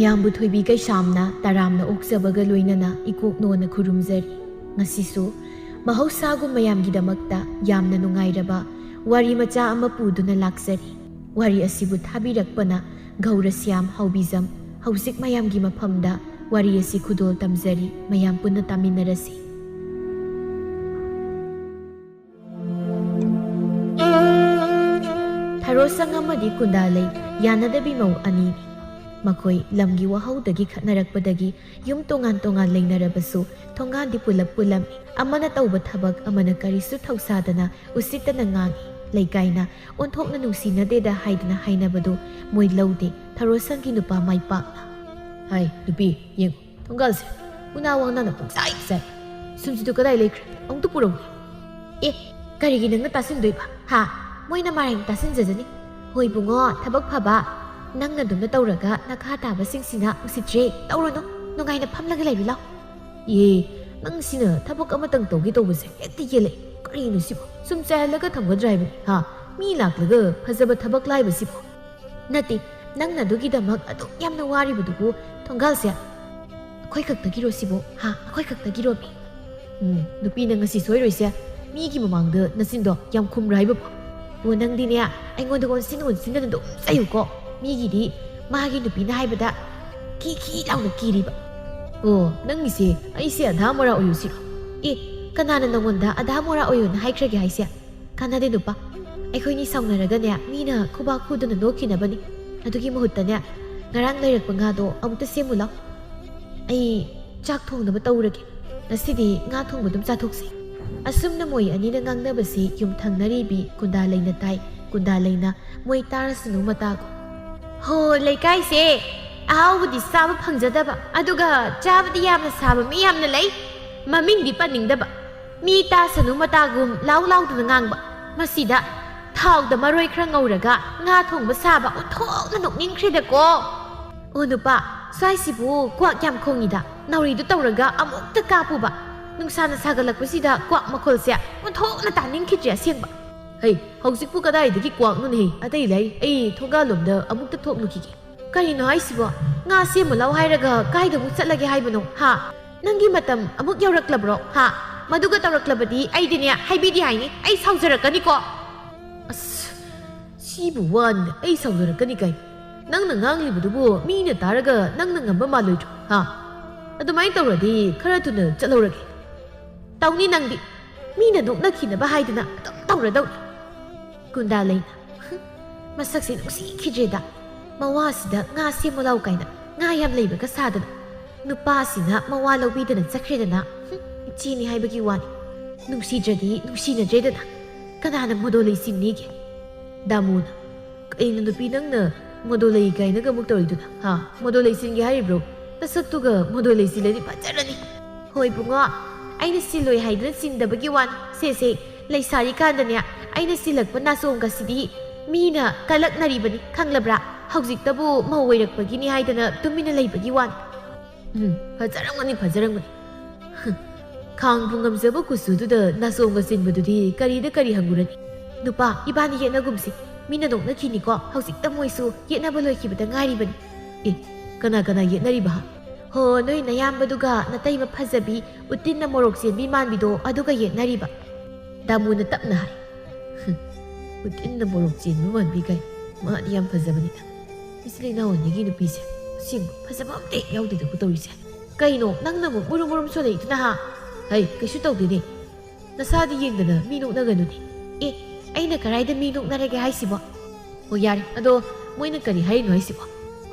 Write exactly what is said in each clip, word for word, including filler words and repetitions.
ꯃꯌꯥꯝꯕꯨ ꯊꯣꯏꯕꯤ ꯀꯩꯁꯥꯝꯅ ꯇꯔꯥꯝꯅ ꯑꯣꯛꯆꯕꯒ ꯂꯣꯏꯅꯅ ꯏꯀꯣꯛꯅꯣꯅ ꯈꯨꯔꯨꯝꯖꯔꯤ꯫ ꯉꯁꯤꯁꯨ ꯃꯍꯧꯁꯥꯒꯨꯝ ꯃꯌꯥꯝꯒꯤꯗꯃꯛꯇ ꯌꯥꯝꯅ ꯅꯨꯡꯉꯥꯏꯔꯕ ꯋꯥꯔꯤ ꯃꯆꯥ ꯑꯃ ꯄꯨꯗꯨꯅ ꯂꯥꯛꯆꯔꯤ꯫ ꯋꯥꯔꯤ ꯑꯁꯤꯕꯨ ꯊꯥꯕꯤꯔꯛꯄꯅ ꯘꯧꯔꯁ꯭ꯌꯥꯝ ꯍꯥꯎꯕꯤꯖꯝ꯫ ꯍꯧꯖꯤꯛ ꯃꯌꯥꯝꯒꯤ ꯃꯐꯝꯗ ꯋꯥꯔꯤ ꯑꯁꯤ ꯈꯨꯗꯣꯜ ꯇꯝꯖꯔꯤ꯫ ꯃꯌꯥꯝ ꯄꯨꯟꯅ ꯇꯥꯃꯤꯟꯅꯔꯁꯤ꯫ ꯊꯔꯣꯁꯪ ꯑꯃꯗꯤ ꯀꯨꯟꯗꯥꯂꯩ ꯌꯥꯅꯗꯕꯤ ꯃꯧ ꯑꯅꯤꯅꯤ꯫ ꯃꯈꯣꯏ ꯂꯝꯒꯤ ꯋꯥꯍꯧꯗꯒꯤ ꯈꯠꯅꯔꯛꯄꯗꯒꯤ ꯌꯨꯝ ꯇꯣꯉꯥꯟ ꯇꯣꯉꯥꯟ ꯂꯩꯅꯔꯕꯁꯨ ꯊꯣꯡꯒꯥꯟꯗꯤ ꯄꯨꯂꯞ ꯄꯨꯜꯂꯝꯃꯤ꯫ ꯑꯃꯅ ꯇꯧꯕ ꯊꯕꯛ ꯑꯃꯅ ꯀꯔꯤꯁꯨ ꯊꯧꯁꯥꯗꯅ ꯎꯁꯤꯠꯇꯅ ꯉꯥꯡꯏ꯫ ꯂꯩꯀꯥꯏꯅ ꯑꯣꯟꯊꯣꯛꯅ ꯅꯨꯡꯁꯤꯅꯗꯦꯗ ꯍꯥꯏꯗꯅ ꯍꯥꯏꯅꯕꯗꯨ ꯃꯣꯏ ꯂꯧꯗꯦ꯫ ꯊꯔꯣꯁꯪꯒꯤ ꯅꯨꯄꯥ ꯃꯥꯏ ꯄꯥꯛꯅ, "ꯍꯥꯏ ꯅꯨꯄꯤ, ꯌꯦꯡꯉꯨ, ꯊꯣꯡꯒꯥꯜꯁꯦ ꯎꯅꯥ ꯋꯥꯡꯅꯥꯅ ꯄꯨꯡꯆꯥꯏ ꯆꯥꯏ꯫ ꯁꯨꯝꯁꯤꯗꯨ ꯀꯗꯥꯏ ꯂꯩꯈ꯭ꯔꯦ? ꯑꯃꯨꯛꯇ ꯄꯨꯔꯛꯎꯅꯦ꯫" "ꯑꯦ, ꯀꯔꯤꯒꯤ ꯅꯪꯅ ꯇꯥꯁꯤꯟꯗꯣꯏꯕ? ꯍꯥ? ꯃꯣꯏꯅ ꯃꯔꯩ ꯇꯥꯁꯤꯟꯖꯖꯅꯤ꯫ ꯍꯣꯏ ꯕꯨꯡꯉꯣ, ꯊꯕꯛ ꯐꯕ꯫ ꯅꯪꯅ ꯑꯗꯨꯝꯅ ꯇꯧꯔꯒ ꯅꯈꯥ ꯇꯥꯕꯁꯤꯡꯁꯤꯅ ꯎꯁꯤꯠꯇ꯭ꯔꯦ꯫ ꯇꯧꯔꯨꯅꯨ꯫ ꯅꯨꯡꯉꯥꯏꯅ ꯐꯝꯂꯒ ꯂꯩꯔꯨ ꯂꯥꯎ꯫" "ꯑꯦ, ꯅꯪꯁꯤꯅ ꯊꯕꯛ ꯑꯃꯇꯪ ꯇꯧꯒꯦ ꯇꯧꯕꯁꯦ ꯍꯦꯛꯇ ꯌꯦꯜꯂꯛꯑꯦ꯫ ꯀꯔꯤꯅꯣ ꯁꯤꯕꯣ? ꯁꯨꯝ ꯆꯥꯏꯍꯜꯂꯒ ꯊꯝꯒꯗ꯭ꯔꯥ ꯍꯥꯏꯕꯅꯤ, ꯍꯥ? ꯃꯤ ꯂꯥꯛꯂꯒ ꯐꯖꯕ ꯊꯕꯛ ꯂꯥꯏꯕꯁꯤꯕꯣ?" "ꯅꯠꯇꯦ, ꯅꯪꯅ ꯑꯗꯨꯒꯤꯗꯃꯛ ꯑꯗꯨꯛ ꯌꯥꯝꯅ ꯋꯥꯔꯤꯕꯗꯨꯕꯨ ꯊꯣꯡꯒꯥꯜꯁꯦ ꯑꯩꯈꯣꯏ ꯈꯛꯇꯒꯤꯔꯣ ꯁꯤꯕꯣ? ꯍꯥ, ꯑꯩꯈꯣꯏ ꯈꯛꯇꯒꯤꯔꯣ ꯃꯤ?" "ꯎꯝ, ꯅꯨꯄꯤ ꯅꯪ ꯉꯁꯤ ꯁꯣꯏꯔꯣꯏꯁꯦ꯫ ꯃꯤꯒꯤ ꯃꯃꯥꯡꯗ ꯅꯆꯤꯟꯗꯣ ꯌꯥꯝ ꯈꯨꯝꯕ꯭ꯔꯥ ꯍꯥꯏꯕꯕꯨ?" "ꯑꯣ, ꯅꯪꯗꯤꯅꯦ ꯑꯩꯉꯣꯟꯗ ꯑꯣꯟꯁꯤꯟ ꯑꯣꯟꯁꯤꯟꯗꯅ ꯑꯗꯨꯝ ꯆꯩꯌꯨꯀꯣ꯫ ꯃꯤꯒꯤꯗꯤ ꯃꯥꯒꯤ ꯅꯨꯄꯤꯅ ꯍꯥꯏꯕꯗ ꯈꯤ ꯈꯤ ꯂꯥꯎꯅ ꯀꯤꯔꯤꯕ꯫" "ꯑꯣ, ꯅꯪꯒꯤꯁꯦ ꯑꯩꯁꯦ ꯑꯙꯥ ꯃꯣꯔꯥ ꯑꯣꯏꯌꯨ ꯁꯤꯔꯣ?" "ꯑꯦ, ꯀꯅꯥꯅ ꯅꯪꯉꯣꯟꯗ ꯑꯙꯥ ꯃꯣꯔꯥ ꯑꯣꯏꯌꯣꯅ ꯍꯥꯏꯈ꯭ꯔꯒꯦ ꯍꯥꯏꯁꯦ?" "ꯀꯥꯟꯅꯗꯦ ꯅꯨꯄꯥ, ꯑꯩꯈꯣꯏꯅꯤ ꯁꯥꯎꯅꯔꯒꯅꯦ ꯃꯤꯅ ꯈꯨꯕꯥꯛ ꯈꯨꯗꯅ ꯅꯣꯛꯈꯤꯅꯕꯅꯤ꯫ ꯑꯗꯨꯒꯤ ꯃꯍꯨꯠꯇꯅꯦ ꯉꯔꯥꯡ ꯂꯩꯔꯛꯄ ꯉꯥꯗꯣ ꯑꯃꯨꯛꯇ ꯁꯦꯝꯃꯨ ꯂꯥꯎ꯫ ꯑꯩ ꯆꯥꯛ ꯊꯣꯡꯅꯕ ꯇꯧꯔꯒꯦ꯫ ꯉꯁꯤꯗꯤ ꯉꯥ ꯊꯣꯡꯕ ꯑꯗꯨꯝ ꯆꯥꯊꯣꯛꯁꯤ꯫" ꯑꯁꯨꯝꯅ ꯃꯣꯏ ꯑꯅꯤꯅ ꯉꯥꯡꯅꯕꯁꯤ ꯌꯨꯝꯊꯪꯅꯔꯤꯕꯤ ꯀꯨꯟꯗꯥꯂꯩꯅ ꯇꯥꯏ꯫ ꯀꯨꯟꯗꯥꯂꯩꯅ, "ꯃꯣꯏ ꯇꯥꯔꯁꯅꯨ ꯃꯇꯥꯒꯨꯝ꯫ ꯍꯣ, ꯂꯩꯀꯥꯏꯁꯦ ꯑꯍꯥꯎꯕꯗꯤ ꯆꯥꯕ ꯐꯪꯖꯗꯕ, ꯑꯗꯨꯒ ꯆꯥꯕꯗꯤ ꯌꯥꯝꯅ ꯁꯥꯕ ꯃꯤ ꯌꯥꯝꯅ ꯂꯩ꯫ ꯃꯃꯤꯡꯗꯤ ꯄꯟꯅꯤꯡꯗꯕ꯫ ꯃꯤ ꯇꯥꯁꯅꯨ ꯃꯇꯥꯒꯨꯝ ꯂꯥꯎ ꯂꯥꯎꯗꯅ ꯉꯥꯡꯕ꯫ ꯃꯁꯤꯗ ꯊꯥꯎꯗ ꯃꯔꯣꯏ ꯈꯔ ꯉꯧꯔꯒ ꯉꯥ ꯊꯣꯡꯕ ꯁꯥꯕ ꯑꯣꯟꯊꯣꯛꯅ ꯅꯣꯛꯅꯤꯡꯈ꯭ꯔꯦꯗꯀꯣ꯫ ꯑꯣ ꯅꯨꯄꯥ, ꯁ꯭ꯋꯥꯏꯁꯤꯕꯨ ꯀ꯭ꯋꯥꯛ ꯌꯥꯝ ꯈꯣꯡꯉꯤꯗ꯫ ꯅꯥꯎꯔꯤꯗꯨ ꯇꯧꯔꯒ ꯑꯃꯨꯛꯇ ꯀꯥꯞꯄꯨꯕ꯫ ꯅꯨꯡꯁꯥꯅ ꯁꯥꯒꯠꯂꯛꯄꯁꯤꯗ ꯀ꯭ꯋꯥꯛ ꯃꯈꯣꯜꯁꯦ ꯑꯣꯟꯊꯣꯛꯅ ꯇꯥꯅꯤꯡꯈꯤꯗ꯭ꯔꯦ ꯑꯁꯦꯡꯕ꯫ ꯍꯩ, ꯍꯧꯖꯤꯛꯄꯨ ꯀꯗꯥꯏꯗꯒꯤ ꯀ꯭ꯋꯥꯛꯅꯣꯅꯦꯍꯦ? ꯑꯇꯩ ꯂꯩ, ꯑꯩ ꯊꯣꯡꯒꯥꯜꯂꯣꯝꯗ ꯑꯃꯨꯛꯇ ꯊꯣꯛꯂꯨꯈꯤꯒꯦ꯫ ꯀꯔꯤꯅꯣ ꯍꯥꯏꯁꯤꯕꯣ? ꯉꯥ ꯁꯦꯝꯃꯨ ꯂꯥꯎ ꯍꯥꯏꯔꯒ ꯀꯥꯏꯗ ꯑꯃꯨꯛ ꯆꯠꯂꯒꯦ ꯍꯥꯏꯕꯅꯣ? ꯍꯥ? ꯅꯪꯒꯤ ꯃꯇꯝ ꯑꯃꯨꯛ ꯌꯧꯔꯛꯂꯕ꯭ꯔꯣ? ꯍꯥ? ꯃꯗꯨꯒ ꯇꯧꯔꯛꯂꯕꯗꯤ ꯑꯩꯗꯤꯅꯦ, ꯍꯥꯏꯕꯤꯗꯦ ꯍꯥꯏꯅꯤ, ꯑꯩ ꯁꯥꯎꯖꯔꯛꯀꯅꯤꯀꯣ꯫ ꯑꯁ, ꯁꯤꯕꯨ ꯋꯥꯅꯤꯅ ꯑꯩ ꯁꯥꯎꯖꯔꯛꯀꯅꯤ ꯀꯥꯏ? ꯅꯪꯅ ꯉꯥꯡꯂꯤꯕꯗꯨꯕꯨ ꯃꯤꯅ ꯇꯥꯔꯒ ꯅꯪꯅ ꯉꯝꯕ ꯃꯥꯜꯂꯣꯏꯗ꯭ꯔꯣ? ꯍꯥ? ꯑꯗꯨꯃꯥꯏꯅ ꯇꯧꯔꯗꯤ ꯈꯔ ꯊꯨꯅ ꯆꯠꯍꯧꯔꯒꯦ꯫ ꯇꯧꯅꯤ ꯅꯪꯗꯤ꯫ ꯃꯤꯅ ꯅꯣꯛꯅꯈꯤꯅꯕ ꯍꯥꯏꯗꯅ ꯑꯗꯨꯝ ꯇꯧꯔꯗꯧꯅꯤ꯫ ꯒꯨꯟꯗꯥ ꯂꯩꯅ꯫ ꯍꯨꯝ, ꯃꯁꯛꯁꯦ ꯅꯨꯡꯁꯤꯈꯤꯗ꯭ꯔꯦꯗ꯫ ꯃꯋꯥꯁꯤꯗ ꯉꯥ ꯁꯦꯝꯃꯨ ꯂꯥꯎ ꯀꯥꯏꯅ ꯉꯥ ꯌꯥꯝ ꯂꯩꯕꯒ ꯁꯥꯗꯅ꯫ ꯅꯨꯄꯥꯁꯤꯅ ꯃꯋꯥ ꯂꯧꯕꯤꯗꯅ ꯆꯠꯈ꯭ꯔꯦꯗꯅ꯫ ꯍꯨꯝ, ꯏꯆꯦꯅꯤ ꯍꯥꯏꯕꯒꯤ ꯋꯥꯅꯤ꯫ ꯅꯨꯡꯁꯤꯗ꯭ꯔꯗꯤ ꯅꯨꯡꯁꯤꯅꯗ꯭ꯔꯦꯗꯅ꯫ ꯀꯅꯥꯅ ꯃꯣꯗꯣ ꯂꯩꯁꯤꯟꯅꯤꯒꯦ? ꯗꯥꯃꯨꯅ꯫ ꯀꯩꯅꯣ ꯅꯨꯄꯤ, ꯅꯪꯅ ꯃꯣꯗꯣ ꯂꯩ ꯀꯥꯏꯅꯒ ꯑꯃꯨꯛ ꯇꯧꯔꯤꯗꯨꯅ? ꯍꯥ? ꯃꯣꯗꯣ ꯂꯩꯁꯤꯟꯒꯦ ꯍꯥꯏꯔꯤꯕ꯭ꯔꯣ? ꯅꯁꯛꯇꯨꯒ ꯃꯣꯗꯣ ꯂꯩꯁꯤꯜꯂꯗꯤ ꯐꯖꯔꯅꯤ꯫ ꯍꯣꯏ ꯕꯨꯡꯉꯣ, ꯑꯩꯅ ꯁꯤꯜꯂꯣꯏ ꯍꯥꯏꯗꯨꯅ ꯁꯤꯟꯗꯕꯒꯤ ꯋꯥꯅꯤ꯫ ꯁꯦ ꯁꯦ, ꯂꯩꯁꯥꯔꯤꯀꯥꯟꯗꯅꯦ ꯑꯩꯅ ꯁꯤꯜꯂꯛꯄ ꯅꯥꯆꯣꯡꯒꯁꯤꯗꯤ ꯃꯤꯅ ꯀꯜꯂꯛꯅꯔꯤꯕꯅꯤ, ꯈꯪꯂꯕ꯭ꯔꯥ? ꯍꯧꯖꯤꯛꯇꯕꯨ ꯃꯧ ꯑꯣꯏꯔꯛꯄꯒꯤꯅꯤ ꯍꯥꯏꯗꯅ ꯇꯨꯃꯤꯟꯅ ꯂꯩꯕꯒꯤ ꯋꯥꯅꯤ꯫ ꯎꯝ, ꯐꯖꯔꯝꯒꯅꯤ, ꯐꯖꯔꯝꯒꯅꯤ꯫ ꯍꯝ, ꯈꯥꯡꯕꯨ ꯉꯝꯖꯕ ꯀꯨꯆꯨꯗꯨꯗ ꯅꯥꯆꯣꯡꯒ ꯆꯤꯟꯕꯗꯨꯗꯤ ꯀꯔꯤꯗ ꯀꯔꯤ ꯍꯪꯉꯨꯔꯅꯤ? ꯅꯨꯄꯥ, ꯏꯕꯥꯅꯤ ꯌꯦꯠꯅꯒꯨꯝꯁꯤ꯫ ꯃꯤꯅ ꯅꯣꯛꯅꯈꯤꯅꯤꯀꯣ, ꯍꯧꯖꯤꯛꯇ ꯃꯣꯏꯁꯨ ꯌꯦꯠꯅꯕ ꯂꯣꯏꯈꯤꯕꯗ ꯉꯥꯏꯔꯤꯕꯅꯤ꯫ ꯑꯦ, ꯀꯅꯥ ꯀꯅꯥ ꯌꯦꯠꯅꯔꯤꯕ? ꯍꯣ, ꯅꯣꯏ ꯅꯌꯥꯝꯕꯗꯨꯒ ꯅꯇꯩꯃ ꯐꯖꯕꯤ, ꯎꯇꯤꯟꯅ ꯃꯣꯔꯣꯛ ꯆꯦꯟꯕꯤ ꯃꯥꯟꯕꯤꯗꯣ, ꯑꯗꯨꯒ ꯌꯦꯠꯅꯔꯤꯕ꯫ ꯗꯥꯃꯨꯅ ꯇꯞꯅ ꯍꯥꯏ꯫ ꯍꯝ, ꯎꯇꯤꯟꯅ ꯃꯣꯔꯣꯛ ꯆꯦꯟꯕ ꯃꯥꯟꯕꯤ ꯀꯥꯏ, ꯃꯥꯗꯤ ꯌꯥꯝ ꯐꯖꯕꯅꯤꯅ꯫ ꯏꯆꯤꯜ ꯏꯅꯥꯎ ꯑꯅꯤꯒꯤ ꯅꯨꯄꯤꯁꯦ ꯑꯁꯦꯡꯕ ꯐꯖꯕ ꯑꯝꯇ ꯍꯦꯛ ꯌꯥꯎꯗꯦꯗꯀꯣ ꯇꯧꯔꯤꯁꯦ꯫ ꯀꯩꯅꯣ, ꯅꯪꯅ ꯑꯃꯨꯛ ꯃꯨꯔꯨꯝ ꯃꯨꯔꯨꯝ ꯁꯣꯜꯂꯛꯏꯗꯨꯅ ꯍꯥ? ꯍꯩ, ꯀꯩꯁꯨ ꯇꯧꯗꯦꯅꯦ꯫ ꯅꯁꯥꯗꯤ ꯌꯦꯡꯗꯅ ꯃꯤ ꯅꯣꯛꯅꯒꯅꯨꯅꯦ꯫ ꯑꯦ, ꯑꯩꯅ ꯀꯔꯥꯏꯗ ꯃꯤ ꯅꯣꯛꯅꯔꯒꯦ ꯍꯥꯏꯁꯤꯕꯣ? ꯍꯣ, ꯌꯥꯔꯦ꯫ ꯑꯗꯣ ꯃꯣꯏꯅ ꯀꯔꯤ ꯍꯥꯏꯔꯤꯅꯣ ꯍꯥꯏꯁꯤꯕꯣ?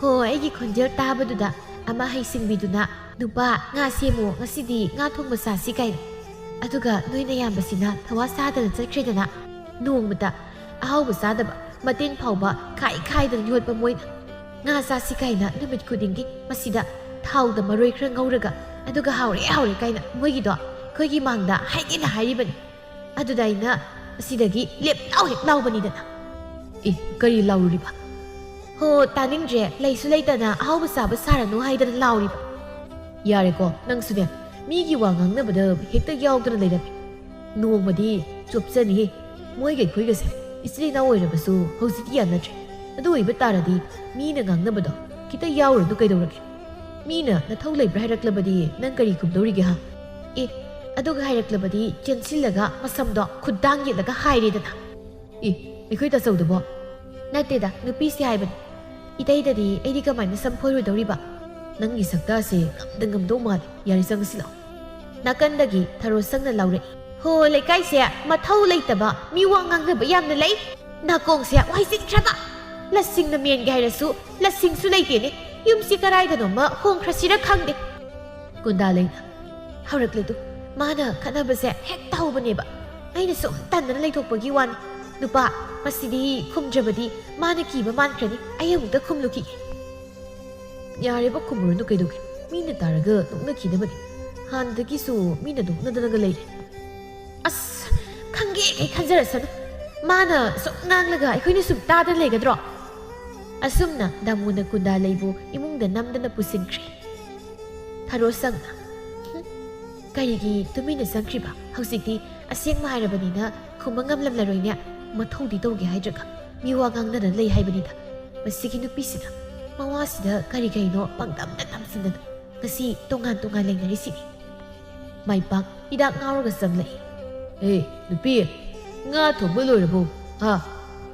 ꯍꯣ, ꯑꯩꯒꯤ ꯈꯣꯟꯖꯦꯜ ꯇꯥꯕꯗꯨꯗ ꯑꯃ ꯍꯩꯁꯤꯡꯕꯤꯗꯨꯅ, "ꯅꯨꯄꯥ, ꯉꯥ ꯁꯦꯝꯃꯣ, ꯉꯁꯤꯗꯤ ꯉꯥ ꯊꯣꯡꯕ ꯆꯥꯁꯤ" ꯀꯥꯏꯅ꯫ ꯑꯗꯨꯒ ꯅꯣꯏ ꯅꯌꯥꯝꯕꯁꯤꯅ ꯊꯋꯥ ꯁꯥꯗꯅ ꯆꯠꯈ꯭ꯔꯦꯗꯅ꯫ ꯅꯣꯡꯃꯇ ꯑꯍꯥꯎꯕ ꯆꯥꯗꯕ, ꯃꯇꯤꯟ ꯐꯥꯎꯕ ꯈꯥꯏ ꯈꯥꯏꯗꯅ ꯌꯣꯠꯄ ꯃꯣꯏꯅ꯫ ꯉꯥ ꯆꯥꯁꯤ ꯀꯥꯏꯅ ꯅꯨꯃꯤꯠ ꯈꯨꯗꯤꯡꯒꯤ ꯃꯁꯤꯗ ꯊꯥꯎꯗ ꯃꯔꯣꯏ ꯈꯔ ꯉꯧꯔꯒ, ꯑꯗꯨꯒ "ꯍꯥꯎꯔꯦ, ꯍꯥꯎꯔꯦ" ꯀꯥꯏꯅ ꯃꯣꯏꯒꯤꯗꯣ ꯑꯩꯈꯣꯏꯒꯤ ꯃꯥꯡꯗ ꯍꯥꯏꯒꯦꯅ ꯍꯥꯏꯔꯤꯕꯅꯤ꯫ ꯑꯗꯨꯗ ꯑꯩꯅ ꯑꯁꯤꯗꯒꯤ ꯂꯦꯞ ꯂꯥꯎ ꯍꯦꯛ ꯂꯥꯎꯕꯅꯤꯗꯅ꯫ ꯑꯦ, ꯀꯔꯤ ꯂꯥꯎꯔꯨꯔꯤꯕ? ꯍꯣ, ꯇꯥꯅꯤꯡꯗ꯭ꯔꯦ, ꯂꯩꯁꯨ ꯂꯩꯇꯅ ꯑꯍꯥꯎꯕ ꯆꯥꯕ ꯁꯥꯔꯅꯨ ꯍꯥꯏꯗꯅ ꯂꯥꯎꯔꯤꯕ꯫ ꯌꯥꯔꯦꯀꯣ, ꯅꯪꯁꯨꯅꯦ, ꯃꯤꯒꯤ ꯋꯥ ꯉꯥꯡꯅꯕꯗ ꯍꯦꯛꯇ ꯌꯥꯎꯗꯅ ꯂꯩꯔꯝꯃꯤ꯫ ꯅꯣꯡꯃꯗꯤ ꯆꯣꯞꯆꯅꯤꯍꯦ꯫ ꯃꯣꯏꯒ ꯑꯩꯈꯣꯏꯒꯁꯦ ꯏꯆꯤꯜ ꯏꯅꯥꯎ ꯑꯣꯏꯔꯕꯁꯨ ꯍꯧꯖꯤꯛꯇꯤ ꯌꯥꯅꯗ꯭ꯔꯦ꯫ ꯑꯗꯨ ꯑꯣꯏꯕ ꯇꯥꯔꯗꯤ ꯃꯤꯅ ꯉꯥꯡꯅꯕꯗꯣ ꯈꯤꯇ ꯌꯥꯎꯔꯨꯔꯗꯨ ꯀꯩꯗꯧꯔꯒꯦ? ꯃꯤꯅ ꯅꯊꯧ ꯂꯩꯕ꯭ꯔꯥ ꯍꯥꯏꯔꯛꯂꯕꯗꯤ ꯅꯪ ꯀꯔꯤ ꯈꯨꯝꯗꯧꯔꯤꯒꯦ ꯍꯥ? ꯑꯦ, ꯑꯗꯨꯒ ꯍꯥꯏꯔꯛꯂꯕꯗꯤ ꯆꯦꯟꯁꯤꯜꯂꯒ ꯃꯁꯝꯗꯣ ꯈꯨꯠꯗꯥꯡ ꯌꯦꯠꯂꯒ ꯍꯥꯏꯔꯦꯗꯅ꯫ ꯑꯦ, ꯑꯩꯈꯣꯏ ꯇꯥꯆꯧꯗꯕꯣ? ꯅꯠꯇꯦꯗ, ꯅꯨꯄꯤꯁꯦ ꯍꯥꯏꯕꯅꯤ꯫ ꯏꯇꯩꯗꯗꯤ ꯑꯩꯗꯤ ꯀꯃꯥꯏꯅ ꯁꯝ ꯐꯣꯏꯔꯨꯗꯧꯔꯤꯕ? ꯅꯪꯒꯤ ꯁꯛꯇꯥꯁꯦ ꯉꯝꯗ ꯉꯝꯗꯧ ꯃꯥꯜꯂꯦ꯫ ꯌꯥꯔꯦ, ꯆꯪꯉꯁꯤ ꯂꯥꯛꯑꯣ꯫ ꯅꯥꯀꯟꯗꯒꯤ ꯊꯔꯣ ꯁꯪꯅ ꯂꯥꯎꯔꯛꯏ꯫ ꯍꯣ, ꯂꯩꯀꯥꯏꯁꯦ ꯃꯊꯧ ꯂꯩꯇꯕ ꯃꯤꯋꯥ ꯉꯥꯡꯅꯕ ꯌꯥꯝꯅ ꯂꯩ꯫ ꯅꯥꯀꯣꯡꯁꯦ ꯋꯥꯏꯁꯤꯠꯈ꯭ꯔꯕ꯫ ꯂꯁꯤꯡꯅ ꯃꯦꯟꯒꯦ ꯍꯥꯏꯔꯁꯨ ꯂꯁꯤꯡꯁꯨ ꯂꯩꯇꯦꯅꯦ꯫ ꯌꯨꯝꯁꯤ ꯀꯔꯥꯏꯗꯅꯣꯃ ꯍꯣꯡꯈ꯭ꯔꯁꯤꯔ ꯈꯪꯗꯦ꯫ ꯀꯨꯟꯗꯥ ꯂꯩꯅ ꯍꯧꯔꯛꯂꯦꯗꯨ꯫ ꯃꯥꯅ ꯈꯠꯅꯕꯁꯦ ꯍꯦꯛꯇ ꯍꯧꯕꯅꯦꯕ꯫ ꯑꯩꯅ ꯁꯨꯝ ꯇꯟꯗꯅ ꯂꯩꯊꯣꯛꯄꯒꯤ ꯋꯥꯅꯤ꯫ ꯅꯨꯄꯥ, ꯃꯁꯤꯗꯤ ꯈꯨꯝꯗ꯭ꯔꯕꯗꯤ ꯃꯥꯅ ꯀꯤꯕ ꯃꯥꯟꯈ꯭ꯔꯅꯤ꯫ ꯑꯩ ꯑꯃꯨꯛꯇ ꯈꯨꯝꯂꯨꯈꯤꯒꯦ꯫ ꯌꯥꯔꯦꯕ, ꯈꯨꯝꯃꯨꯔꯅꯨ ꯀꯩꯗꯧꯒꯦ? ꯃꯤꯅ ꯇꯥꯔꯒ ꯅꯣꯛꯅꯈꯤꯅꯕꯅꯤ꯫ ꯍꯥꯟꯅꯗꯒꯤꯁꯨ ꯃꯤꯅ ꯅꯣꯛꯅꯗꯅꯒ ꯂꯩꯔꯦ꯫ ꯑꯁ, ꯈꯪꯒꯦ ꯀꯩ ꯈꯟꯖꯔꯁꯅꯨ꯫ ꯃꯥꯅ ꯁꯨꯝ ꯉꯥꯡꯂꯒ ꯑꯩꯈꯣꯏꯅ ꯁꯨꯝ ꯇꯥꯗꯅ ꯂꯩꯒꯗ꯭ꯔꯣ? ꯑꯁꯨꯝꯅ ꯗꯥꯃꯨꯅ ꯀꯨꯟꯗꯥ ꯂꯩꯕꯨ ꯏꯃꯨꯡꯗ ꯅꯝꯗꯅ ꯄꯨꯁꯤꯟꯈ꯭ꯔꯦ꯫ ꯊꯔꯣ ꯁꯪꯅ, "ꯍꯨꯝ, ꯀꯔꯤꯒꯤ ꯇꯨꯃꯤꯟꯅ ꯆꯪꯈ꯭ꯔꯤꯕ? ꯍꯧꯖꯤꯛꯇꯤ ꯑꯁꯦꯡꯕ ꯍꯥꯏꯔꯕꯅꯤꯅ ꯈꯨꯝꯕ ꯉꯝꯂꯝꯂꯔꯣꯏꯅꯦ꯫ ꯃꯊꯧꯗꯤ ꯇꯧꯒꯦ ꯍꯥꯏꯗ꯭ꯔꯒ ꯃꯤ ꯋꯥ ꯉꯥꯡꯅꯗꯅ ꯂꯩ ꯍꯥꯏꯕꯅꯤꯗ꯫ ꯃꯁꯤꯒꯤ ꯅꯨꯄꯤꯁꯤꯅ ꯃꯋꯥꯁꯤꯗ ꯀꯔꯤ ꯀꯔꯤꯅꯣ ꯄꯪꯇꯝꯗ ꯇꯝꯁꯤꯟꯗꯅ ꯉꯁꯤ ꯇꯣꯉꯥꯟ ꯇꯣꯉꯥꯟ ꯂꯩꯅꯔꯤꯁꯤꯅꯤ꯫" ꯃꯥꯏꯄꯥꯛ ꯍꯤꯗꯥꯛ ꯉꯥꯎꯔꯒ ꯆꯪꯂꯛꯏ꯫ "ꯑꯦ, ꯅꯨꯄꯤ, ꯉꯥ ꯊꯣꯡꯕ ꯂꯣꯏꯔꯕꯣ? ꯍꯥ?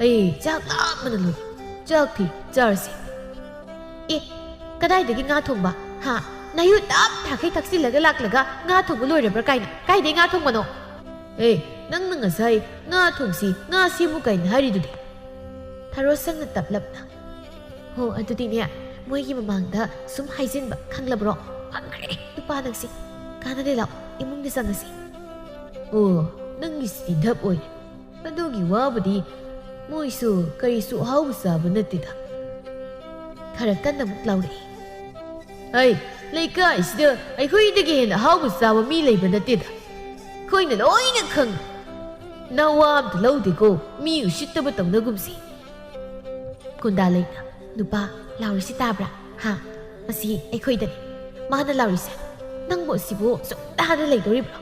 ꯑꯩ ꯆꯥꯛ ꯂꯥꯝꯕꯅ ꯂꯣꯏꯔꯦ꯫ ꯆꯥꯛꯇꯤ ꯆꯥꯔꯁꯤ꯫" "ꯑꯦ, ꯀꯗꯥꯏꯗꯒꯤ ꯉꯥ ꯊꯣꯡꯕ? ꯍꯥ? ꯅꯌꯨ ꯇꯞ ꯊꯥꯈꯩ ꯊꯛꯆꯤꯜꯂꯒ ꯂꯥꯛꯂꯒ ꯉꯥ ꯊꯣꯡꯕ ꯂꯣꯏꯔꯕ꯭ꯔꯥ ꯀꯥꯏꯅ? ꯀꯥꯏꯗꯩ ꯉꯥ ꯊꯣꯡꯕꯅꯣ?" "ꯑꯦ, ꯅꯪꯅ ꯉꯁꯥꯏ ꯉꯥ ꯊꯣꯡꯁꯤ, ꯉꯥ ꯁꯦꯝꯃꯨ ꯀꯥꯏꯅ ꯍꯥꯏꯔꯤꯗꯨꯗꯤ?" ꯊꯔꯣ ꯁꯪꯅ ꯇꯞꯂꯞꯅ, "ꯍꯣ, ꯑꯗꯨꯗꯤꯅꯦ, ꯃꯣꯏꯒꯤ ꯃꯃꯥꯡꯗ ꯁꯨꯝ ꯍꯥꯏꯖꯤꯟꯕ, ꯈꯪꯂꯕ꯭ꯔꯣ?" "ꯈꯪꯈ꯭ꯔꯦ, ꯅꯨꯄꯥ ꯅꯪꯁꯦ꯫ ꯀꯥꯟꯅꯗꯦ, ꯂꯥꯛꯑꯣ, ꯏꯃꯨꯡꯗ ꯆꯪꯉꯁꯤ꯫" "ꯑꯣ, ꯅꯪꯒꯤꯁꯤꯗꯤ ꯙꯞ ꯑꯣꯏꯔꯦ꯫ ꯑꯗꯨꯒꯤ ꯋꯥꯕꯨꯗꯤ ꯃꯣꯏꯁꯨ ꯀꯔꯤꯁꯨ ꯑꯍꯥꯎꯕ ꯆꯥꯕ ꯅꯠꯇꯦꯗ꯫" ꯈꯔ ꯀꯟꯅ ꯑꯃꯨꯛ ꯂꯥꯎꯔꯛꯏ꯫ "ꯍꯩ, ꯂꯩꯀꯥꯏꯁꯤꯗ ꯑꯩꯈꯣꯏꯗꯒꯤ ꯍꯦꯟꯅ ꯑꯍꯥꯎꯕ ꯆꯥꯕ ꯃꯤ ꯂꯩꯕ ꯅꯠꯇꯦꯗ꯫ ꯑꯩꯈꯣꯏꯅ ꯂꯣꯏꯅ ꯈꯪꯉꯤ꯫ ꯅꯋꯥ ꯑꯝꯇ ꯂꯧꯗꯦꯀꯣ, ꯃꯤ ꯎꯁꯤꯠꯇꯕ ꯇꯧꯅꯒꯨꯝꯁꯤ꯫" ꯀꯨꯟꯗꯥ ꯂꯩꯅ, "ꯅꯨꯄꯥ, ꯂꯥꯎꯔꯤꯁꯤ ꯇꯥꯕ꯭ꯔꯥ? ꯍꯥ? ꯃꯁꯤ ꯑꯩꯈꯣꯏꯗꯅꯤ꯫ ꯃꯥꯅ ꯂꯥꯎꯔꯤꯁꯦ꯫ ꯅꯪꯕꯨ ꯑꯁꯤꯕꯨ ꯁꯨꯝ ꯇꯥꯗ ꯂꯩꯗꯣꯔꯤꯕ꯭ꯔꯣ?"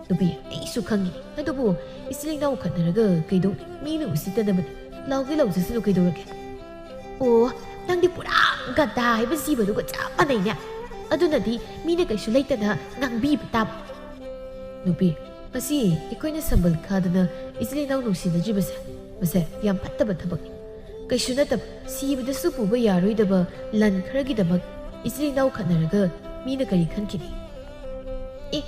"ꯅꯨꯄꯤ, ꯑꯩꯁꯨ ꯈꯪꯉꯤꯅꯦ꯫ ꯑꯗꯨꯕꯨ ꯏꯆꯤꯜ ꯏꯅꯥꯎ ꯈꯠꯅꯔꯒ ꯀꯩꯗꯧꯅꯤ? ꯃꯤꯅ ꯎꯁꯤꯠꯇꯅꯕꯅꯤ꯫ ꯂꯥꯎꯒꯦ ꯂꯥꯎꯖꯁꯅꯨ, ꯀꯩꯗꯧꯔꯒꯦ?" ꯑꯣ, ꯅꯪꯗꯤ ꯄꯨꯔꯥ ꯒꯙꯥ ꯍꯥꯏꯕ ꯖꯤꯕꯗꯨꯒ ꯆꯞ ꯃꯥꯟꯅꯩꯅꯦ꯫ ꯑꯗꯨꯅꯗꯤ ꯃꯤꯅ ꯀꯩꯁꯨ ꯂꯩꯇꯅ ꯉꯥꯡꯕꯤꯕ ꯇꯥꯕ꯫ ꯅꯨꯄꯤ, ꯃꯁꯤ ꯑꯩꯈꯣꯏꯅ ꯁꯝꯕꯜ ꯈꯥꯗꯅ ꯏꯆꯤꯜ ꯏꯅꯥꯎ ꯅꯨꯡꯁꯤꯅꯗ꯭ꯔꯤꯕꯁꯦ, ꯃꯁꯦ ꯌꯥꯝ ꯐꯠꯇꯕ ꯊꯕꯛꯅꯤ꯫ ꯀꯩꯁꯨ ꯅꯠꯇꯕ, ꯁꯤꯕꯗꯁꯨ ꯄꯨꯕ ꯌꯥꯔꯣꯏꯗꯕ ꯂꯟ ꯈꯔꯒꯤꯗꯃꯛ ꯏꯆꯤꯜ ꯏꯅꯥꯎ ꯈꯠꯅꯔꯒ ꯃꯤꯅ ꯀꯔꯤ ꯈꯟꯈꯤꯅꯤ? ꯑꯦ,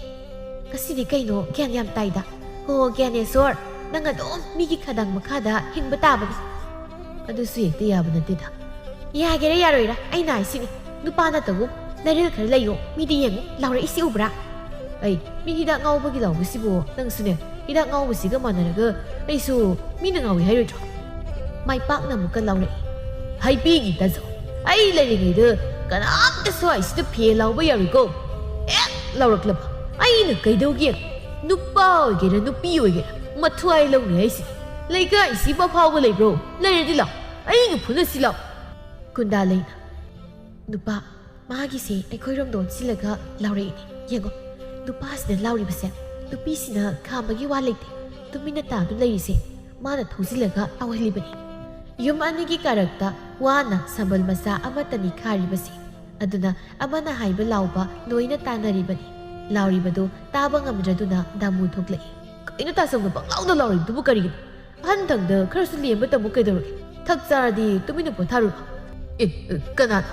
ꯉꯁꯤꯗꯤ ꯀꯩꯅꯣ ꯒ꯭ꯌꯥꯟ ꯌꯥꯝ ꯇꯥꯏꯗ꯫ ꯍꯣ, ꯒ꯭ꯌꯥꯅꯦꯁꯣꯔ, ꯅꯪ ꯑꯗꯨꯝ ꯃꯤꯒꯤ ꯈꯗꯥꯡ ꯃꯈꯥꯗ ꯍꯤꯡꯕ ꯇꯥꯕꯅꯤ꯫ ꯑꯗꯨꯁꯨ ꯍꯦꯛꯇ ꯌꯥꯕ ꯅꯠꯇꯦꯗ꯫ ꯌꯥꯒꯦꯔꯥ ꯌꯥꯔꯣꯏꯔꯥ, ꯑꯩꯅ ꯍꯥꯏꯁꯤꯅꯤ, ꯅꯨꯄꯥ ꯅꯠꯇꯕꯨ ꯅꯔꯦꯜ ꯈꯔ ꯂꯩꯌꯣ, ꯃꯤꯗꯤ ꯌꯦꯡꯉꯨ, ꯂꯥꯎꯔꯛꯏꯁꯤ ꯎꯕ꯭ꯔꯥ? ꯑꯩ, ꯃꯤ ꯍꯤꯗꯥꯛ ꯉꯥꯎꯕꯒꯤ ꯂꯥꯎꯕꯁꯤꯕꯨ ꯅꯪꯁꯨꯅꯦ, ꯍꯤꯗꯥꯛ ꯉꯥꯎꯕꯁꯤꯒ ꯃꯥꯟꯅꯔꯒ ꯑꯩꯁꯨ ꯃꯤꯅ ꯉꯥꯎꯏ ꯍꯥꯏꯔꯣꯏꯗ꯭ꯔꯣ? ꯃꯥꯏ ꯄꯥꯛꯅ ꯑꯃꯨꯛꯀ ꯂꯥꯎꯔꯛꯏ꯫ ꯍꯥꯏꯕꯤꯒꯤ ꯇꯥꯖꯧ, ꯑꯩ ꯂꯩꯔꯤꯉꯩꯗ ꯀꯅꯥꯝꯇ ꯁ꯭ꯋꯥꯏꯁꯤꯗ ꯐꯦ ꯂꯥꯎꯕ ꯌꯥꯔꯣꯏꯀꯣ꯫ ꯍꯦꯛ ꯂꯥꯎꯔꯛꯂꯕ ꯑꯩꯅ ꯀꯩꯗꯧꯒꯦ? ꯅꯨꯄꯥ ꯑꯣꯏꯒꯦꯔꯥ ꯅꯨꯄꯤ ꯑꯣꯏꯒꯦꯔꯥ ꯃꯊ꯭ꯋꯥꯏ ꯂꯧꯅꯤ ꯍꯥꯏꯁꯤꯅꯤ꯫ ꯂꯩꯀꯥꯏꯁꯤꯕꯨ ꯑꯐꯥꯎꯕ ꯂꯩꯕ꯭ꯔꯣ? ꯂꯩꯔꯗꯤ ꯂꯥꯎ, ꯑꯩꯒ ꯐꯨꯅꯁꯤ ꯂꯥꯎ꯫ ꯀꯨꯟꯗꯥ ꯂꯩꯅ, ꯅꯨꯄꯥ, ꯃꯥꯒꯤꯁꯦ ꯑꯩꯈꯣꯏꯔꯣꯝꯗ ꯑꯣꯟꯁꯤꯜꯂꯒ ꯂꯥꯎꯔꯛꯏꯅꯦ꯫ ꯌꯦꯡꯉꯣ, ꯅꯨꯄꯥꯁꯤꯅ ꯂꯥꯎꯔꯤꯕꯁꯦ ꯅꯨꯄꯤꯁꯤꯅ ꯈꯥꯝꯕꯒꯤ ꯋꯥ ꯂꯩꯇꯦ, ꯇꯨꯃꯤꯟꯅ ꯇꯥꯗꯨꯅ ꯂꯩꯔꯤꯁꯦ ꯃꯥꯅ ꯊꯧꯖꯤꯜꯂꯒ ꯂꯥꯎꯍꯜꯂꯤꯕꯅꯤ꯫ ꯌꯨꯝ ꯑꯅꯤꯒꯤ ꯀꯥꯔꯛꯇ ꯋꯥꯅ ꯁꯝꯕꯜ ꯃꯆꯥ ꯑꯃꯠꯇꯅꯤ ꯈꯥꯔꯤꯕꯁꯦ, ꯑꯗꯨꯅ ꯑꯃꯅ ꯍꯥꯏꯕ ꯂꯥꯎꯕ ꯂꯣꯏꯅ ꯇꯥꯅꯔꯤꯕꯅꯤ꯫ ꯂꯥꯎꯔꯤꯕꯗꯨ ꯇꯥꯕ ꯉꯝꯗ꯭ꯔꯗꯨꯅ ꯗꯥꯃꯨ ꯊꯣꯛꯂꯛꯏ꯫ ꯀꯩꯅꯣ ꯇꯥꯆꯧꯅ ꯄꯪꯂꯥꯎꯗ ꯂꯥꯎꯔꯤꯕꯗꯨꯕꯨ ꯀꯔꯤꯒꯤꯅꯣ? ꯑꯍꯟ ꯊꯪꯗ ꯈꯔꯁꯨ ꯂꯦꯝꯕ ꯇꯝꯃꯨ ꯀꯩꯗꯧꯔꯒꯦ? ꯊꯛ ꯆꯥꯔꯗꯤ ꯇꯨꯃꯤꯟꯅ ꯄꯣꯊꯥꯔꯨꯔꯣ꯫ ꯑꯦ, ꯑꯦ, ꯀꯅꯥꯅꯣ?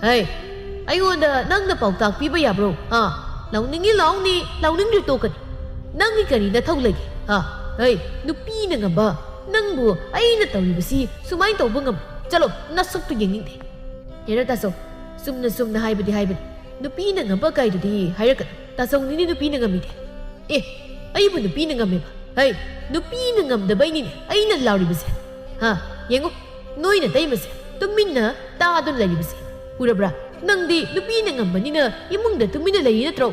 ꯍꯩ, ꯑꯩꯉꯣꯟꯗ ꯅꯪꯅ ꯄꯥꯎꯇꯥꯛ ꯄꯤꯕ ꯌꯥꯕ꯭ꯔꯣ? ꯑꯥ, ꯂꯥꯎꯅꯤꯡꯉꯤ ꯂꯥꯎꯅꯤ, ꯂꯥꯎꯅꯤꯡꯗ꯭ꯔꯤ ꯇꯣꯛꯀꯅꯤ꯫ ꯅꯪꯒꯤ ꯀꯔꯤ ꯅꯊꯧ ꯂꯩꯒꯦ? ꯑꯥ, ꯍꯩ, ꯅꯨꯄꯤꯅ ꯉꯝꯕ ꯅꯪꯕꯨ ꯑꯩꯅ ꯇꯧꯔꯤꯕꯁꯤ ꯁꯨꯃꯥꯏꯅ ꯇꯧꯕ ꯉꯝꯕ? ꯆꯠꯂꯣ, ꯅꯁꯛꯇꯨ ꯌꯦꯡꯅꯤꯡꯗꯦ꯫ ꯍꯦꯔꯥ ꯇꯥꯆꯧ, ꯆꯨꯝꯅ ꯆꯨꯝꯅ ꯍꯥꯏꯕꯗꯤ ꯍꯥꯏꯕꯅꯤ꯫ ꯅꯨꯄꯤꯅ ꯉꯝꯕ ꯀꯥꯏꯗꯨꯗꯤ ꯍꯥꯏꯔꯛꯀꯅꯨ꯫ ꯇꯥꯆꯧꯅꯤꯅꯦ ꯅꯨꯄꯤꯅ ꯉꯝꯃꯤꯗꯤ꯫ ꯑꯦ, ꯑꯩꯕꯨ ꯅꯨꯄꯤꯅ ꯉꯝꯃꯦꯕ? ꯍꯩ, ꯅꯨꯄꯤꯅ ꯉꯝꯗꯕꯩꯅꯤꯅꯦ ꯑꯩꯅ ꯂꯥꯎꯔꯤꯕꯁꯦ꯫ ꯍꯥ, ꯌꯦꯡꯉꯨ, ꯅꯣꯏꯅ ꯇꯩꯃꯁꯦ ꯇꯨꯃꯤꯟꯅ ꯇꯥꯗꯨꯅ ꯂꯩꯔꯤꯕꯁꯦ꯫ ꯎꯔꯕ꯭ꯔꯥ? ꯅꯪꯗꯤ ꯅꯨꯄꯤꯅ ꯉꯝꯕꯅꯤꯅ ꯏꯃꯨꯡꯗ ꯇꯨꯃꯤꯟꯅ ꯂꯩꯔꯤ ꯅꯠꯇ꯭ꯔꯣ?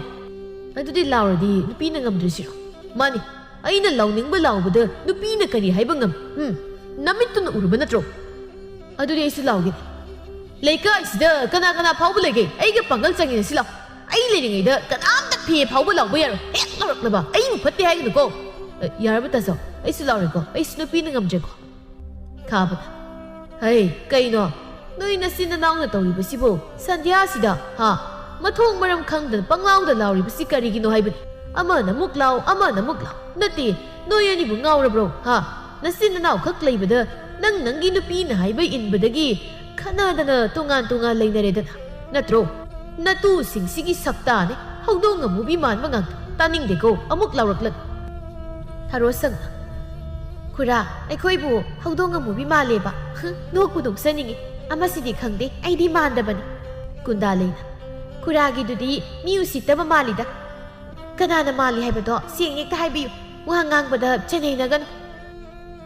ꯑꯗꯨꯗꯤ ꯂꯥꯎꯔꯗꯤ ꯅꯨꯄꯤꯅ ꯉꯝꯗ꯭ꯔꯤꯁꯤꯔꯣ? ꯃꯥꯅꯤ, ꯑꯩꯅ ꯂꯥꯎꯅꯤꯡꯕ ꯂꯥꯎꯕꯗ ꯅꯨꯄꯤꯅ ꯀꯔꯤ ꯍꯥꯏꯕ ꯉꯝꯃꯤ? ꯎꯝ, ꯅꯃꯤꯠꯇꯨꯅ ꯎꯔꯕ ꯅꯠꯇ꯭ꯔꯣ? ꯑꯗꯨꯗꯤ ꯑꯩꯁꯨ ꯂꯥꯎꯒꯦ꯫ ꯂꯩꯀꯥꯏꯁꯤꯗ ꯀꯅꯥ ꯀꯅꯥ ꯐꯥꯎꯕ ꯂꯩꯒꯦ? ꯑꯩꯒ ꯄꯥꯡꯒꯜ ꯆꯥꯡꯌꯦꯡꯅꯁꯤ ꯂꯥꯎ꯫ ꯑꯩ ꯂꯩꯔꯤꯉꯩꯗ ꯀꯅꯥꯝꯇ ꯐꯦ ꯐꯥꯎꯕ ꯂꯥꯎꯕ ꯌꯥꯔꯣꯏ꯫ ꯍꯦꯛ ꯂꯥꯎꯔꯛꯂꯕ ꯑꯩꯕꯨ ꯐꯠꯇꯦ ꯍꯥꯏꯒꯅꯨꯀꯣ꯫ ꯑ, ꯌꯥꯔꯕ ꯇꯥꯆꯧ? ꯑꯩꯁꯨ ꯂꯥꯎꯔꯦꯀꯣ꯫ ꯑꯩꯁꯨ ꯅꯨꯄꯤꯅ ꯉꯝꯗ꯭ꯔꯦꯀꯣ꯫ ꯈꯥꯕꯅ, ꯑꯩ, ꯀꯩꯅꯣ? ꯅꯣꯏ ꯅꯆꯤꯟ ꯅꯅꯥꯎꯅ ꯇꯧꯔꯤꯕꯁꯤꯕꯨ ꯁꯟꯙ꯭ꯌꯥꯁꯤꯗ, ꯍꯥ? ꯃꯊꯣꯡ ꯃꯔꯝ ꯈꯪꯗꯅ ꯄꯪꯂꯥꯎꯗ ꯂꯥꯎꯔꯤꯕꯁꯤ ꯀꯔꯤꯒꯤꯅꯣ ꯍꯥꯏꯕꯅꯤ? ꯑꯃꯅ ꯑꯃꯨꯛ ꯂꯥꯎ, ꯑꯃꯅ ꯑꯃꯨꯛ ꯂꯥꯎ꯫ ꯅꯠꯇꯦ, ꯅꯣꯏ ꯑꯅꯤꯕꯨ ꯉꯥꯎꯔꯕ꯭ꯔꯣ, ꯍꯥ? ꯅꯆꯤꯟ ꯅꯅꯥꯎ ꯈꯛ ꯂꯩꯕꯗ ꯅꯪ ꯅꯪꯒꯤ ꯅꯨꯄꯤꯅ ꯍꯥꯏꯕ ꯏꯟꯕꯗꯒꯤ ꯈꯠꯅꯗꯅ ꯇꯣꯉꯥꯟ ꯇꯣꯉꯥꯟ ꯂꯩꯅꯔꯦꯗꯅ, ꯅꯠꯇ꯭ꯔꯣ? ꯅꯇꯨꯁꯤꯡꯁꯤꯒꯤ ꯁꯛꯇꯥꯅꯦ, ꯍꯧꯗꯣꯡ ꯑꯃꯨꯕꯤ ꯃꯥꯟꯕ ꯉꯥꯛꯇ꯫ ꯇꯥꯅꯤꯡꯗꯦꯀꯣ, ꯑꯃꯨꯛ ꯂꯥꯎꯔꯛꯂꯅꯨ꯫ ꯊꯔꯣꯁꯪꯅ, "ꯈꯨꯔꯥ, ꯑꯩꯈꯣꯏꯕꯨ ꯍꯧꯗꯣꯡ ꯑꯃꯨꯕꯤ ꯃꯥꯜꯂꯦꯕ?" ꯍꯨꯝ, ꯅꯣꯛꯄꯨ ꯅꯣꯛꯆꯅꯤꯡꯉꯤ꯫ "ꯑꯃꯁꯤꯗꯤ ꯈꯪꯗꯦ, ꯑꯩꯗꯤ ꯃꯥꯟꯗꯕꯅꯤ꯫" ꯀꯨꯟꯗꯥꯂꯩꯅ, "ꯈꯨꯔꯥꯒꯤꯗꯨꯗꯤ ꯃꯤ ꯎꯁꯤꯠꯇꯕ ꯃꯥꯜꯂꯤꯗ꯫ ꯀꯅꯥꯅ ꯃꯥꯜꯂꯤ ꯍꯥꯏꯕꯗꯣ ꯁꯦꯡꯅ ꯍꯦꯛꯇ ꯍꯥꯏꯕꯤꯌꯨ, ꯋꯥ ꯉꯥꯡꯕꯗ ꯆꯦꯟꯅꯩꯅꯒꯅꯨ꯫"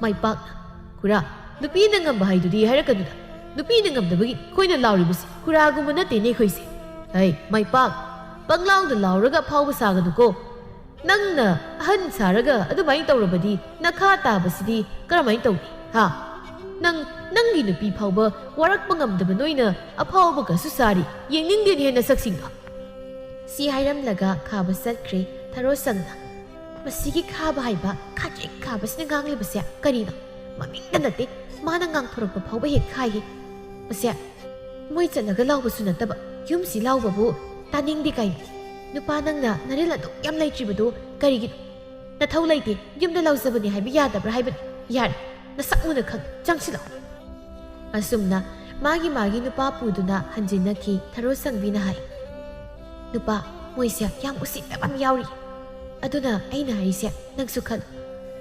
ꯃꯥꯏꯄꯥꯛꯅ, "ꯈꯨꯔꯥ, ꯅꯨꯄꯤꯅ ꯉꯝꯕ ꯍꯥꯏꯗꯨꯗꯤ ꯍꯥꯏꯔꯛꯀꯅꯨꯗ꯫ ꯅꯨꯄꯤꯅ ꯉꯝꯗꯕꯒꯤ ꯑꯩꯈꯣꯏꯅ ꯂꯥꯎꯔꯤꯕꯁꯤ ꯈꯨꯔꯥꯒꯨꯝꯕ ꯅꯠꯇꯦꯅꯦ ꯑꯩꯈꯣꯏꯁꯦ꯫ ꯍꯩ, ꯃꯥꯏꯄꯥꯛ, ꯄꯪꯂꯥꯎꯗ ꯂꯥꯎꯔꯒ ꯑꯐꯥꯎꯕ ꯁꯥꯒꯅꯨꯀꯣ꯫ ꯅꯪꯅ ꯑꯍꯟ ꯁꯥꯔꯒ ꯑꯗꯨꯃꯥꯏꯅ ꯇꯧꯔꯕꯗꯤ ꯅꯈꯥ ꯇꯥꯕꯁꯤꯗꯤ ꯀꯔꯝꯍꯥꯏꯅ ꯇꯧꯅꯤ, ꯍꯥ? ꯅꯪ ꯅꯪꯒꯤ ꯅꯨꯄꯤ ꯐꯥꯎꯕ ꯋꯥꯔꯛꯄ ꯉꯝꯗꯕ ꯅꯣꯏꯅ ꯑꯐꯥꯎꯕꯒꯁꯨ ꯁꯥꯔꯤ꯫ ꯌꯦꯡꯅꯤꯡꯗꯦꯅꯦ ꯅꯁꯛꯁꯤꯡꯗꯣ꯫" ꯁꯤ ꯍꯥꯏꯔꯝꯂꯒ ꯈꯥꯕ ꯆꯠꯈ꯭ꯔꯦ ꯊꯔꯣꯁꯪꯅ꯫ "ꯃꯁꯤꯒꯤ ꯈꯥꯕ ꯍꯥꯏꯕ ꯈꯥꯇ꯭ꯔꯤꯛ ꯈꯥꯕꯁꯤꯅ ꯉꯥꯡꯂꯤꯕꯁꯦ ꯀꯔꯤꯅꯣ? ꯃꯃꯤꯡꯗ ꯅꯠꯇꯦ, ꯃꯥꯅ ꯉꯥꯡꯊꯣꯔꯛꯄ ꯐꯥꯎꯕ ꯍꯦꯛ ꯈꯥꯏꯍꯦ꯫ ꯃꯁꯦ ꯃꯣꯏ ꯆꯠꯂꯒ ꯂꯥꯎꯕꯁꯨ ꯅꯠꯇꯕ, ꯌꯨꯝꯁꯤ ꯂꯥꯎꯕꯕꯨ ꯇꯥꯅꯤꯡꯗꯦ ꯀꯥꯏꯅ꯫ ꯅꯨꯄꯥ ꯅꯪꯅ ꯅꯔꯤꯜ ꯑꯗꯨꯛ ꯌꯥꯝ ꯂꯩꯇ꯭ꯔꯤꯕꯗꯨ ꯀꯔꯤꯒꯤꯅꯣ? ꯅꯊꯧ ꯂꯩꯇꯦ, ꯌꯨꯝꯗ ꯂꯥꯎꯖꯕꯅꯤ ꯍꯥꯏꯕ ꯌꯥꯗꯕ꯭ꯔꯥ ꯍꯥꯏꯕꯅꯤ꯫ ꯌꯥꯔꯦ, ꯅꯁꯛ ꯃꯨꯅ ꯈꯪ ꯆꯪꯁꯤꯜꯂꯛꯑꯣ꯫" ꯑꯁꯨꯝꯅ ꯃꯥꯒꯤ ꯃꯥꯒꯤ ꯅꯨꯄꯥ ꯄꯨꯗꯨꯅ ꯍꯟꯖꯤꯟꯅꯈꯤ꯫ ꯊꯔꯣꯁꯪꯕꯤꯅ ꯍꯥꯏ, "ꯅꯨꯄꯥ, ꯃꯣꯏꯁꯦ ꯌꯥꯝ ꯎꯁꯤꯠꯇꯕ ꯑꯃ ꯌꯥꯎꯔꯤ꯫ ꯑꯗꯨꯅ ꯑꯩꯅ ꯍꯥꯏꯔꯤꯁꯦ ꯅꯪꯁꯨ ꯈꯜꯂꯨ꯫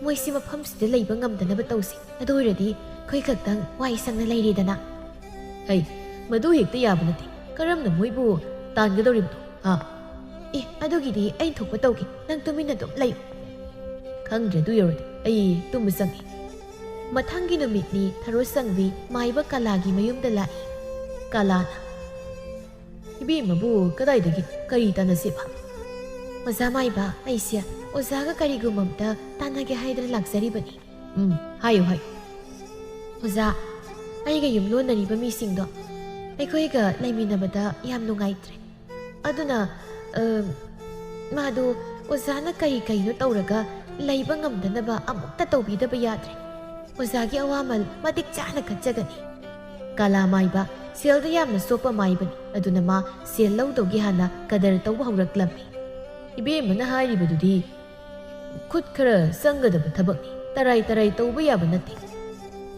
ꯃꯣꯏꯁꯦ ꯃꯐꯝꯁꯤꯗ ꯂꯩꯕ ꯉꯝꯗꯅꯕ ꯇꯧꯁꯤ꯫ ꯑꯗꯨ ꯑꯣꯏꯔꯗꯤ ꯑꯩꯈꯣꯏ ꯈꯛꯇꯪ ꯋꯥꯏ ꯁꯪꯅ ꯂꯩꯔꯦꯗꯅ꯫" "ꯍꯩ, ꯃꯗꯨ ꯍꯦꯛꯇ ꯌꯥꯕ ꯅꯠꯇꯦ꯫ ꯀꯔꯝꯅ ꯃꯣꯏꯕꯨ ꯇꯥꯟꯒꯗꯧꯔꯤꯕꯅꯣ, ꯍꯥ?" "ꯑꯦ, ꯑꯗꯨꯒꯤꯗꯤ ꯑꯩ ꯊꯣꯛꯄ ꯇꯧꯒꯦ꯫ ꯅꯪ ꯇꯨꯃꯤꯟꯅ ꯑꯗꯨꯝ ꯂꯩꯌꯨ꯫" "ꯈꯪꯗ꯭ꯔꯦ, ꯑꯗꯨ ꯌꯧꯔꯗꯤ ꯑꯩ ꯇꯨꯝꯕ ꯆꯪꯉꯦ꯫" ꯃꯊꯪꯒꯤ ꯅꯨꯃꯤꯠꯅꯤ ꯊꯔꯣꯁꯪꯕꯤ ꯃꯥꯏꯕ ꯀꯂꯥꯒꯤ ꯃꯌꯨꯝꯗ ꯂꯥꯛꯏ꯫ ꯀꯂꯥꯅ, "ꯏꯕꯦꯝꯃꯕꯨ ꯀꯗꯥꯏꯗꯒꯤ ꯀꯔꯤ ꯇꯥꯟꯅꯁꯦꯕ?" "ꯑꯣꯖꯥ ꯃꯥꯏꯕ, ꯑꯩꯁꯦ ꯑꯣꯖꯥꯒ ꯀꯔꯤꯒꯨꯝꯕ ꯑꯝꯇ ꯇꯥꯟꯅꯒꯦ ꯍꯥꯏꯗꯅ ꯂꯥꯛꯆꯔꯤꯕꯅꯤ꯫" "ꯎꯝ, ꯍꯥꯏꯌꯨ, ꯍꯥꯏꯌꯨ꯫" "ꯑꯣꯖꯥ, ꯑꯩꯒ ꯌꯨꯝꯂꯣꯟꯅꯔꯤꯕ ꯃꯤꯁꯤꯡꯗꯣ ꯑꯩꯈꯣꯏꯒ ꯂꯩꯃꯤꯟꯅꯕꯗ ꯌꯥꯝ ꯅꯨꯡꯉꯥꯏꯇ꯭ꯔꯦ꯫ ꯑꯗꯨꯅ, ꯑ, ꯃꯥꯗꯣ ꯑꯣꯖꯥꯅ ꯀꯔꯤ ꯀꯔꯤꯅꯣ ꯇꯧꯔꯒ ꯂꯩꯕ ꯉꯝꯗꯅꯕ ꯑꯃꯨꯛꯇ ꯇꯧꯕꯤꯗꯕ ꯌꯥꯗ꯭ꯔꯦ꯫ ꯑꯣꯖꯥꯒꯤ ꯑꯋꯥꯃꯜ ꯃꯇꯤꯛ ꯆꯥꯅ ꯈꯠꯆꯒꯅꯤ꯫ ꯀꯂꯥ ꯃꯥꯏꯕ ꯁꯦꯜꯗ ꯌꯥꯝꯅ ꯆꯣꯞꯄ ꯃꯥꯏꯕꯅꯤ, ꯑꯗꯨꯅ ꯃꯥ ꯁꯦꯜ ꯂꯧꯗꯧꯒꯤ ꯍꯥꯟꯅ ꯀꯗꯔ ꯇꯧꯕ ꯍꯧꯔꯛꯂꯝꯃꯤ꯫ ꯏꯕꯦꯝꯃꯅ ꯍꯥꯏꯔꯤꯕꯗꯨꯗꯤ ꯈꯨꯠ ꯈꯔ ꯆꯪꯒꯗꯕ ꯊꯕꯛꯅꯤ, ꯇꯔꯥꯏ ꯇꯔꯥꯏ ꯇꯧꯕ ꯌꯥꯕ ꯅꯠꯇꯦ꯫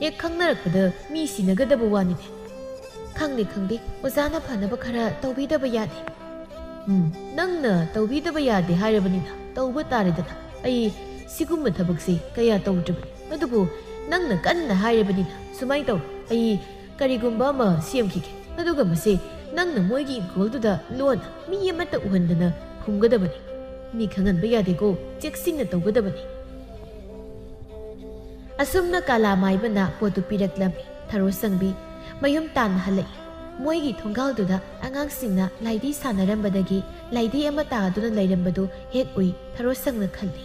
ꯍꯦꯛ ꯈꯪꯅꯔꯛꯄꯗ ꯃꯤ ꯁꯤꯅꯒꯗꯕ ꯋꯥꯅꯤꯅꯦ꯫ ꯈꯪꯗꯦ ꯈꯪꯗꯦ, ꯑꯣꯖꯥꯅ ꯐꯅꯕ ꯈꯔ ꯇꯧꯕꯤꯗꯕ ꯌꯥꯗꯦ꯫ ꯎꯝ, ꯅꯪꯅ ꯇꯧꯕꯤꯗꯕ ꯌꯥꯗꯦ ꯍꯥꯏꯔꯕꯅꯤꯅ ꯇꯧꯕ ꯇꯥꯔꯦꯗꯅ꯫ ꯑꯩ ꯁꯤꯒꯨꯝꯕ ꯊꯕꯛꯁꯦ ꯀꯌꯥ ꯇꯧꯗ꯭ꯔꯤꯕꯅꯤ, ꯑꯗꯨꯕꯨ ꯅꯪꯅ ꯀꯟꯅ ꯍꯥꯏꯔꯕꯅꯤꯅ ꯁꯨꯃꯥꯏꯅ ꯇꯧ, ꯑꯩ ꯀꯔꯤꯒꯨꯝꯕ ꯑꯃ ꯁꯦꯝꯈꯤꯒꯦ, ꯑꯗꯨꯒ ꯃꯁꯦ ꯅꯪꯅ ꯃꯣꯏꯒꯤ ꯏꯪꯈꯣꯜꯗꯨꯗ ꯂꯣꯟꯅ ꯃꯤ ꯑꯃꯠꯇ ꯎꯍꯟꯗꯅ ꯐꯨꯝꯒꯗꯕꯅꯤ꯫ ꯃꯤ ꯈꯪꯍꯟꯕ ꯌꯥꯗꯦꯀꯣ, ꯆꯦꯛꯁꯤꯟꯅ ꯇꯧꯒꯗꯕꯅꯤ꯫ ꯑꯁꯨꯝꯅ ꯀꯂꯥ ꯃꯥꯏꯕꯅ ꯄꯣꯠꯇꯨ ꯄꯤꯔꯛꯂꯝꯃꯤ꯫ ꯊꯔꯣ ꯁꯪꯕꯤ ꯃꯌꯨꯝ ꯇꯥꯟꯅ ꯍꯜꯂꯛꯏ꯫ ꯃꯣꯏꯒꯤ ꯊꯣꯡꯒꯥꯜꯗꯨꯗ ꯑꯉꯥꯡꯁꯤꯡꯅ ꯂꯥꯏꯙꯤ ꯁꯥꯟꯅꯔꯝꯕꯗꯒꯤ ꯂꯥꯏꯙꯤ ꯑꯃ ꯇꯥꯗꯨꯅ ꯂꯩꯔꯝꯕꯗꯨ ꯍꯦꯛ ꯎꯏ꯫ ꯊꯔꯣ ꯁꯪꯅ ꯈꯜꯂꯤ,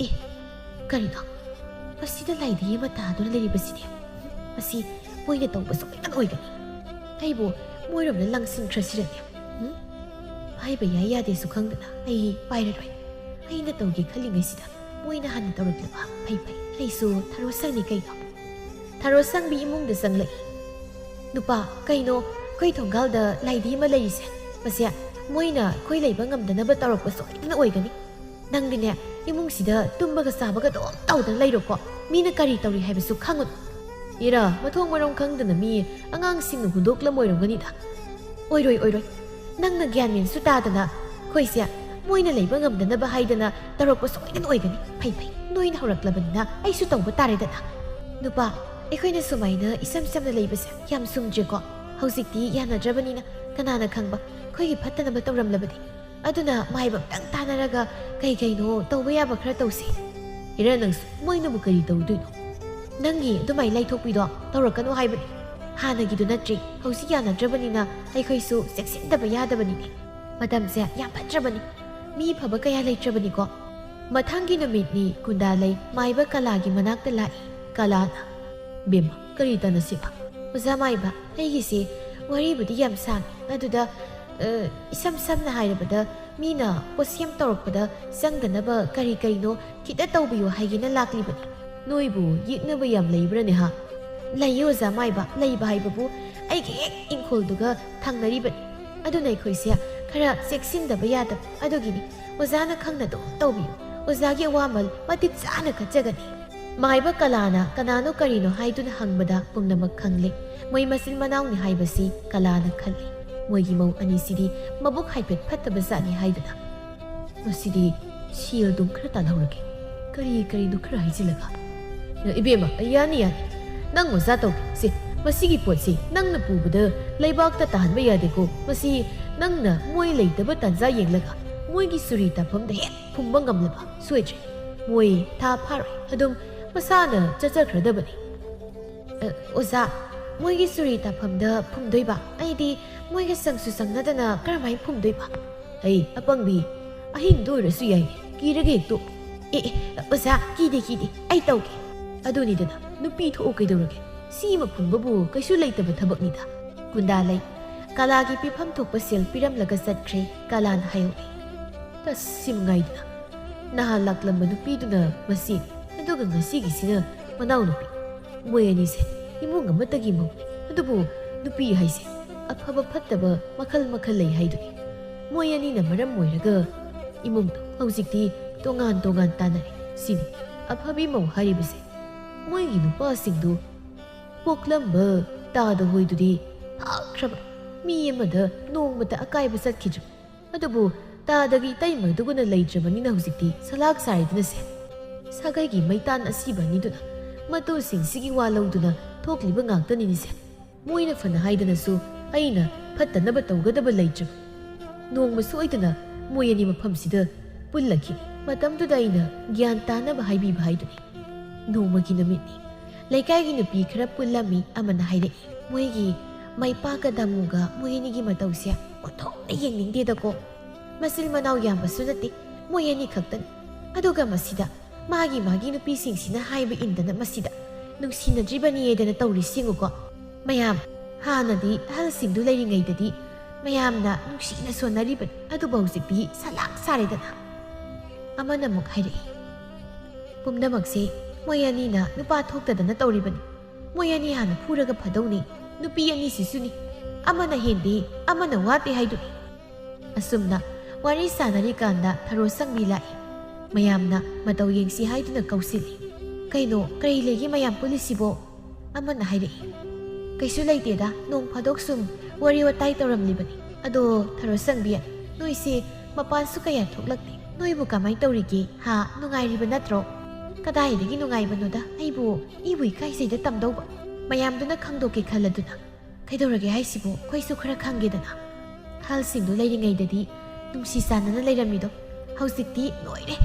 "ꯑꯦ, ꯀꯔꯤꯅꯣ? ꯃꯁꯤꯗ ꯂꯥꯏꯙꯤ ꯑꯃ ꯇꯥꯗꯨꯅ ꯂꯩꯔꯤꯕꯁꯤꯗꯤ? ꯃꯁꯤ ꯃꯣꯏꯅ ꯇꯧꯕ ꯁꯣꯏꯗꯅ ꯑꯣꯏꯒꯅꯤ꯫ ꯑꯩꯕꯨ ꯃꯣꯏꯔꯣꯝꯗ ꯂꯪꯁꯤꯟꯈ꯭ꯔꯁꯤꯔꯅꯦ? ꯎꯝ? ꯍꯥꯏꯕ ꯌꯥꯏ ꯌꯥꯗꯦꯁꯨ ꯈꯪꯗꯅ ꯑꯩ ꯄꯥꯏꯔꯔꯣꯏ꯫ ꯑꯩꯅ ꯇꯧꯒꯦ ꯈꯜꯂꯤꯉꯩꯁꯤꯗ ꯃꯣꯏꯅ ꯍꯥꯟꯅ ꯇꯧꯔꯛꯂꯕ? ꯐꯩ ꯐꯩ, ꯑꯩꯁꯨ ꯊꯔꯣ ꯁꯪꯅꯤ ꯀꯩꯅꯣ?" ꯊꯔꯣ ꯁꯪꯕꯤ ꯏꯃꯨꯡꯗ ꯆꯪꯂꯛꯏ꯫ "ꯅꯨꯄꯥ, ꯀꯩꯅꯣ ꯑꯩꯈꯣꯏ ꯊꯣꯡꯒꯥꯜꯗ ꯂꯥꯏꯙꯤ ꯑꯃ ꯂꯩꯔꯤꯁꯦ? ꯃꯁꯦ ꯃꯣꯏꯅ ꯑꯩꯈꯣꯏ ꯂꯩꯕ ꯉꯝꯗꯅꯕ ꯇꯧꯔꯛꯄ ꯁꯣꯏꯗꯅ ꯑꯣꯏꯒꯅꯤ꯫ ꯅꯪꯗꯤꯅꯦ, ꯏꯃꯨꯡꯁꯤꯗ ꯇꯨꯝꯕꯒ ꯆꯥꯕꯒ ꯑꯗꯨꯝ ꯇꯧꯗꯅ ꯂꯩꯔꯣꯀꯣ꯫ ꯃꯤꯅ ꯀꯔꯤ ꯇꯧꯔꯤ ꯍꯥꯏꯕꯁꯨ ꯈꯪꯉꯨꯅꯨ꯫" ꯏꯔꯥ, ꯃꯊꯣꯡ ꯃꯔꯝ ꯈꯪꯗꯅ ꯃꯤ ꯑꯉꯥꯡꯁꯤꯡꯅ ꯍꯨꯟꯗꯣꯛꯂꯝꯃꯣꯏꯔꯝꯒꯅꯤꯗ꯫ ꯑꯣꯏꯔꯣꯏ, ꯑꯣꯏꯔꯣꯏ꯫ ꯅꯪꯅ ꯒ꯭ꯌꯥꯟ ꯃꯦꯟꯁꯨ ꯇꯥꯗꯅ ꯑꯩꯈꯣꯏꯁꯦ ꯃꯣꯏꯅ ꯂꯩꯕ ꯉꯝꯗꯅꯕ ꯍꯥꯏꯗꯅ ꯇꯧꯔꯛꯄ ꯁꯣꯏꯗꯅ ꯑꯣꯏꯒꯅꯤ꯫ ꯐꯩ, ꯐꯩ, ꯅꯣꯏꯅ ꯍꯧꯔꯛꯂꯕꯅꯤꯅ ꯑꯩꯁꯨ ꯇꯧꯕ ꯇꯥꯔꯦꯗꯅ꯫ ꯅꯨꯄꯥ, ꯑꯩꯈꯣꯏꯅ ꯁꯨꯃꯥꯏꯅ ꯏꯁꯝ ꯁꯝꯅ ꯂꯩꯕꯁꯦ ꯌꯥꯝ ꯆꯨꯝꯗ꯭ꯔꯦꯀꯣ꯫ ꯍꯧꯖꯤꯛꯇꯤ ꯌꯥꯅꯗ꯭ꯔꯕꯅꯤꯅ ꯀꯅꯥꯅ ꯈꯪꯕ, ꯑꯩꯈꯣꯏꯒꯤ ꯐꯠꯇꯅꯕ ꯇꯧꯔꯝꯂꯕꯗꯤ꯫ ꯑꯗꯨꯅ ꯃꯥꯏꯕ ꯑꯝꯇꯪ ꯇꯥꯟꯅꯔꯒ ꯀꯩ ꯀꯩꯅꯣ ꯇꯧꯕ ꯌꯥꯕ ꯈꯔ ꯇꯧꯁꯤ꯫ ꯏꯔꯥ, ꯅꯪꯁꯨ ꯃꯣꯏꯅꯕꯨ ꯀꯔꯤ ꯇꯧꯗꯣꯏꯅꯣ? ꯅꯪꯒꯤ ꯑꯗꯨꯃꯥꯏꯅ ꯂꯩꯊꯣꯛꯄꯤꯗꯣ ꯇꯧꯔꯛꯀꯅꯨ ꯍꯥꯏꯕꯅꯤ꯫ ꯍꯥꯟꯅꯒꯤꯗꯨ ꯅꯠꯇ꯭ꯔꯤ, ꯍꯧꯖꯤꯛ ꯌꯥꯅꯗ꯭ꯔꯕꯅꯤꯅ ꯑꯩꯈꯣꯏꯁꯨ ꯆꯦꯛꯁꯤꯟꯗꯕ ꯌꯥꯗꯕꯅꯤꯅꯦ꯫ ꯃꯇꯝꯁꯦ ꯌꯥꯝ ꯐꯠꯇ꯭ꯔꯕꯅꯤ꯫ ꯃꯤ ꯐꯕ ꯀꯌꯥ ꯂꯩꯇ꯭ꯔꯕꯅꯤꯀꯣ꯫ ꯃꯊꯪꯒꯤ ꯅꯨꯃꯤꯠꯅꯤ ꯀꯨꯟꯗꯥꯂꯩ ꯃꯥꯏꯕ ꯀꯂꯥꯒꯤ ꯃꯅꯥꯛꯇ ꯂꯥꯛꯏ꯫ ꯀꯂꯥꯅ, "ꯕꯦꯝꯃ, ꯀꯔꯤ ꯇꯥꯟꯅꯁꯤꯕ?" "ꯑꯣꯖꯥ ꯃꯥꯏꯕ, ꯑꯩꯒꯤꯁꯤ ꯋꯥꯔꯤꯕꯨꯗꯤ ꯌꯥꯝ ꯁꯥꯡꯉꯤ꯫ ꯑꯗꯨꯗ, ꯑ, ꯏꯁꯝ ꯁꯝꯅ ꯍꯥꯏꯔꯕꯗ, ꯃꯤꯅ ꯄꯣꯠꯁꯦꯝ ꯇꯧꯔꯛꯄꯗ ꯆꯪꯗꯅꯕ ꯀꯔꯤ ꯀꯔꯤꯅꯣ ꯈꯤꯇ ꯇꯧꯕꯤꯌꯨ ꯍꯥꯏꯒꯦꯅ ꯂꯥꯛꯂꯤꯕꯅꯤ꯫" "ꯅꯣꯏꯕꯨ ꯌꯦꯛꯅꯕ ꯌꯥꯝ ꯂꯩꯕ꯭ꯔꯅꯦ ꯍꯥ?" "ꯂꯩꯌꯦ ꯑꯣꯖꯥ ꯃꯥꯏꯕ, ꯂꯩꯕ ꯍꯥꯏꯕꯕꯨ ꯑꯩꯒꯤ ꯍꯦꯛ ꯏꯪꯈꯣꯜꯗꯨꯒ ꯊꯪꯅꯔꯤꯕꯅꯤ꯫ ꯑꯗꯨꯅ ꯑꯩꯈꯣꯏꯁꯦ ꯈꯔ ꯆꯦꯛꯁꯤꯟꯗꯕ ꯌꯥꯗꯕ, ꯑꯗꯨꯒꯤꯅꯤ꯫ ꯑꯣꯖꯥꯅ ꯈꯪꯅ ꯑꯗꯨꯝ ꯇꯧꯕꯤꯌꯨ꯫ ꯑꯣꯖꯥꯒꯤ ꯑꯋꯥꯃꯜ ꯃꯇꯤꯛ ꯆꯥꯅ ꯀꯠꯆꯒꯅꯤ꯫" ꯃꯥꯏꯕ ꯀꯂꯥꯅ ꯀꯅꯥꯅꯣ ꯀꯔꯤꯅꯣ ꯍꯥꯏꯗꯨꯅ ꯍꯪꯕꯗ ꯄꯨꯝꯅꯃꯛ ꯈꯪꯂꯦ꯫ ꯃꯣꯏ ꯃꯆꯤꯟ ꯃꯅꯥꯎꯅꯤ ꯍꯥꯏꯕꯁꯤ ꯀꯂꯥꯅ ꯈꯜꯂꯤ꯫ ꯃꯣꯏꯒꯤ ꯃꯧ ꯑꯅꯤꯁꯤꯗꯤ ꯃꯕꯨꯛ ꯍꯥꯏꯐꯦꯠ ꯐꯠꯇꯕ ꯖꯥꯠꯅꯤ ꯍꯥꯏꯗꯨꯅ꯫ "ꯃꯁꯤꯗꯤ ꯁꯦꯜꯗꯨꯝ ꯈꯔ ꯇꯥꯜꯍꯧꯔꯒꯦ, ꯀꯔꯤ ꯀꯔꯤꯅꯣ ꯈꯔ ꯍꯥꯏꯖꯤꯜꯂꯒ꯫" "ꯏꯕꯦꯝꯃ, ꯌꯥꯅꯤ, ꯌꯥꯅꯤ꯫ ꯅꯪ ꯑꯣꯖꯥ ꯇꯧꯒꯦ꯫ ꯁꯦ, ꯃꯁꯤꯒꯤ ꯄꯣꯠꯁꯤ ꯅꯪꯅ ꯄꯨꯕꯗ ꯂꯩꯕꯥꯛꯇ ꯇꯥꯍꯟꯕ ꯌꯥꯗꯦꯀꯣ꯫ ꯃꯁꯤ ꯅꯪꯅ ꯃꯣꯏ ꯂꯩꯇꯕ ꯇꯥꯟꯖꯥ ꯌꯦꯡꯂꯒ ꯃꯣꯏꯒꯤ ꯆꯨꯔꯤ ꯇꯥꯐꯝꯗ ꯍꯦꯛ ꯐꯨꯝꯕ ꯉꯝꯂꯕ ꯁꯣꯏꯗ꯭ꯔꯦ꯫ ꯃꯣꯏ ꯊꯥ ꯐꯥꯔꯣꯏ, ꯑꯗꯨꯝ ꯃꯁꯥꯅ ꯆꯠꯆꯈ꯭ꯔꯗꯕꯅꯤ꯫" "ꯑ, ꯑꯣꯖꯥ, ꯃꯣꯏꯒꯤ ꯆꯨꯔꯤ ꯇꯥꯐꯝꯗ ꯐꯨꯝꯗꯣꯏꯕ? ꯑꯩꯗꯤ ꯃꯣꯏꯒ ꯆꯪꯁꯨ ꯆꯪꯅꯗꯅ ꯀꯔꯝꯍꯥꯏꯅ ꯐꯨꯝꯗꯣꯏꯕ?" "ꯑꯩ ꯑꯄꯪꯕꯤ, ꯑꯍꯤꯡꯗ ꯑꯣꯏꯔꯁꯨ ꯌꯥꯏꯅꯦ, ꯀꯤꯔꯒ ꯍꯦꯛ ꯇꯣꯛ꯫" "ꯑꯦ, ꯑꯦ, ꯑꯣꯖꯥ, ꯀꯤꯗꯦ, ꯀꯤꯗꯦ, ꯑꯩ ꯇꯧꯒꯦ꯫" "ꯑꯗꯨꯅꯤꯗꯅ, ꯅꯨꯄꯤ ꯊꯣꯛꯎ ꯀꯩꯗꯧꯔꯒꯦ? ꯁꯤꯃ ꯐꯨꯝꯕꯕꯨ ꯀꯩꯁꯨ ꯂꯩꯇꯕ ꯊꯕꯛꯅꯤꯗ꯫" "ꯀꯨꯟꯗꯥ ꯂꯩ꯫" ꯀꯂꯥꯒꯤ ꯄꯤꯐꯝ ꯊꯣꯛꯄ ꯁꯦꯜ ꯄꯤꯔꯝꯂꯒ ꯆꯠꯈ꯭ꯔꯦ꯫ ꯀꯂꯥꯅ ꯍꯥꯏꯍꯧꯏ꯫ ꯇꯁ, ꯁꯤ ꯃꯉꯥꯏꯗꯅ꯫ ꯅꯍꯥꯟ ꯂꯥꯛꯂꯝꯕ ꯅꯨꯄꯤꯗꯨꯅ ꯃꯆꯦꯅꯤ, ꯑꯗꯨꯒ ꯉꯁꯤꯒꯤꯁꯤꯅ ꯃꯅꯥꯎꯅꯨꯄꯤ꯫ ꯃꯣꯏ ꯑꯅꯤꯁꯦ ꯏꯃꯨꯡ ꯑꯃꯠꯇꯒꯤ ꯃꯧꯅꯤ꯫ ꯑꯗꯨꯕꯨ ꯅꯨꯄꯤ ꯍꯥꯏꯁꯦ ꯑꯐꯕ ꯐꯠꯇꯕ ꯃꯈꯜ ꯃꯈꯜ ꯂꯩ ꯍꯥꯏꯗꯨꯅꯤ꯫ ꯃꯣꯏ ꯑꯅꯤꯅ ꯃꯔꯝ ꯑꯣꯏꯔꯒ ꯏꯃꯨꯡꯗꯣ ꯍꯧꯖꯤꯛꯇꯤ ꯇꯣꯉꯥꯟ ꯇꯣꯉꯥꯟ ꯇꯥꯅꯔꯦ꯫ ꯁꯤꯅꯤ ꯑꯐꯕꯤ ꯃꯧ ꯍꯥꯏꯔꯤꯕꯁꯦ꯫ ꯃꯣꯏꯒꯤ ꯅꯨꯄꯥꯁꯤꯡꯗꯨ ꯄꯣꯛꯂꯝꯕ ꯇꯥꯗ ꯍꯣꯏꯗꯨꯗꯤ ꯐꯈ꯭ꯔꯕ, ꯃꯤ ꯑꯃꯗ ꯅꯣꯡꯃꯇ ꯑꯀꯥꯏꯕ ꯆꯠꯈꯤꯗ꯭ꯔꯕ꯫ ꯑꯗꯨꯕꯨ ꯇꯥꯗꯒꯤ ꯏꯇꯩꯃꯗꯨꯒꯅ ꯂꯩꯇ꯭ꯔꯕꯅꯤꯅ ꯍꯧꯖꯤꯛꯇꯤ ꯁꯂꯥꯛ ꯁꯥꯔꯤꯗꯨꯅꯁꯦ꯫ ꯁꯥꯒꯩꯒꯤ ꯃꯩꯇꯥꯟ ꯑꯁꯤꯕ ꯑꯅꯤꯗꯨꯅ ꯃꯇꯨꯁꯤꯡꯁꯤꯒꯤ ꯋꯥ ꯂꯧꯗꯨꯅ ꯊꯣꯛꯂꯤꯕ ꯉꯥꯛꯇꯅꯤꯅꯦꯁꯦ꯫ ꯃꯣꯏꯅ ꯐꯅ ꯍꯥꯏꯗꯅꯁꯨ ꯑꯩꯅ ꯐꯠꯇꯅꯕ ꯇꯧꯒꯗꯕ ꯂꯩꯇ꯭ꯔꯕ꯫ ꯅꯣꯡꯃ ꯁꯣꯏꯗꯅ ꯃꯣꯏ ꯑꯅꯤ ꯃꯐꯝꯁꯤꯗ ꯄꯨꯜꯂꯈꯤ꯫ ꯃꯇꯝꯗꯨꯗ ꯑꯩꯅ ꯒ꯭ꯌꯥꯟ ꯇꯥꯅꯕ ꯍꯥꯏꯕꯤꯕ ꯍꯥꯏꯗꯨꯅꯤ꯫ ꯅꯣꯡꯃꯒꯤ ꯅꯨꯃꯤꯠꯅꯤ꯫ ꯂꯩꯀꯥꯏꯒꯤ ꯅꯨꯄꯤ ꯈꯔ ꯄꯨꯜꯂꯝꯃꯤ꯫ ꯑꯃꯅ ꯍꯥꯏꯔꯛꯏ, "ꯃꯣꯏꯒꯤ ꯃꯩꯄꯥꯒ ꯗꯥꯃꯨꯒ ꯃꯣꯏ ꯑꯅꯤꯒꯤ ꯃꯇꯧꯁꯦ ꯑꯣꯟꯊꯣꯛꯅ ꯌꯦꯡꯅꯤꯡꯗꯦꯗꯀꯣ꯫ ꯃꯆꯤꯟ ꯃꯅꯥꯎ ꯌꯥꯝꯕꯁꯨ ꯅꯠꯇꯦ, ꯃꯣꯏ ꯑꯅꯤ ꯈꯛꯇꯅꯤ꯫ ꯑꯗꯨꯒ ꯃꯁꯤꯗ ꯃꯥꯒꯤ ꯃꯥꯒꯤ ꯅꯨꯄꯤꯁꯤꯡꯁꯤꯅ ꯍꯥꯏꯕ ꯏꯟꯗꯅ ꯃꯁꯤꯗ ꯅꯨꯡꯁꯤꯅꯗ꯭ꯔꯤꯕꯅꯤꯗꯅ ꯇꯧꯔꯤꯁꯤ ꯌꯦꯡꯉꯨꯀꯣ꯫ ꯃꯌꯥꯝ, ꯍꯥꯟꯅꯗꯤ ꯑꯍꯜꯁꯤꯡꯗꯨ ꯂꯩꯔꯤꯉꯩꯗꯗꯤ ꯃꯌꯥꯝꯅ ꯅꯨꯡꯁꯤꯅ ꯁꯣꯟꯅꯔꯤꯕꯅꯤ, ꯑꯗꯨꯕꯨ ꯍꯧꯖꯤꯛꯇꯤ ꯁꯂꯥꯛ ꯁꯥꯔꯦꯗꯅ꯫" ꯑꯃꯅ ꯑꯃꯨꯛ ꯍꯥꯏꯔꯛꯏ, "ꯄꯨꯝꯅꯃꯛꯁꯦ ꯃꯣꯏ ꯑꯅꯤꯅ ꯅꯨꯄꯥ ꯊꯣꯛꯇꯗꯅ ꯇꯧꯔꯤꯕꯅꯤ꯫ ꯃꯣꯏ ꯑꯅꯤ ꯍꯥꯟꯅ ꯐꯨꯔꯒ ꯐꯗꯧꯅꯤ꯫ ꯅꯨꯄꯤ ꯑꯅꯤꯁꯤꯁꯨꯅꯤ, ꯑꯃꯅ ꯍꯦꯟꯗꯦ, ꯑꯃꯅ ꯋꯥꯠꯇꯦ ꯍꯥꯏꯗꯨꯅꯤ꯫ ꯑꯁꯨꯝꯅ ꯋꯥꯔꯤ ꯁꯥꯟꯅꯔꯤꯀꯥꯟꯗ ꯊꯔꯣ ꯁꯪꯕꯤ ꯂꯥꯛꯏ꯫ ꯃꯌꯥꯝꯅ ꯃꯇꯧ ꯌꯦꯡꯁꯤ ꯍꯥꯏꯗꯨꯅ ꯀꯧꯁꯤꯜꯂꯤ꯫ "ꯀꯩꯅꯣ, ꯀꯔꯤ ꯂꯩꯒꯦ ꯃꯌꯥꯝ ꯄꯨꯜꯂꯤꯁꯤꯕꯣ?" ꯑꯃꯅ ꯍꯥꯏꯔꯛꯏ꯫ "ꯀꯩꯁꯨ ꯂꯩꯇꯦꯗ, ꯅꯣꯡ ꯐꯥꯗꯣꯛ ꯁꯨꯝ ꯋꯥꯔꯤ ꯋꯥꯇꯥꯏ ꯇꯧꯔꯝꯂꯤꯕꯅꯤ꯫ ꯑꯗꯣ ꯊꯔꯣ ꯁꯪꯕꯤ, ꯅꯣꯏꯁꯦ ꯃꯄꯥꯟꯁꯨ ꯀꯌꯥ ꯊꯣꯛꯂꯛꯇꯦ꯫ ꯅꯣꯏꯕꯨ ꯀꯃꯥꯏ ꯇꯧꯔꯤꯒꯦ? ꯍꯥ, ꯅꯨꯡꯉꯥꯏꯔꯤꯕ ꯅꯠꯇ꯭ꯔꯣ?" "ꯀꯗꯥꯏꯗꯒꯤ ꯅꯨꯡꯉꯥꯏꯕꯅꯣꯗ, ꯑꯩꯕꯨ, ꯑꯩꯕꯨ ꯏꯀꯥꯏꯖꯩꯗ ꯇꯝꯗꯧꯕ꯫ ꯃꯌꯥꯝꯗꯨꯅ ꯈꯪꯗꯣꯛꯀꯦ ꯈꯜꯂꯗꯨꯅ꯫ ꯀꯩꯗꯧꯔꯒꯦ ꯍꯥꯏꯁꯤꯕꯨ? ꯑꯩꯈꯣꯏꯁꯨ ꯈꯔ ꯈꯪꯒꯦꯗꯅ꯫ ꯑꯍꯜꯁꯤꯡꯗꯨ ꯂꯩꯔꯤꯉꯩꯗꯗꯤ ꯅꯨꯡꯁꯤ ꯆꯥꯟꯅꯅ ꯂꯩꯔꯝꯃꯤꯗꯣ꯫ ꯍꯧꯖꯤꯛꯇꯤ ꯂꯣꯏꯔꯦ꯫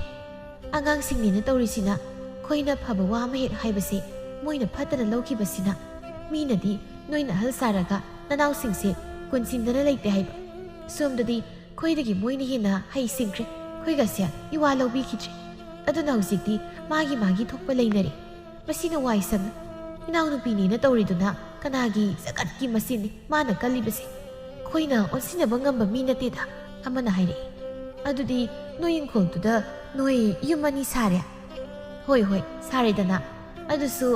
ꯑꯉꯥꯡꯁꯤꯡꯅꯦꯅ ꯇꯧꯔꯤꯁꯤꯅ, ꯑꯩꯈꯣꯏꯅ ꯐꯕ ꯋꯥ ꯑꯃ ꯍꯦꯛ ꯍꯥꯏꯕꯁꯦ ꯃꯣꯏꯅ ꯐꯠꯇꯅ ꯂꯧꯈꯤꯕꯁꯤꯅ꯫ ꯃꯤꯅꯗꯤ ꯅꯣꯏꯅ ꯑꯍꯜ ꯁꯥꯔꯒ ꯅꯅꯥꯎꯁꯤꯡꯁꯦ ꯀꯣꯟꯁꯤꯟꯗꯅ ꯂꯩꯇꯦ ꯍꯥꯏꯕ꯫ ꯁꯣꯝꯗꯗꯤ ꯑꯩꯈꯣꯏꯗꯒꯤ ꯃꯣꯏꯅ ꯍꯦꯟꯅ ꯍꯩꯁꯤꯡꯈ꯭ꯔꯦ꯫ ꯑꯩꯈꯣꯏꯒꯁꯦ ꯏꯋꯥ ꯂꯧꯕꯤꯈꯤꯗ꯭ꯔꯦ꯫ ꯑꯗꯨꯅ ꯍꯧꯖꯤꯛꯇꯤ ꯃꯥꯒꯤ ꯃꯥꯒꯤ ꯊꯣꯛꯄ ꯂꯩꯅꯔꯦ꯫ ꯃꯁꯤꯅ ꯋꯥꯏ ꯁꯪꯉꯤ꯫ ꯏꯅꯥꯎꯅꯨꯄꯤꯅꯦꯅ ꯇꯧꯔꯤꯗꯨꯅ ꯀꯅꯥꯒꯤ ꯖꯒꯠꯀꯤ ꯃꯆꯦꯅꯤ ꯃꯥꯅ ꯀꯜꯂꯤꯕꯁꯦ? ꯑꯩꯈꯣꯏꯅ ꯑꯣꯟꯁꯤꯟꯅꯕ ꯉꯝꯕ ꯃꯤ ꯅꯠꯇꯦꯗ," ꯑꯃꯅ ꯍꯥꯏꯔꯛꯏ꯫ "ꯑꯗꯨꯗꯤ ꯅꯣꯏ ꯏꯪꯈꯣꯜꯗꯨꯗ ꯅꯣꯏ ꯌꯨꯝ ꯑꯅꯤ ꯁꯥꯔꯦ?" "ꯍꯣꯏ, ꯍꯣꯏ, ꯁꯥꯔꯦꯗꯅ꯫ ꯑꯗꯨꯁꯨ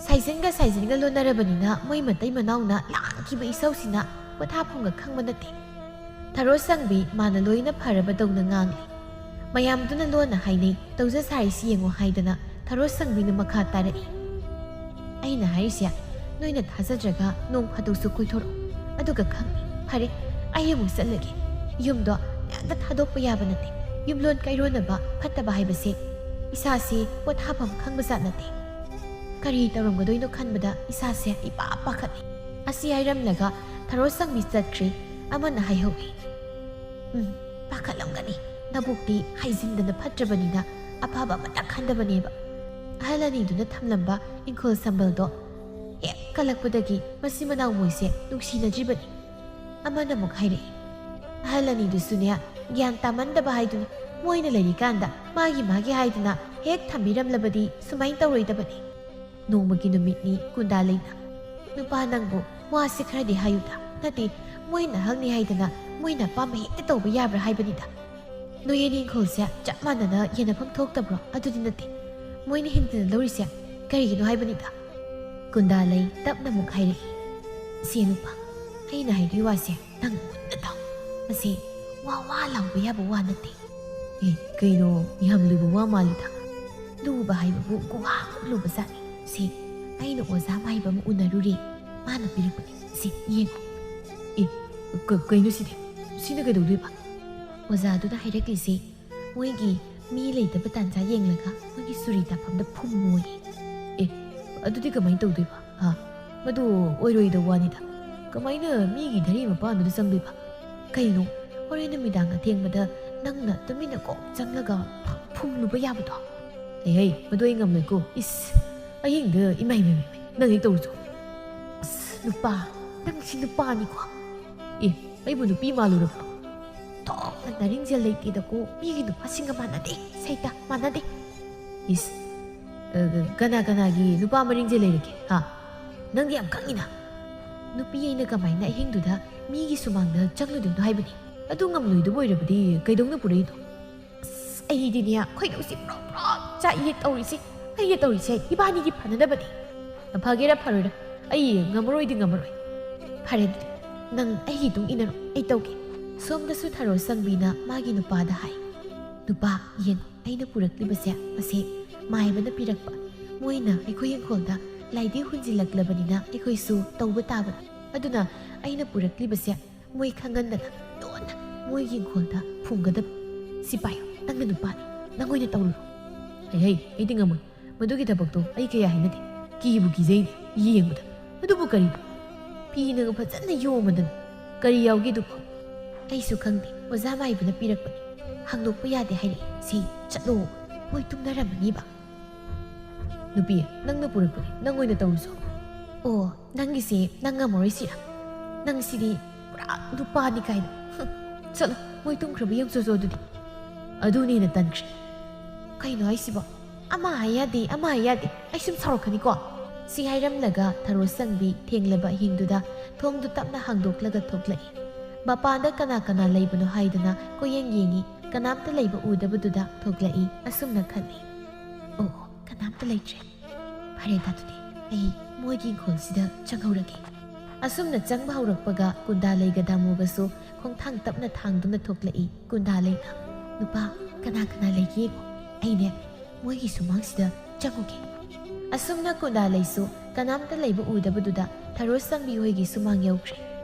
ꯁꯥꯏꯖꯤꯟꯒ ꯁꯥꯏꯖꯤꯟꯒ ꯂꯣꯟꯅꯔꯕꯅꯤꯅ ꯃꯣꯏ ꯃꯇꯩ ꯃꯅꯥꯎꯅ ꯂꯥꯡꯈꯤꯕ ꯏꯁꯧꯁꯤꯅ ꯄꯣꯊꯥꯐꯝꯒ ꯈꯪꯕ ꯅꯠꯇꯦ꯫" ꯊꯔꯣ ꯁꯪꯕꯤ ꯃꯥꯅ ꯂꯣꯏꯅ ꯐꯔꯕꯗꯧꯅ ꯉꯥꯡꯂꯤ꯫ ꯃꯌꯥꯝꯗꯨꯅ ꯂꯣꯟꯅ ꯍꯥꯏꯅꯩ, "ꯇꯧꯖ ꯁꯥꯔꯤꯁꯤ ꯌꯦꯡꯉꯨ" ꯍꯥꯏꯗꯅ ꯊꯔꯣ ꯁꯪꯕꯤꯅ ꯃꯈꯥ ꯇꯥꯔꯛꯏ꯫ "ꯑꯩꯅ ꯍꯥꯏꯔꯤꯁꯦ, ꯅꯣꯏꯅ ꯊꯥꯖꯗ꯭ꯔꯒ ꯅꯣꯡ ꯐꯥꯗꯣꯛꯁꯨ ꯀꯣꯏꯊꯣꯔꯛꯎ꯫ ꯑꯗꯨꯒ ꯈꯪꯅꯤ꯫ ꯐꯔꯦ, ꯑꯩ ꯑꯃꯨꯛ ꯆꯠꯂꯒꯦ꯫ ꯌꯨꯝꯗꯣ ꯍꯦꯛꯇ ꯊꯥꯗꯣꯛꯄ ꯌꯥꯕ ꯅꯠꯇꯦ꯫ ꯌꯨꯝꯂꯣꯟ ꯀꯩꯔꯣꯟꯅꯕ ꯐꯠꯇꯕ ꯍꯥꯏꯕꯁꯦ ꯏꯁꯥꯁꯤ ꯄꯣꯊꯥꯐꯝ ꯈꯪꯕꯖꯥꯠ ꯅꯠꯇꯦ꯫ ꯀꯔꯤ ꯇꯧꯔꯝꯒꯗꯣꯏꯅꯣ ꯈꯟꯕꯗ ꯏꯁꯥꯁꯦ ꯏꯄꯥ ꯄꯥꯈꯠꯂꯤ꯫" ꯑꯁꯤ ꯍꯥꯏꯔꯝꯂꯒ ꯊꯔꯣ ꯁꯪꯕꯤ ꯆꯠꯈ꯭ꯔꯦ꯫ ꯑꯃꯅ ꯍꯥꯏꯍꯧꯏ꯫ "ꯎꯝ, ꯄꯥꯈꯠꯂꯝꯒꯅꯤ꯫ ꯅꯕꯨꯛꯇꯤ ꯍꯥꯏꯖꯤꯟꯗꯅ ꯐꯠꯇ꯭ꯔꯕꯅꯤꯅ ꯑꯐꯕ ꯑꯃꯠꯇ ꯈꯟꯗꯕꯅꯦꯕ꯫" ꯑꯍꯜ ꯑꯅꯤꯗꯨꯅ ꯊꯝꯂꯝꯕ ꯏꯪꯈꯣꯜ ꯁꯝꯕꯜꯗꯣ ꯍꯦꯛ ꯀꯜꯂꯛꯄꯗꯒꯤ ꯃꯆꯤꯟ ꯃꯅꯥꯎ ꯃꯣꯏꯁꯦ ꯅꯨꯡꯁꯤꯅꯗ꯭ꯔꯤꯕꯅꯤ꯫ ꯑꯃꯅ ꯑꯃꯨꯛ ꯍꯥꯏꯔꯛꯏ, "ꯑꯍꯜ ꯑꯅꯤꯗꯨꯁꯨꯅꯦ, ꯒ꯭ꯌꯥꯟ ꯇꯥꯃꯟꯗꯕ ꯍꯥꯏꯗꯨꯅꯤ꯫ ꯃꯣꯏꯅ ꯂꯩꯔꯤꯀꯥꯟꯗ ꯃꯥꯒꯤ ꯃꯥꯒꯤ ꯍꯥꯏꯗꯨꯅ ꯍꯦꯛ ꯊꯝꯕꯤꯔꯝꯂꯕꯗꯤ ꯁꯨꯃꯥꯏꯅ ꯇꯧꯔꯣꯏꯗꯕꯅꯤ꯫" ꯅꯣꯡꯃꯒꯤ ꯅꯨꯃꯤꯠꯅꯤ ꯀꯨꯟꯗꯥ ꯂꯩꯅ꯫ "ꯅꯨꯄꯥ ꯅꯪꯕꯨ ꯋꯥꯁꯤ ꯈꯔꯗꯤ ꯍꯥꯏꯌꯨꯗ꯫ ꯅꯠꯇꯦ, ꯃꯣꯏꯅ ꯑꯍꯜꯅꯤ ꯍꯥꯏꯗꯅ ꯃꯣꯏꯅ ꯑꯄꯥꯝꯕ ꯍꯦꯛꯇ ꯇꯧꯕ ꯌꯥꯕ꯭ꯔꯥ ꯍꯥꯏꯕꯅꯤꯗ꯫ ꯅꯣꯏ ꯑꯅꯤ ꯏꯪꯈꯣꯜꯁꯦ ꯆꯞ ꯃꯥꯟꯅꯅ ꯌꯦꯟꯅꯐꯝ ꯊꯣꯛꯇꯕ꯭ꯔꯣ? ꯑꯗꯨꯗꯤ ꯅꯠꯇꯦ꯫ ꯃꯣꯏꯅ ꯍꯦꯟꯖꯤꯟꯅ ꯂꯧꯔꯤꯁꯦ ꯀꯔꯤꯒꯤꯅꯣ ꯍꯥꯏꯕꯅꯤꯗ꯫ ꯀꯨꯟꯗꯥꯂꯩ ꯇꯞꯅ ꯑꯃꯨꯛ ꯍꯥꯏꯔꯛꯏ, "ꯁꯦ ꯅꯨꯄꯥ, ꯑꯩꯅ ꯍꯥꯏꯗꯣꯏ ꯋꯥꯁꯦ ꯅꯪ ꯃꯨꯟꯅ ꯇꯥꯎ꯫ ꯃꯁꯤ ꯋꯥ ꯋꯥ ꯂꯥꯎꯕ ꯌꯥꯕ ꯋꯥ ꯅꯠꯇꯦ꯫" "ꯑꯦ, ꯀꯩꯅꯣ, ꯌꯥꯝ ꯂꯨꯕ ꯋꯥ ꯃꯥꯜꯂꯤꯗ꯫" "ꯂꯨꯕ ꯍꯥꯏꯕꯕꯨ ꯒꯨꯍꯥꯃꯨꯛ ꯂꯨꯕ ꯖꯥꯠꯅꯤ꯫ ꯁꯦ, ꯑꯩꯅ ꯑꯣꯖꯥ ꯃꯥꯏꯕ ꯑꯃ ꯎꯅꯔꯨꯔꯦ, ꯃꯥꯅ ꯄꯤꯔꯛꯄꯅꯤ꯫ ꯁꯦ, ꯌꯦꯡꯉꯣ꯫" "ꯑꯦ, ꯀ-, ꯀꯩꯅꯣ ꯁꯤꯗꯤ? ꯁꯤꯅ ꯀꯩꯗꯧꯗꯣꯏꯕ?" ꯑꯣꯖꯥꯗꯨꯅ ꯍꯥꯏꯔꯛꯂꯤꯁꯦ ꯃꯣꯏꯒꯤ ꯃꯤ ꯂꯩꯇꯕ ꯇꯥꯟꯖꯥ ꯌꯦꯡꯂꯒ ꯃꯣꯏꯒꯤ ꯁꯨꯔꯤ ꯇꯥꯐꯝꯗ ꯐꯨꯝꯃꯣꯌꯦ꯫ "ꯑꯦ, ꯑꯗꯨꯗꯤ ꯀꯃꯥꯏꯅ ꯇꯧꯗꯣꯏꯕ? ꯍꯥ? ꯃꯗꯨ ꯑꯣꯏꯔꯣꯏꯗꯧ ꯋꯥꯅꯤꯗ꯫ ꯀꯃꯥꯏꯅ ꯃꯤꯒꯤ ꯙꯔꯤ ꯃꯄꯥꯟꯗꯨꯗ ꯆꯪꯗꯣꯏꯕ? ꯀꯩꯅꯣ, ꯍꯣꯔꯦꯟ ꯅꯨꯃꯤꯗꯥꯡ ꯑꯊꯦꯡꯕꯗ ꯅꯪꯅ ꯇꯨꯃꯤꯟꯅ ꯀꯣꯛ ꯆꯪꯂꯒ ꯐꯨꯝꯂꯨꯕ ꯌꯥꯕꯗꯣ?" "ꯍꯩ ꯍꯩ, ꯃꯗꯨ ꯑꯩ ꯉꯝꯂꯣꯏꯀꯣ꯫ ꯏꯁ, ꯑꯍꯤꯡꯗ ꯏꯃꯥꯏ, ꯏꯃꯥꯏ, ꯏꯃꯥꯏ, ꯅꯪ ꯍꯦꯛ ꯇꯧꯔꯨꯆꯣ꯫ ꯑꯁ, ꯅꯨꯄꯥ, ꯅꯪꯁꯤ ꯅꯨꯄꯥꯅꯤꯀꯣ꯫ ꯑꯦ, ꯑꯩꯕꯨ ꯅꯨꯄꯤ ꯃꯥꯜꯂꯨꯔꯕ꯭ꯔꯣ? ꯊꯣꯛꯅ ꯅꯔꯤꯡꯖꯦꯜ ꯂꯩꯇꯦꯗꯀꯣ, ꯃꯤꯒꯤ ꯅꯨꯄꯥꯁꯤꯡꯒ ꯃꯥꯟꯅꯗꯦ, ꯁꯩꯇ, ꯃꯥꯟꯅꯗꯦ꯫" "ꯏꯁ, ꯑ, ꯀꯅꯥ ꯀꯅꯥꯒꯤ ꯅꯨꯄꯥ ꯃꯔꯤꯡꯖꯦꯜ ꯂꯩꯔꯒꯦ, ꯍꯥ? ꯅꯪꯗꯤ ꯌꯥꯝ ꯈꯪꯉꯤꯅ꯫" "ꯅꯨꯄꯤ ꯑꯩꯅ ꯀꯃꯥꯏꯅ ꯑꯍꯤꯡꯗꯨꯗ ꯃꯤꯒꯤ ꯁꯨꯃꯥꯡꯗ ꯆꯪꯂꯨꯗꯣꯏꯅꯣ ꯍꯥꯏꯕꯅꯤ? ꯑꯗꯨ ꯉꯝꯂꯣꯏꯗꯕ ꯑꯣꯏꯔꯕꯗꯤ ꯀꯩꯗꯧꯅ ꯄꯨꯔꯛꯏꯅꯣ?" "ꯑꯁ, ꯑꯩꯗꯤꯅꯦ, ꯈꯣꯏꯗꯧꯁꯤ ꯄ꯭ꯔꯣꯛ ꯄ꯭ꯔꯣꯛ ꯆꯥꯛꯏꯌꯦ ꯇꯧꯔꯤꯁꯦ꯫ ꯑꯩꯅ ꯇꯧꯔꯤꯁꯦ ꯏꯕꯥꯅꯤꯒꯤ ꯐꯅꯅꯕꯅꯤ꯫" "ꯐꯒꯦꯔꯥ ꯐꯔꯣꯏꯔꯥ, ꯑꯩ ꯉꯝꯃꯔꯣꯏꯗꯤ ꯉꯝꯃꯔꯣꯏ꯫" "ꯐꯔꯦ ꯑꯗꯨꯗꯤ, ꯅꯪ ꯑꯩꯒꯤ ꯃꯇꯨꯡ ꯏꯟꯅꯔꯣ, ꯑꯩ ꯇꯧꯒꯦ꯫" ꯁꯣꯝꯗꯁꯨ ꯊꯔꯣ ꯁꯪꯕꯤꯅ ꯃꯥꯒꯤ ꯅꯨꯄꯥꯗ ꯍꯥꯏ, "ꯅꯨꯄꯥ, ꯌꯦꯡꯉꯣ, ꯑꯩꯅ ꯄꯨꯔꯛꯂꯤꯕꯁꯦ, ꯃꯁꯤ ꯃꯥꯏꯕꯅ ꯄꯤꯔꯛꯄ꯫ ꯃꯣꯏꯅ ꯑꯩꯈꯣꯏ ꯏꯪꯈꯣꯜꯗ ꯂꯥꯏꯗꯤ ꯍꯨꯟꯖꯤꯜꯂꯛꯂꯕꯅꯤꯅ ꯑꯩꯈꯣꯏꯁꯨ ꯇꯧꯕ ꯇꯥꯕꯅꯤ꯫ ꯑꯗꯨꯅ ꯑꯩꯅ ꯄꯨꯔꯛꯂꯤꯕꯁꯦ ꯃꯣꯏ ꯈꯪꯍꯟꯗꯅ ꯂꯣꯟꯅ ꯃꯣꯏ ꯏꯪꯈꯣꯜꯗ ꯐꯨꯝꯒꯗꯕ꯫ ꯁꯤ ꯄꯥꯏꯌꯨ, ꯅꯪꯅ ꯅꯨꯄꯥꯅꯤ, ꯅꯪ ꯑꯣꯏꯅ ꯇꯧꯔꯨꯔꯣ꯫" "ꯍꯩ ꯍꯩ, ꯑꯩꯗꯤ ꯉꯝꯃꯣꯏ꯫ ꯃꯗꯨꯒꯤ ꯊꯕꯛꯇꯣ ꯑꯩ ꯀꯌꯥ ꯍꯩꯅꯗꯦ꯫ ꯀꯤꯕꯨ ꯀꯤꯖꯩꯅꯦ ꯌꯦꯡꯕꯗ꯫ ꯑꯗꯨꯕꯨ ꯀꯔꯤꯅꯣ? ꯐꯤꯅꯒ ꯐꯖꯅ ꯌꯣꯝꯃꯗꯅ꯫ ꯀꯔꯤ ꯌꯥꯎꯒꯦ ꯑꯗꯨꯕꯣ?" "ꯑꯩꯁꯨ ꯈꯪꯗꯦ, ꯑꯣꯖꯥ ꯃꯥꯏꯕꯅ ꯄꯤꯔꯛꯄꯅꯤ꯫ ꯍꯥꯡꯗꯣꯛꯄ ꯌꯥꯗꯦ ꯍꯥꯏꯔꯛꯏ꯫ ꯁꯤ ꯆꯠꯂꯣ, ꯃꯣꯏ ꯇꯨꯝꯅꯔꯝꯃꯅꯤꯕ꯫" "ꯅꯨꯄꯤ, ꯅꯪꯅ ꯄꯨꯔꯛꯄꯅꯤ, ꯅꯪ ꯑꯣꯏꯅ ꯇꯧꯔꯨꯆꯣ꯫" "ꯑꯣ, ꯅꯪꯒꯤꯁꯦ ꯅꯪ ꯉꯝꯃꯔꯣꯏ ꯁꯤꯔꯥ? ꯅꯪ ꯁꯤꯗꯤ ꯄꯨꯔꯥ ꯅꯨꯄꯥꯅꯤ ꯀꯥꯏꯅ꯫ ꯍꯨꯝ, ꯆꯠꯂꯣ, ꯃꯣꯏ ꯇꯨꯝꯈ꯭ꯔꯕ ꯌꯦꯡꯆꯣꯆꯣ ꯑꯗꯨꯗꯤ꯫" ꯑꯗꯨꯅ ꯍꯦꯟꯅ ꯇꯟꯈ꯭ꯔꯦ꯫ "ꯀꯩꯅꯣ ꯍꯥꯏꯁꯤꯕꯣ? ꯑꯃ ꯍꯥꯏ ꯌꯥꯗꯦ, ꯑꯃ ꯍꯥꯏ ꯌꯥꯗꯦ, ꯑꯩ ꯁꯨꯝ ꯁꯥꯎꯔꯛꯀꯅꯤꯀꯣ꯫" ꯁꯤ ꯍꯥꯏꯔꯝꯂꯒ ꯊꯔꯣ ꯁꯪꯕꯤ ꯊꯦꯡꯂꯕ ꯑꯍꯤꯡꯗꯨꯗ ꯊꯣꯡꯗꯨ ꯇꯞꯅ ꯍꯥꯡꯗꯣꯛꯂꯒ ꯊꯣꯛꯂꯛꯏ꯫ ꯃꯄꯥꯟꯗ ꯀꯅꯥ ꯀꯅꯥ ꯂꯩꯕꯅꯣ ꯍꯥꯏꯗꯅ ꯀꯣꯏꯌꯦꯡ ꯌꯦꯡꯉꯤ, ꯀꯅꯥꯝꯇ ꯂꯩꯕ ꯎꯗꯕꯗꯨꯗ ꯊꯣꯛꯂꯛꯏ꯫ ꯑꯁꯨꯝꯅ ꯈꯜꯂꯤ, "ꯑꯣ, ꯀꯅꯥꯝꯇ ꯂꯩꯇ꯭ꯔꯦ꯫ ꯐꯔꯦ, ꯑꯗꯨꯗꯤ ꯑꯩ ꯃꯣꯏꯒꯤ ꯏꯪꯈꯣꯜꯁꯤꯗ ꯆꯪꯍꯧꯔꯒꯦ꯫ ꯑꯁꯨꯝꯅ ꯆꯪꯕ ꯍꯧꯔꯛꯄꯒ ꯀꯨꯟꯗꯥꯂꯩꯒ ꯗꯥꯃꯨꯒꯁꯨ ꯈꯣꯡꯊꯥꯡ ꯇꯞꯅ ꯊꯥꯡꯗꯨꯅ ꯊꯣꯛꯂꯛꯏ꯫ ꯀꯨꯟꯗꯥꯂꯩꯅ, "ꯅꯨꯄꯥ, ꯀꯅꯥ ꯀꯅꯥ ꯂꯩꯒꯦ ꯌꯦꯡꯉꯣ, ꯑꯩꯅꯦ ꯃꯣꯏꯒꯤ ꯁꯨꯃꯥꯡꯁꯤꯗ ꯆꯪꯉꯨꯒꯦ꯫" ꯑꯁꯨꯝꯅ ꯀꯨꯟꯗꯥꯂꯩꯁꯨ ꯀꯅꯥꯝꯇ ꯂꯩꯕ ꯎꯗꯕꯗꯨꯗ ꯊꯔꯣ ꯁꯪꯕꯤ ꯍꯣꯏꯒꯤ ꯁꯨꯃꯥꯡ ꯌꯧꯈ꯭ꯔꯦ꯫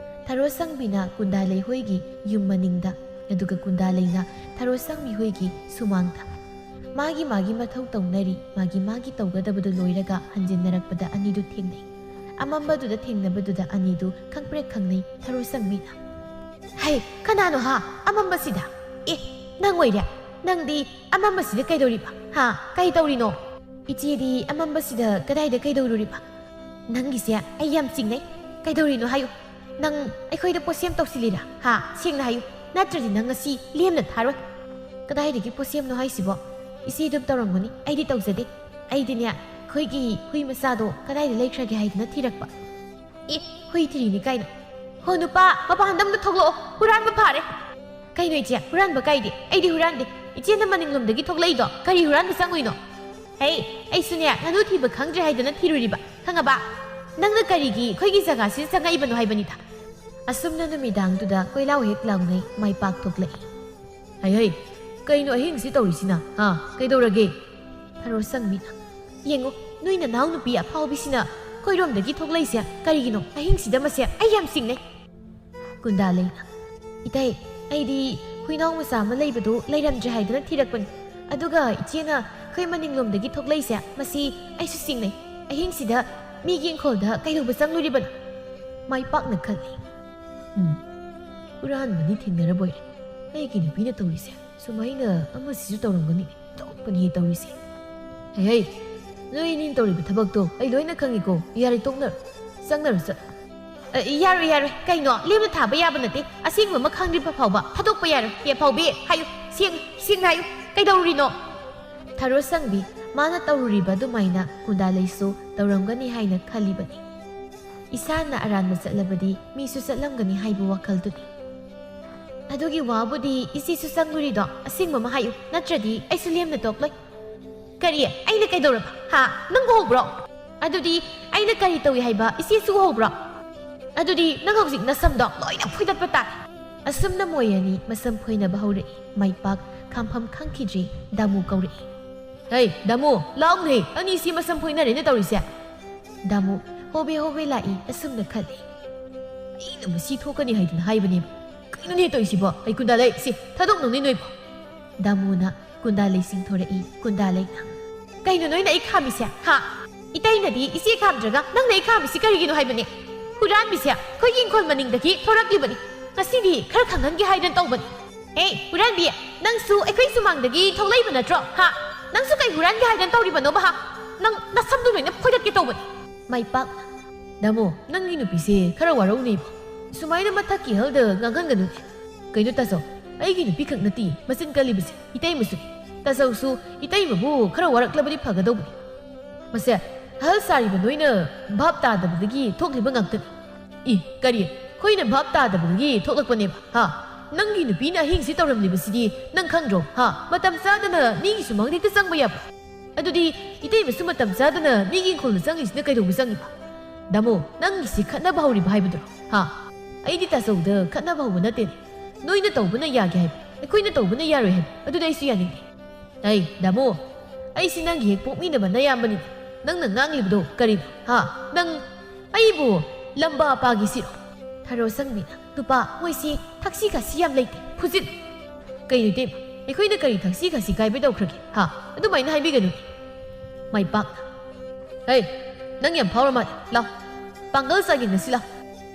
ꯊꯔꯣ ꯁꯪꯕꯤꯅ ꯀꯨꯟꯗꯥꯂꯩ ꯍꯣꯏꯒꯤ ꯌꯨꯝ ꯃꯅꯤꯡꯗ, ꯑꯗꯨꯒ ꯀꯨꯟꯗꯥꯂꯩꯅ ꯊꯔꯣ ꯁꯪꯕꯤ ꯍꯣꯏꯒꯤ ꯁꯨꯃꯥꯡꯗ꯫ ꯃꯥꯒꯤ ꯃꯥꯒꯤ ꯃꯊꯧ ꯇꯧꯅꯔꯤ, ꯃꯥꯒꯤ ꯃꯥꯒꯤ ꯇꯧꯒꯗꯕꯗꯨ ꯂꯣꯏꯔꯒ ꯍꯟꯖꯤꯟꯅꯔꯛꯄꯗ ꯑꯅꯤꯗꯨ ꯊꯦꯡꯅꯩ꯫ ꯑꯃꯝꯕꯗꯨꯗ ꯊꯦꯡꯅꯕꯗꯨꯗ ꯑꯅꯤꯗꯨ ꯈꯪꯄ꯭ꯔꯦꯛ ꯈꯪꯅꯩ꯫ ꯊꯔꯣ ꯁꯪꯕꯤꯅ, "ꯍꯩ, ꯀꯅꯥꯅꯣ ꯍꯥ ꯑꯃꯝꯕꯁꯤꯗ? ꯑꯦ, ꯅꯪ ꯑꯣꯏꯔꯦ? ꯅꯪꯗꯤ ꯑꯃꯝꯕꯁꯤꯗ ꯀꯩꯗꯧꯔꯤꯕ? ꯍꯥ, ꯀꯩ ꯇꯧꯔꯤꯅꯣ? ꯏꯆꯦꯗꯤ ꯑꯃꯝꯕꯁꯤꯗ ꯀꯗꯥꯏꯗ ꯀꯩꯗꯧꯔꯨꯔꯤꯕ? ꯅꯪꯒꯤꯁꯦ ꯑꯩ ꯌꯥꯝ ꯆꯤꯡꯅꯩ꯫ ꯀꯩꯗꯧꯔꯤꯅꯣ ꯍꯥꯏꯌꯨ꯫ ꯅꯪ ꯑꯩꯈꯣꯏꯗ ꯄꯣꯠꯁꯦꯝ ꯇꯧꯁꯤꯜꯂꯤꯔꯥ? ꯍꯥ? ꯁꯦꯡꯅ ꯍꯥꯏꯌꯨ, ꯅꯠꯇ꯭ꯔꯗꯤ ꯅꯪ ꯉꯁꯤ ꯂꯦꯝꯅ ꯊꯥꯔꯣꯏ꯫" "ꯀꯗꯥꯏꯗꯒꯤ ꯄꯣꯠꯁꯦꯝꯅꯣ ꯍꯥꯏꯁꯤꯕꯣ? ꯏꯆꯦ ꯑꯗꯨꯝ ꯇꯧꯔꯝꯒꯅꯤ, ꯑꯩꯗꯤ ꯇꯧꯖꯗꯦ꯫ ꯑꯩꯗꯤꯅꯦ, ꯑꯩꯈꯣꯏꯒꯤ ꯍꯨꯏ ꯃꯆꯥꯗꯣ ꯀꯗꯥꯏꯗ ꯂꯩꯈ꯭ꯔꯒꯦ ꯍꯥꯏꯗꯅ ꯊꯤꯔꯛꯄ꯫" "ꯑꯦ, ꯍꯨꯏ ꯊꯤꯔꯤꯅꯤ ꯀꯥꯏꯅ? ꯍꯣ ꯅꯨꯄꯥ, ꯃꯄꯥꯟꯗ ꯑꯝꯇ ꯊꯣꯛꯂꯛꯑꯣ, ꯍꯨꯔꯥꯟꯕ ꯐꯥꯔꯦ꯫" "ꯀꯩꯅꯣ ꯏꯆꯦ, ꯍꯨꯔꯥꯟꯕ ꯀꯥꯏꯗꯤ? ꯑꯩꯗꯤ ꯍꯨꯔꯥꯟꯗꯦ꯫ ꯏꯆꯦꯅ ꯃꯅꯤꯡꯂꯣꯝꯗꯒꯤ ꯊꯣꯛꯂꯛꯏꯗꯣ ꯀꯔꯤ ꯍꯨꯔꯥꯟꯕ ꯆꯪꯉꯨꯏꯅꯣ?" "ꯍꯩ, ꯑꯩꯁꯨꯅꯦ, ꯉꯥꯅꯨ ꯊꯤꯕ ꯈꯪꯗ꯭ꯔꯦ ꯍꯥꯏꯗꯅ ꯊꯤꯔꯨꯔꯤꯕ, ꯈꯪꯉꯕ? ꯅꯪꯅ ꯀꯔꯤꯒꯤ ꯑꯩꯈꯣꯏꯒꯤ ꯖꯒꯥꯁꯤꯗ ꯆꯪꯉꯛꯏꯕꯅꯣ ꯍꯥꯏꯕꯅꯤꯗ꯫" ꯑꯁꯨꯝꯅ ꯅꯨꯃꯤꯗꯥꯡꯗꯨꯗ ꯀꯣꯏꯂꯥꯎ ꯍꯦꯛ ꯂꯥꯎꯅꯩ꯫ ꯃꯥꯏꯄꯥꯛ ꯊꯣꯛꯂꯛꯏ꯫ "ꯍꯩ ꯍꯩ, ꯀꯩꯅꯣ ꯑꯍꯤꯡꯁꯤ ꯇꯧꯔꯤꯁꯤꯅ? ꯍꯥ, ꯀꯩꯗꯧꯔꯒꯦ?" ꯊꯔꯣ ꯁꯪꯕꯤꯅ, "ꯌꯦꯡꯉꯣ, ꯅꯣꯏ ꯅꯅꯥꯎ ꯅꯨꯄꯤ ꯑꯐꯥꯎꯕꯤꯁꯤꯅ ꯑꯩꯈꯣꯏꯔꯣꯝꯗꯒꯤ ꯊꯣꯛꯂꯛꯏꯁꯦ ꯀꯔꯤꯒꯤꯅꯣ? ꯑꯍꯤꯡꯁꯤꯗ ꯃꯁꯦ ꯑꯩ ꯌꯥꯝ ꯆꯤꯡꯅꯩ꯫" ꯀꯨꯟꯗꯥꯂꯩꯅ, "ꯏꯇꯩ, ꯑꯩꯗꯤ ꯍꯨꯏꯅꯥꯎ ꯃꯆꯥ ꯑꯃ ꯂꯩꯕꯗꯨ ꯂꯩꯔꯝꯗ꯭ꯔꯦ ꯍꯥꯏꯗꯅ ꯊꯤꯔꯛꯄꯅꯤ꯫ ꯑꯗꯨꯒ ꯏꯆꯦꯅ ꯑꯩꯈꯣꯏ ꯃꯅꯤꯡꯂꯣꯝꯗꯒꯤ ꯊꯣꯛꯂꯛꯏꯁꯦ, ꯃꯁꯤ ꯑꯩꯁꯨ ꯆꯤꯡꯅꯩ꯫ ꯑꯍꯤꯡꯁꯤꯗ ꯃꯤꯒꯤ ꯏꯪꯈꯣꯜꯗ ꯀꯩꯗꯧꯕ ꯆꯪꯂꯨꯔꯤꯕꯅꯣ?" ꯃꯥꯏꯄꯥꯛꯅ ꯈꯜꯂꯤ꯫ "ꯎꯝ, ꯍꯨꯔꯥꯟꯕꯅꯤ ꯊꯦꯡꯅꯔꯕꯣꯏꯔꯦ꯫ ꯑꯩꯒꯤ ꯅꯨꯄꯤꯅ ꯇꯧꯔꯤꯁꯦ ꯁꯨꯃꯥꯏꯅ ꯑꯃꯁꯤꯁꯨ ꯇꯧꯔꯝꯒꯅꯤ꯫ ꯇꯧꯔꯛꯄꯅꯤ ꯇꯧꯔꯤꯁꯦ꯫ ꯍꯩ ꯍꯩ, ꯅꯣꯏ ꯑꯅꯤꯅ ꯇꯧꯔꯤꯕ ꯊꯕꯛꯇꯣ ꯑꯩ ꯂꯣꯏꯅ ꯈꯪꯉꯤꯀꯣ꯫ ꯌꯥꯔꯦ, ꯇꯣꯛꯅꯔꯣ꯫ ꯆꯪꯅꯔꯣ, ꯆꯠꯂꯣ꯫" "ꯑ, ꯌꯥꯔꯣꯏ, ꯌꯥꯔꯣꯏ꯫ ꯀꯩꯅꯣ? ꯂꯦꯝꯅ ꯊꯥꯕ ꯌꯥꯕ ꯅꯠꯇꯦ꯫ ꯑꯁꯦꯡꯕ ꯑꯃ ꯈꯪꯗ꯭ꯔꯤꯕ ꯐꯥꯎꯕ ꯊꯥꯗꯣꯛꯄ ꯌꯥꯔꯣꯏ꯫ ꯌꯦ ꯐꯥꯎꯕꯤ, ꯍꯥꯏꯌꯨ꯫ ꯁꯦꯡ-, ꯁꯦꯡꯅ ꯍꯥꯏꯌꯨ꯫ ꯀꯩꯗꯧꯔꯤꯅꯣ?" ꯊꯔꯣ ꯁꯪꯕꯤ, ꯃꯥꯅ ꯇꯧꯔꯨꯔꯤꯕ ꯑꯗꯨꯃꯥꯏꯅ ꯀꯨꯟꯗꯥꯂꯩꯁꯨ ꯇꯧꯔꯝꯒꯅꯤ ꯍꯥꯏꯅ ꯈꯜꯂꯤꯕꯅꯤ꯫ ꯏꯁꯥꯅ ꯑꯔꯥꯟꯕ ꯆꯠꯂꯕꯗꯤ ꯃꯤꯁꯨ ꯆꯠꯂꯝꯒꯅꯤ ꯍꯥꯏꯕ ꯋꯥꯈꯜꯗꯨꯅꯤ꯫ "ꯑꯗꯨꯒꯤ ꯋꯥꯕꯨꯗꯤ ꯏꯆꯦꯁꯨ ꯆꯪꯂꯨꯔꯤꯗꯣ ꯑꯁꯦꯡꯕ ꯑꯃ ꯍꯥꯏꯌꯨ, ꯅꯠꯇ꯭ꯔꯗꯤ ꯑꯩꯁꯨ ꯂꯦꯝꯅ ꯇꯣꯛꯂꯣꯏ꯫" ꯀꯔꯤ? ꯑꯩꯅ ꯀꯩꯗꯧꯔꯕ? ꯍꯥ? ꯅꯪ ꯎꯍꯧꯕ꯭ꯔꯣ? ꯑꯗꯨꯗꯤ ꯑꯩꯅ ꯀꯔꯤ ꯇꯧꯏ ꯍꯥꯏꯕ ꯏꯆꯦꯁꯨ ꯎꯍꯧꯕ꯭ꯔꯣ? ꯑꯗꯨꯗꯤ ꯅꯪ ꯍꯧꯖꯤꯛ ꯅꯁꯝꯗꯣ ꯂꯣꯏꯅ ꯐꯣꯏꯗꯠꯄ ꯇꯥꯔꯦ꯫ ꯑꯁꯨꯝꯅ ꯃꯣꯏ ꯑꯅꯤ ꯃꯁꯝ ꯐꯣꯏꯅꯕ ꯍꯧꯔꯛꯏ꯫ ꯃꯥꯏꯄꯥꯛ ꯈꯥꯝꯐꯝ ꯈꯪꯈꯤꯗ꯭ꯔꯦ꯫ ꯗꯥꯃꯨ ꯀꯧꯔꯛꯏ꯫ "ꯍꯩ, ꯗꯥꯃꯨ, ꯂꯥꯎꯅꯦ, ꯑꯅꯤꯁꯤ ꯃꯁꯝ ꯐꯣꯏꯅꯔꯦꯅ ꯇꯧꯔꯤꯁꯦ?" ꯗꯥꯃꯨ ꯍꯣꯕꯦ ꯍꯣꯕꯦ ꯂꯥꯛꯏ꯫ ꯑꯁꯨꯝꯅ ꯈꯜꯂꯤ꯫ "ꯑꯩꯅ ꯃꯁꯤ ꯊꯣꯛꯀꯅꯤ ꯍꯥꯏꯗꯨꯅ ꯍꯥꯏꯕꯅꯦꯕ꯫ ꯀꯩꯅꯣꯅꯦ ꯇꯧꯔꯤꯁꯤꯕꯣ? ꯑꯩ ꯀꯨꯟꯗꯥ ꯂꯩ, ꯁꯤ ꯊꯥꯗꯣꯛꯅꯧꯅꯦ ꯅꯣꯏꯕꯣ?" ꯗꯥꯃꯨꯅ ꯀꯨꯟꯗꯥ ꯂꯩ ꯆꯤꯡꯊꯣꯔꯛꯏ꯫ ꯀꯨꯟꯗꯥ ꯂꯩꯅ, "ꯀꯩꯅꯣ ꯅꯣꯏꯅ ꯑꯩ ꯈꯥꯝꯃꯤꯁꯦ? ꯍꯥ? ꯏꯇꯩꯅꯗꯤ ꯏꯆꯦ ꯈꯥꯝꯗ꯭ꯔꯒ ꯅꯪꯅ ꯑꯩ ꯈꯥꯝꯃꯤꯁꯦ ꯀꯔꯤꯒꯤꯅꯣ ꯍꯥꯏꯕꯅꯦ? ꯍꯨꯔꯥꯟꯕꯤꯁꯦ ꯑꯩꯈꯣꯏꯒꯤ ꯏꯪꯈꯣꯜ ꯃꯅꯤꯡꯗꯒꯤ ꯊꯣꯔꯛꯂꯤꯕꯅꯤ꯫ ꯉꯁꯤꯗꯤ ꯈꯔ ꯈꯪꯍꯟꯒꯦ ꯍꯥꯏꯗꯅ ꯇꯧꯕꯅꯤ꯫ ꯍꯦ, ꯍꯨꯔꯥꯟꯕꯤ, ꯅꯪꯁꯨ ꯑꯩꯈꯣꯏ ꯁꯨꯃꯥꯡꯗꯒꯤ ꯊꯣꯛꯂꯛꯏꯕ ꯅꯠꯇ꯭ꯔꯣ? ꯍꯥ? ꯅꯪꯁꯨ ꯀꯩ ꯍꯨꯔꯥꯟꯒꯦ ꯍꯥꯏꯗꯅ ꯇꯧꯔꯤꯕꯅꯣꯕ? ꯍꯥ? ꯅꯪ ꯅꯁꯝꯗꯨ ꯂꯣꯏꯅ ꯐꯣꯏꯗꯠꯀꯦ ꯇꯧꯕꯅꯤ꯫ ꯃꯥꯏ ꯄꯥꯛꯅ, "ꯗꯥꯃꯣ, ꯅꯪꯒꯤ ꯅꯨꯄꯤꯁꯦ ꯈꯔ ꯋꯥꯔꯧꯅꯦꯕ꯫ ꯁꯨꯃꯥꯏꯅ ꯃꯊꯛꯀꯤ ꯍꯜꯗ ꯉꯥꯡꯍꯟꯒꯅꯨꯅꯦ꯫ ꯀꯩꯅꯣ ꯇꯥꯆꯧ, ꯑꯩꯒꯤ ꯅꯨꯄꯤ ꯈꯛ ꯅꯠꯇꯦ ꯃꯆꯤꯟ ꯀꯜꯂꯤꯕꯁꯦ, ꯏꯇꯩꯃꯁꯨꯅꯤ꯫ ꯇꯥꯆꯧꯁꯨ ꯏꯇꯩꯃꯕꯨ ꯈꯔ ꯋꯥꯔꯛꯂꯕꯗꯤ ꯐꯒꯗꯧꯕꯅꯤ꯫ ꯃꯁꯦ ꯑꯍꯜ ꯁꯥꯔꯤꯕ ꯅꯣꯏꯅ ꯚꯥꯞ ꯇꯥꯗꯕꯗꯒꯤ ꯊꯣꯛꯂꯤꯕ ꯉꯥꯛꯇꯅꯤ꯫" "ꯏ, ꯀꯔꯤ? ꯑꯩꯈꯣꯏꯅ ꯚꯥꯞ ꯇꯥꯗꯕꯗꯒꯤ ꯊꯣꯛꯂꯛꯄꯅꯦꯕ, ꯍꯥ? ꯅꯪꯒꯤ ꯅꯨꯄꯤꯅ ꯑꯍꯤꯡꯁꯤ ꯇꯧꯔꯝꯂꯤꯕꯁꯤꯗꯤ ꯅꯪ ꯈꯪꯗ꯭ꯔꯣ, ꯍꯥ? ꯃꯇꯝ ꯆꯥꯗꯅ ꯃꯤꯒꯤ ꯁꯨꯃꯥꯡꯗ ꯍꯦꯛꯇ ꯆꯪꯕ ꯌꯥꯕ꯭ꯔꯥ? ꯑꯗꯨꯗꯤ ꯏꯇꯩꯃꯁꯨ ꯃꯇꯝ ꯆꯥꯗꯅ ꯃꯤꯒꯤ ꯏꯪꯈꯣꯜꯗ ꯆꯪꯉꯤꯁꯤꯅ ꯀꯩꯗꯧꯕ ꯆꯪꯉꯤꯕ? ꯗꯥꯃꯣ, ꯅꯪꯒꯤꯁꯤ ꯈꯠꯅꯕ ꯍꯧꯔꯤꯕ ꯍꯥꯏꯕꯗꯨꯔꯣ? ꯍꯥ? ꯑꯩꯗꯤ ꯇꯥꯆꯧꯗ ꯈꯠꯅꯕ ꯍꯧꯕ ꯅꯠꯇꯦꯅꯦ꯫ ꯅꯣꯏꯅ ꯇꯧꯕꯅ ꯌꯥꯒꯦ ꯍꯥꯏꯕ, ꯑꯩꯈꯣꯏꯅ ꯇꯧꯕꯅ ꯌꯥꯔꯣꯏ ꯍꯥꯏꯕ, ꯑꯗꯨꯗꯤ ꯑꯩꯁꯨ ꯌꯥꯅꯤꯡꯗꯦ꯫" "ꯑꯩ, ꯗꯥꯃꯣ, ꯑꯩꯁꯤ ꯅꯪꯒꯤ ꯍꯦꯛ ꯄꯣꯛꯃꯤꯟꯅꯕ ꯅꯌꯥꯝꯕꯅꯤꯅꯦ꯫ ꯅꯪꯅ ꯉꯥꯡꯂꯤꯕꯗꯣ ꯀꯔꯤꯅꯣ? ꯍꯥ? ꯅꯪ ꯑꯩꯕꯨ ꯂꯝꯕꯥ ꯄꯥꯒꯤꯁꯤꯔꯣ?" ꯊꯔꯣ ꯁꯪꯕꯤꯅ, "ꯅꯨꯄꯥ, ꯃꯣꯏꯁꯤ ꯊꯛꯁꯤ ꯈꯥꯁꯤ ꯌꯥꯝ ꯂꯩꯇꯦ꯫ ꯐꯨꯖꯤꯟ!" "ꯀꯩꯅꯣ ꯏꯇꯩꯃ, ꯑꯩꯈꯣꯏꯅ ꯀꯔꯤ ꯊꯛꯁꯤ ꯈꯥꯁꯤ ꯀꯥꯏꯕ ꯇꯧꯈ꯭ꯔꯒꯦ? ꯍꯥ? ꯑꯗꯨꯃꯥꯏꯅ ꯍꯥꯏꯕꯤꯒꯅꯨ꯫" ꯃꯥꯏ ꯄꯥꯛꯅ, "ꯍꯩ, ꯅꯪ ꯌꯥꯝ ꯐꯥꯎꯔ ꯃꯥꯜꯂꯦ꯫ ꯂꯥꯎ, ꯄꯥꯡꯒꯜ ꯆꯥꯡꯌꯦꯡꯅꯁꯤ ꯂꯥꯎ꯫"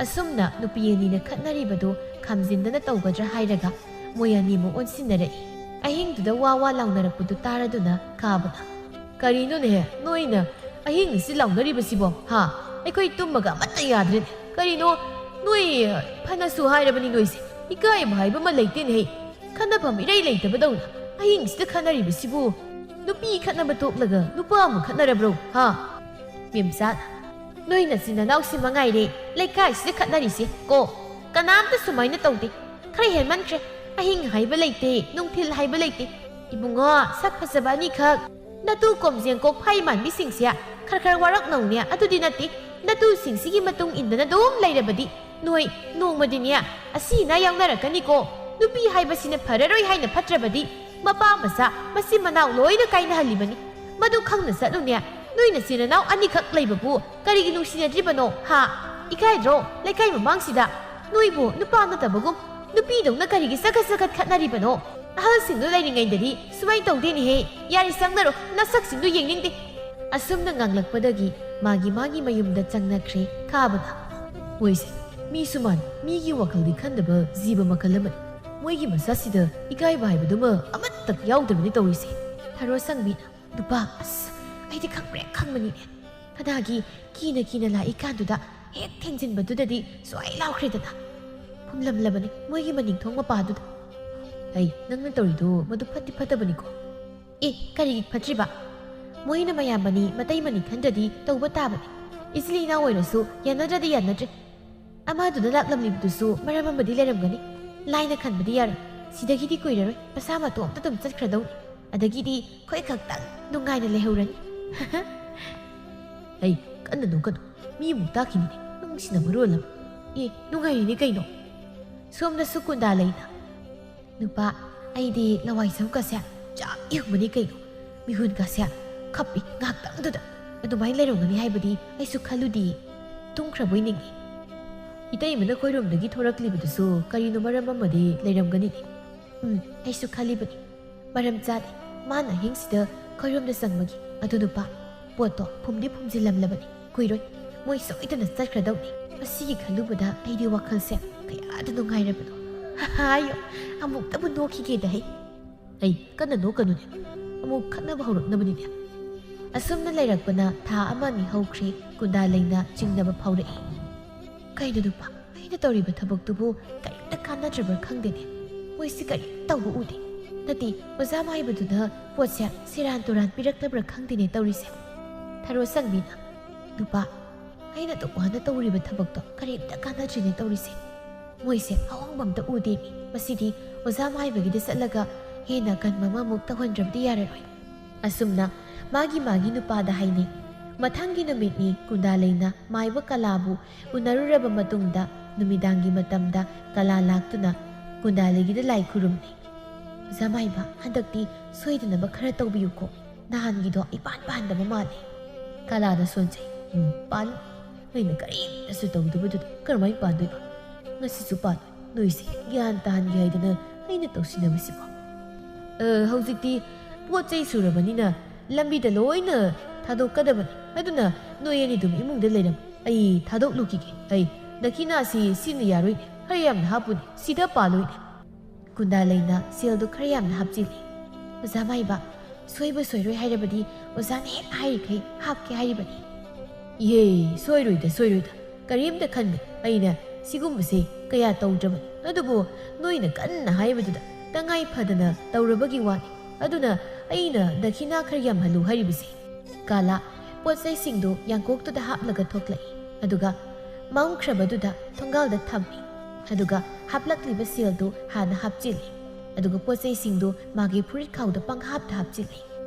ꯑꯁꯨꯝꯅ ꯅꯨꯄꯤ ꯑꯅꯤꯅ ꯈꯠꯅꯔꯤꯕꯗꯨ ꯈꯥꯝꯖꯤꯟꯗꯅ ꯇꯧꯒꯗ꯭ꯔꯥ ꯍꯥꯏꯔꯒ ꯃꯣꯏ ꯑꯅꯤꯃꯨꯛ ꯑꯣꯟꯁꯤꯟꯅꯔꯛꯏ꯫ ꯑꯍꯤꯡꯗꯨꯗ ꯋꯥ ꯋꯥ ꯂꯥꯎꯅꯔꯛꯄꯗꯨ ꯇꯥꯔꯗꯨꯅ ꯀꯥꯕꯅ, "ꯀꯔꯤꯅꯣꯅꯦꯍꯦ, ꯅꯣꯏꯅ ꯑꯍꯤꯡ ꯑꯁꯤ ꯂꯥꯎꯅꯔꯤꯕꯁꯤꯕꯣ? ꯍꯥ? ꯑꯩꯈꯣꯏ ꯇꯨꯝꯕꯒ ꯑꯃꯠꯇ ꯌꯥꯗ꯭ꯔꯦꯅꯦ꯫ ꯀꯔꯤꯅꯣ, ꯅꯣꯏ ꯐꯅꯁꯨ ꯍꯥꯏꯔꯕꯅꯤ ꯅꯣꯏꯁꯦ꯫ ꯏꯀꯥꯏꯕ ꯍꯥꯏꯕ ꯑꯃ ꯂꯩꯇꯦꯅꯦꯍꯦ꯫ ꯈꯠꯅꯐꯝ ꯏꯔꯩ ꯂꯩꯇꯕꯗꯧꯅ ꯑꯍꯤꯡꯁꯤꯗ ꯈꯠꯅꯔꯤꯕꯁꯤꯕꯨ ꯅꯨꯄꯤ ꯈꯠꯅꯕ ꯇꯣꯛꯂꯒ ꯅꯨꯄꯥ ꯑꯃꯨꯛ ꯈꯠꯅꯔꯕ꯭ꯔꯣ? ꯍꯥ?" ꯃꯦꯝꯆꯥ, "ꯅꯣꯏ ꯅꯆꯤꯟ ꯅꯅꯥꯎꯁꯤ ꯃꯉꯥꯏꯔꯦ ꯂꯩꯀꯥꯏꯁꯤꯗ ꯈꯠꯅꯔꯤꯁꯦ ꯀꯣ꯫ ꯀꯅꯥꯝꯇ ꯁꯨꯃꯥꯏꯅ ꯇꯧꯗꯦ꯫ ꯈꯔ ꯍꯦꯟꯃꯟꯈ꯭ꯔꯦ꯫ ꯑꯍꯤꯡ ꯍꯥꯏꯕ ꯂꯩꯇꯦ, ꯅꯨꯡꯊꯤꯜ ꯍꯥꯏꯕ ꯂꯩꯇꯦ꯫ ꯏꯕꯨꯡꯉꯣ, ꯁꯛ ꯐꯖꯕ ꯑꯅꯤꯈꯛ ꯅꯇꯨ ꯀꯣꯝꯖꯦꯡꯀꯣꯛ ꯐꯥꯏ ꯃꯥꯟꯕꯤꯁꯤꯡꯁꯦ ꯈꯔ ꯈꯔ ꯋꯥꯔꯛꯅꯧꯅꯦ꯫ ꯑꯗꯨꯗꯤ ꯅꯠꯇꯦ, ꯅꯇꯨꯁꯤꯡꯁꯤꯒꯤ ꯃꯇꯨꯡ ꯏꯟꯗꯅ ꯑꯗꯨꯝ ꯂꯩꯔꯕꯗꯤ ꯅꯣꯏ ꯅꯣꯡꯃꯗꯤꯅꯦ ꯑꯁꯤ ꯑꯅꯥ ꯌꯥꯎꯅꯔꯛꯀꯅꯤꯀꯣ꯫ ꯅꯨꯄꯤ ꯍꯥꯏꯕꯁꯤꯅ ꯐꯔꯔꯣꯏ ꯍꯥꯏꯅ ꯐꯠꯇ꯭ꯔꯕꯗꯤ ꯃꯄꯥ ꯃꯆꯥ, ꯃꯆꯤꯟ ꯃꯅꯥꯎ ꯂꯣꯏꯅ ꯀꯥꯏꯅꯍꯜꯂꯤꯕꯅꯤ꯫ ꯃꯗꯨ ꯈꯪꯅ ꯆꯠꯂꯨꯅꯦ꯫ ꯅꯣꯏ ꯅꯆꯤꯟ ꯅꯅꯥꯎ ꯑꯅꯤꯈꯛ ꯂꯩꯕꯕꯨ ꯀꯔꯤꯒꯤ ꯅꯨꯡꯁꯤꯅꯗ꯭ꯔꯤꯕꯅꯣ ꯍꯥ? ꯏꯀꯥꯏꯗ꯭ꯔꯣ? ꯂꯩꯀꯥꯏ ꯃꯃꯥꯡꯁꯤꯗ ꯅꯣꯏꯕꯨ ꯅꯨꯄꯥ ꯅꯠꯇꯕꯒꯨꯝ ꯅꯨꯄꯤꯗꯧꯅ ꯀꯔꯤꯒꯤ ꯆꯒꯠ ꯆꯒꯠ ꯈꯠꯅꯔꯤꯕꯅꯣ? ꯑꯍꯜꯁꯤꯡꯗꯨ ꯂꯩꯔꯤꯉꯩꯗꯗꯤ ꯁꯨꯃꯥꯏꯅ ꯇꯧꯗꯦꯅꯦꯍꯦ꯫ ꯌꯥꯔꯦ, ꯆꯪꯅꯔꯣ, ꯅꯁꯛꯁꯤꯡꯗꯨ ꯌꯦꯡꯅꯤꯡꯗꯦ꯫ ꯑꯁꯨꯝꯅ ꯉꯥꯡꯂꯛꯄꯗꯒꯤ ꯃꯥꯒꯤ ꯃꯥꯒꯤ ꯃꯌꯨꯝꯗ ꯆꯪꯅꯈ꯭ꯔꯦ ꯈꯥꯕꯅ꯫ ꯃꯣꯏꯁꯦ ꯃꯤꯁꯨ ꯃꯥꯟ, ꯃꯤꯒꯤ ꯋꯥꯈꯜꯗꯤ ꯈꯟꯗꯕ ꯖꯤꯕ ꯃꯈꯜ ꯑꯃꯅꯤ꯫ ꯃꯣꯏꯒꯤ ꯃꯆꯥꯁꯤꯗ ꯏꯀꯥꯏꯕ ꯍꯥꯏꯕꯗꯨꯃ ꯑꯃꯠꯇ ꯌꯥꯎꯗꯕꯅꯤ ꯇꯧꯔꯤꯁꯦ꯫ ꯊꯔꯣ ꯁꯪꯕꯤꯅ, "ꯅꯨꯄꯥ, ꯑꯁ, ꯑꯩꯗꯤ ꯈꯪꯕ꯭ꯔꯦ ꯈꯪꯕꯅꯤꯅꯦ꯫ ꯐꯅꯥꯒꯤ ꯀꯤꯅ ꯀꯤꯅ ꯂꯥꯛꯏꯀꯥꯟꯗꯨꯗ ꯍꯦꯛ ꯊꯦꯡꯖꯤꯟꯕꯗꯨꯗꯗꯤ ꯁ꯭ꯋꯥꯏ ꯂꯥꯎꯈ꯭ꯔꯦꯗꯅ꯫ ꯐꯨꯝꯂꯝꯂꯕꯅꯤ ꯃꯣꯏꯒꯤ ꯃꯅꯤꯡꯊꯣꯡ ꯃꯄꯥꯗꯨꯗ꯫ ꯍꯩ, ꯅꯪꯅ ꯇꯧꯔꯤꯗꯣ ꯃꯗꯨ ꯐꯠꯇꯤ ꯐꯠꯇꯕꯅꯤꯀꯣ꯫" "ꯑꯦ, ꯀꯔꯤꯒꯤ ꯐꯠꯇ꯭ꯔꯤꯕ? ꯃꯣꯏꯅ ꯃꯌꯥꯝꯕꯅꯤ ꯃꯇꯩꯃꯅꯤ ꯈꯟꯗ꯭ꯔꯗꯤ ꯇꯧꯕ ꯇꯥꯕꯅꯤ꯫ ꯏꯆꯤꯜ ꯏꯅꯥꯎ ꯑꯣꯏꯔꯁꯨ ꯌꯥꯅꯗ꯭ꯔꯗꯤ ꯌꯥꯅꯗ꯭ꯔꯦ꯫ ꯑꯃꯗꯨꯅ ꯂꯥꯛꯂꯝꯂꯤꯕꯗꯨꯁꯨ ꯃꯔꯝ ꯑꯃꯗꯤ ꯂꯩꯔꯝꯒꯅꯤ꯫ ꯂꯥꯏꯅ ꯈꯟꯕꯗꯤ ꯌꯥꯔꯣꯏ꯫ ꯁꯤꯗꯒꯤꯗꯤ ꯀꯨꯏꯔꯔꯣꯏ ꯃꯁꯥ ꯃꯇꯣꯝꯇ ꯑꯗꯨꯝ ꯆꯠꯈ꯭ꯔꯗꯧꯅꯤ꯫ ꯑꯗꯒꯤꯗꯤ ꯑꯩꯈꯣꯏ ꯈꯛꯇꯪ ꯅꯨꯡꯉꯥꯏꯅ ꯂꯩꯍꯧꯔꯅꯤ꯫" "ꯍꯩ, ꯀꯟꯅ ꯅꯣꯛꯀꯅꯨ꯫ ꯃꯤ ꯑꯃꯨꯛ ꯇꯥꯈꯤꯅꯤꯅꯦ꯫ ꯅꯨꯡꯁꯤꯅ ꯃꯔꯣꯜ ꯑꯃ꯫ ꯑꯦ, ꯅꯨꯡꯉꯥꯏꯔꯤꯅꯦ ꯀꯩꯅꯣ꯫" ꯁꯣꯝꯗꯁꯨ ꯀꯨꯟꯗꯥ ꯂꯩꯅ, "ꯅꯨꯄꯥ, ꯑꯩꯗꯤ ꯂꯋꯥꯏ ꯁꯝꯀꯁꯦ ꯌꯥꯝ ꯌꯦꯡꯕꯅꯤ ꯀꯩꯅꯣ꯫ ꯃꯤꯍꯨꯟꯒꯁꯦ ꯈꯞꯄꯤ ꯉꯥꯏꯍꯥꯛꯇꯪꯗꯨꯗ꯫ ꯑꯗꯨꯃꯥꯏꯅ ꯂꯩꯔꯝꯒꯅꯤ ꯍꯥꯏꯕꯗꯤ ꯑꯩꯁꯨ ꯈꯜꯂꯨꯗꯤꯌꯦ꯫ ꯇꯨꯝꯈ꯭ꯔꯕꯣꯏ ꯅꯤꯡꯉꯤ꯫ ꯏꯇꯩꯃꯅ ꯑꯩꯈꯣꯏꯔꯣꯝꯗꯒꯤ ꯊꯣꯔꯛꯂꯤꯕꯗꯨꯁꯨ ꯀꯔꯤꯅꯣ ꯃꯔꯝ ꯑꯃꯗꯤ ꯂꯩꯔꯝꯒꯅꯤꯅꯦ꯫" "ꯎꯝ, ꯑꯩꯁꯨ ꯈꯜꯂꯤꯕꯅꯤ꯫ ꯃꯔꯝ ꯆꯥꯗꯦ ꯃꯥꯅ ꯑꯍꯤꯡꯁꯤꯗ ꯑꯩꯈꯣꯏꯔꯣꯝꯗ ꯆꯪꯕꯒꯤ꯫ ꯑꯗꯨ ꯅꯨꯄꯥ, ꯄꯣꯠꯇꯣ ꯐꯨꯝꯗꯤ ꯐꯨꯝꯖꯤꯜꯂꯝꯂꯕꯅꯤ꯫ ꯀꯨꯏꯔꯣꯏ꯫ ꯃꯣꯏ ꯁꯣꯏꯗꯅ ꯆꯠꯈ꯭ꯔꯗꯧꯅꯤ꯫ ꯃꯁꯤꯒꯤ ꯈꯜꯂꯨꯕꯗ ꯑꯩꯗꯤ ꯋꯥꯈꯜꯁꯦ ꯀꯌꯥꯗ ꯅꯨꯡꯉꯥꯏꯔꯕꯅꯣ꯫" "ꯍꯥꯏꯌꯣ, ꯑꯃꯨꯛꯇꯕꯨ ꯅꯣꯛꯈꯤꯒꯦꯗ ꯍꯩ꯫" "ꯑꯩ ꯀꯟꯅ ꯅꯣꯛꯀꯅꯨꯅꯦ꯫ ꯑꯃꯨꯛ ꯈꯠꯅꯕ ꯍꯧꯔꯛꯅꯕꯅꯤꯅꯦ꯫" ꯑꯁꯨꯝꯅ ꯂꯩꯔꯛꯄꯅ ꯊꯥ ꯑꯃ ꯑꯅꯤ ꯍꯧꯈ꯭ꯔꯦ꯫ ꯀꯨꯟꯗꯥ ꯂꯩꯅ ꯆꯤꯡꯅꯕ ꯐꯥꯎꯔꯛꯏ꯫ "ꯀꯩꯅꯣ ꯅꯨꯄꯥ, ꯑꯩꯅ ꯇꯧꯔꯤꯕ ꯊꯕꯛꯇꯨꯕꯨ ꯀꯔꯤꯝꯇ ꯀꯥꯟꯅꯗ꯭ꯔꯕ꯭ꯔꯥ ꯈꯪꯗꯦꯅꯦ꯫ ꯃꯣꯏꯁꯤ ꯀꯔꯤꯝ ꯇꯧꯕ ꯎꯗꯦ꯫ ꯅꯠꯇꯦ, ꯑꯣꯖꯥ ꯃꯥꯏꯕꯗꯨꯅ ꯄꯣꯠꯁꯦ ꯁꯦꯔꯥꯟ ꯇꯨꯔꯥꯟ ꯄꯤꯔꯛꯂꯕ꯭ꯔꯥ ꯈꯪꯗꯦꯅꯦ ꯇꯧꯔꯤꯁꯦ꯫" ꯊꯔꯣ ꯁꯪꯕꯤꯅ, "ꯅꯨꯄꯥ, ꯑꯩꯅ ꯑꯗꯨꯛ ꯋꯥꯅ ꯇꯧꯔꯤꯕ ꯊꯕꯛꯇꯣ ꯀꯔꯤꯝꯇ ꯀꯥꯟꯅꯗ꯭ꯔꯤꯅꯦ ꯇꯧꯔꯤꯁꯦ꯫ ꯃꯣꯏꯁꯦ ꯑꯍꯣꯡꯕ ꯑꯝꯇ ꯎꯗꯦꯃꯤ꯫ ꯃꯁꯤꯗꯤ ꯑꯣꯖꯥ ꯃꯥꯏꯕꯒꯤꯗ ꯆꯠꯂꯒ ꯍꯦꯟꯅ ꯀꯟꯕ ꯑꯃꯃꯨꯛ ꯇꯧꯍꯟꯗ꯭ꯔꯕꯗꯤ ꯌꯥꯔꯔꯣꯏ꯫" ꯑꯁꯨꯝꯅ ꯃꯥꯒꯤ ꯃꯥꯒꯤ ꯅꯨꯄꯥꯗ ꯍꯥꯏꯅꯩ꯫ ꯃꯊꯪꯒꯤ ꯅꯨꯃꯤꯠꯅꯤ ꯀꯨꯟꯗꯥꯂꯩꯅ ꯃꯥꯏꯕ ꯀꯂꯥꯕꯨ ꯎꯅꯔꯨꯔꯕ ꯃꯇꯨꯡꯗ ꯅꯨꯃꯤꯗꯥꯡꯒꯤ ꯃꯇꯝꯗ ꯀꯂꯥ ꯂꯥꯛꯇꯨꯅ ꯀꯨꯟꯗꯥꯂꯩꯒꯤꯗ ꯂꯥꯏ ꯈꯨꯔꯨꯝꯅꯩ꯫ "ꯑꯣꯖꯥ ꯃꯥꯏꯕ, ꯍꯟꯗꯛꯇꯤ ꯁꯣꯏꯗꯅꯕ ꯈꯔ ꯇꯧꯕꯤꯌꯨꯀꯣ꯫ ꯅꯍꯥꯟꯒꯤꯗꯣ ꯏꯄꯥꯟ ꯄꯥꯟꯗꯕ ꯃꯥꯜꯂꯦ꯫" ꯀꯂꯥꯅ ꯁꯣꯟꯖꯩ꯫ "ꯎꯝ, ꯄꯥꯜꯂꯣꯏ꯫ ꯑꯩꯅ ꯀꯔꯤꯝꯇꯁꯨ ꯇꯧꯗꯕꯗꯨꯗ ꯀꯔꯝꯍꯥꯏꯅ ꯄꯥꯟꯗꯣꯏꯕ? ꯉꯁꯤꯁꯨ ꯄꯥꯜꯂꯣꯏ꯫ ꯅꯣꯏꯁꯦ ꯒ꯭ꯌꯥꯟ ꯇꯥꯍꯟꯒꯦ ꯍꯥꯏꯗꯅ ꯑꯩꯅ ꯇꯧꯁꯤꯟꯅꯕꯁꯤꯕꯣ꯫ ꯑ, ꯍꯧꯖꯤꯛꯇꯤ ꯄꯣꯠ ꯆꯩ ꯁꯨꯔꯕꯅꯤꯅ ꯂꯝꯕꯤꯗ ꯂꯣꯏꯅ ꯊꯥꯗꯣꯛꯀꯗꯕꯅꯤ꯫ ꯑꯗꯨꯅ ꯅꯣꯏ ꯑꯅꯤꯗꯨꯝ ꯏꯃꯨꯡꯗ ꯂꯩꯔꯝꯃꯨ꯫ ꯑꯩ ꯊꯥꯗꯣꯛꯂꯨꯈꯤꯒꯦ꯫ ꯑꯩ ꯗꯈꯤꯅꯥꯁꯤ ꯁꯤꯅ ꯌꯥꯔꯣꯏꯅꯦ꯫ ꯈꯔ ꯌꯥꯝꯅ ꯍꯥꯞꯄꯨꯅꯦ꯫ ꯁꯤꯗ ꯄꯥꯜꯂꯣꯏꯅꯦ꯫" ꯀꯨꯟꯗꯥꯂꯩꯅ ꯁꯦꯜꯗꯨ ꯈꯔ ꯌꯥꯝꯅ ꯍꯥꯞꯆꯤꯜꯂꯤ꯫ "ꯑꯣꯖꯥ ꯃꯥꯏꯕ, ꯁꯣꯏꯕ ꯁꯣꯏꯔꯣꯏ ꯍꯥꯏꯔꯕꯗꯤ ꯑꯣꯖꯥꯅ ꯍꯦꯛ ꯍꯥꯏꯔꯤꯈꯩ ꯍꯥꯞꯀꯦ ꯍꯥꯏꯔꯤꯕꯅꯤ꯫" "ꯏꯍꯦ, ꯁꯣꯏꯔꯣꯏꯗ, ꯁꯣꯏꯔꯣꯏꯗ꯫ ꯀꯔꯤꯝꯇ ꯈꯟꯒꯅꯨ꯫ ꯑꯩꯅ ꯁꯤꯒꯨꯝꯕꯁꯦ ꯀꯌꯥ ꯇꯧꯗ꯭ꯔꯕꯅꯤ꯫ ꯑꯗꯨꯕꯨ ꯅꯣꯏꯅ ꯀꯟꯅ ꯍꯥꯏꯕꯗꯨꯗ ꯇꯉꯥꯏ ꯐꯗꯅ ꯇꯧꯔꯕꯒꯤ ꯋꯥꯅꯤ꯫ ꯑꯗꯨꯅ ꯑꯩꯅ ꯗꯈꯤꯅꯥ ꯈꯔ ꯌꯥꯝꯍꯜꯂꯨ ꯍꯥꯏꯔꯤꯕꯁꯦ꯫" ꯀꯥꯂꯥ ꯄꯣꯠ ꯆꯩꯁꯤꯡꯗꯨ ꯌꯥꯡꯀꯣꯛꯇꯨꯗ ꯍꯥꯞꯂꯒ ꯊꯣꯛꯂꯛꯏ꯫ ꯑꯗꯨꯒ ꯃꯝꯈ꯭ꯔꯕꯗꯨꯗ ꯊꯣꯡꯒꯥꯜꯗ ꯊꯝꯃꯤ꯫ ꯑꯗꯨꯒ ꯍꯥꯞꯂꯛꯂꯤꯕ ꯁꯦꯜꯗꯨ ꯍꯥꯟꯅ ꯍꯥꯞꯆꯤꯜꯂꯤ꯫ ꯑꯗꯨꯒ ꯄꯣꯠ ꯆꯩꯁꯤꯡꯗꯨ ꯃꯥꯒꯤ ꯐꯨꯔꯤꯠ ꯈꯥꯎꯗ ꯄꯪꯍꯥꯞꯇ ꯍꯥꯞꯆꯤꯜꯂꯤ꯫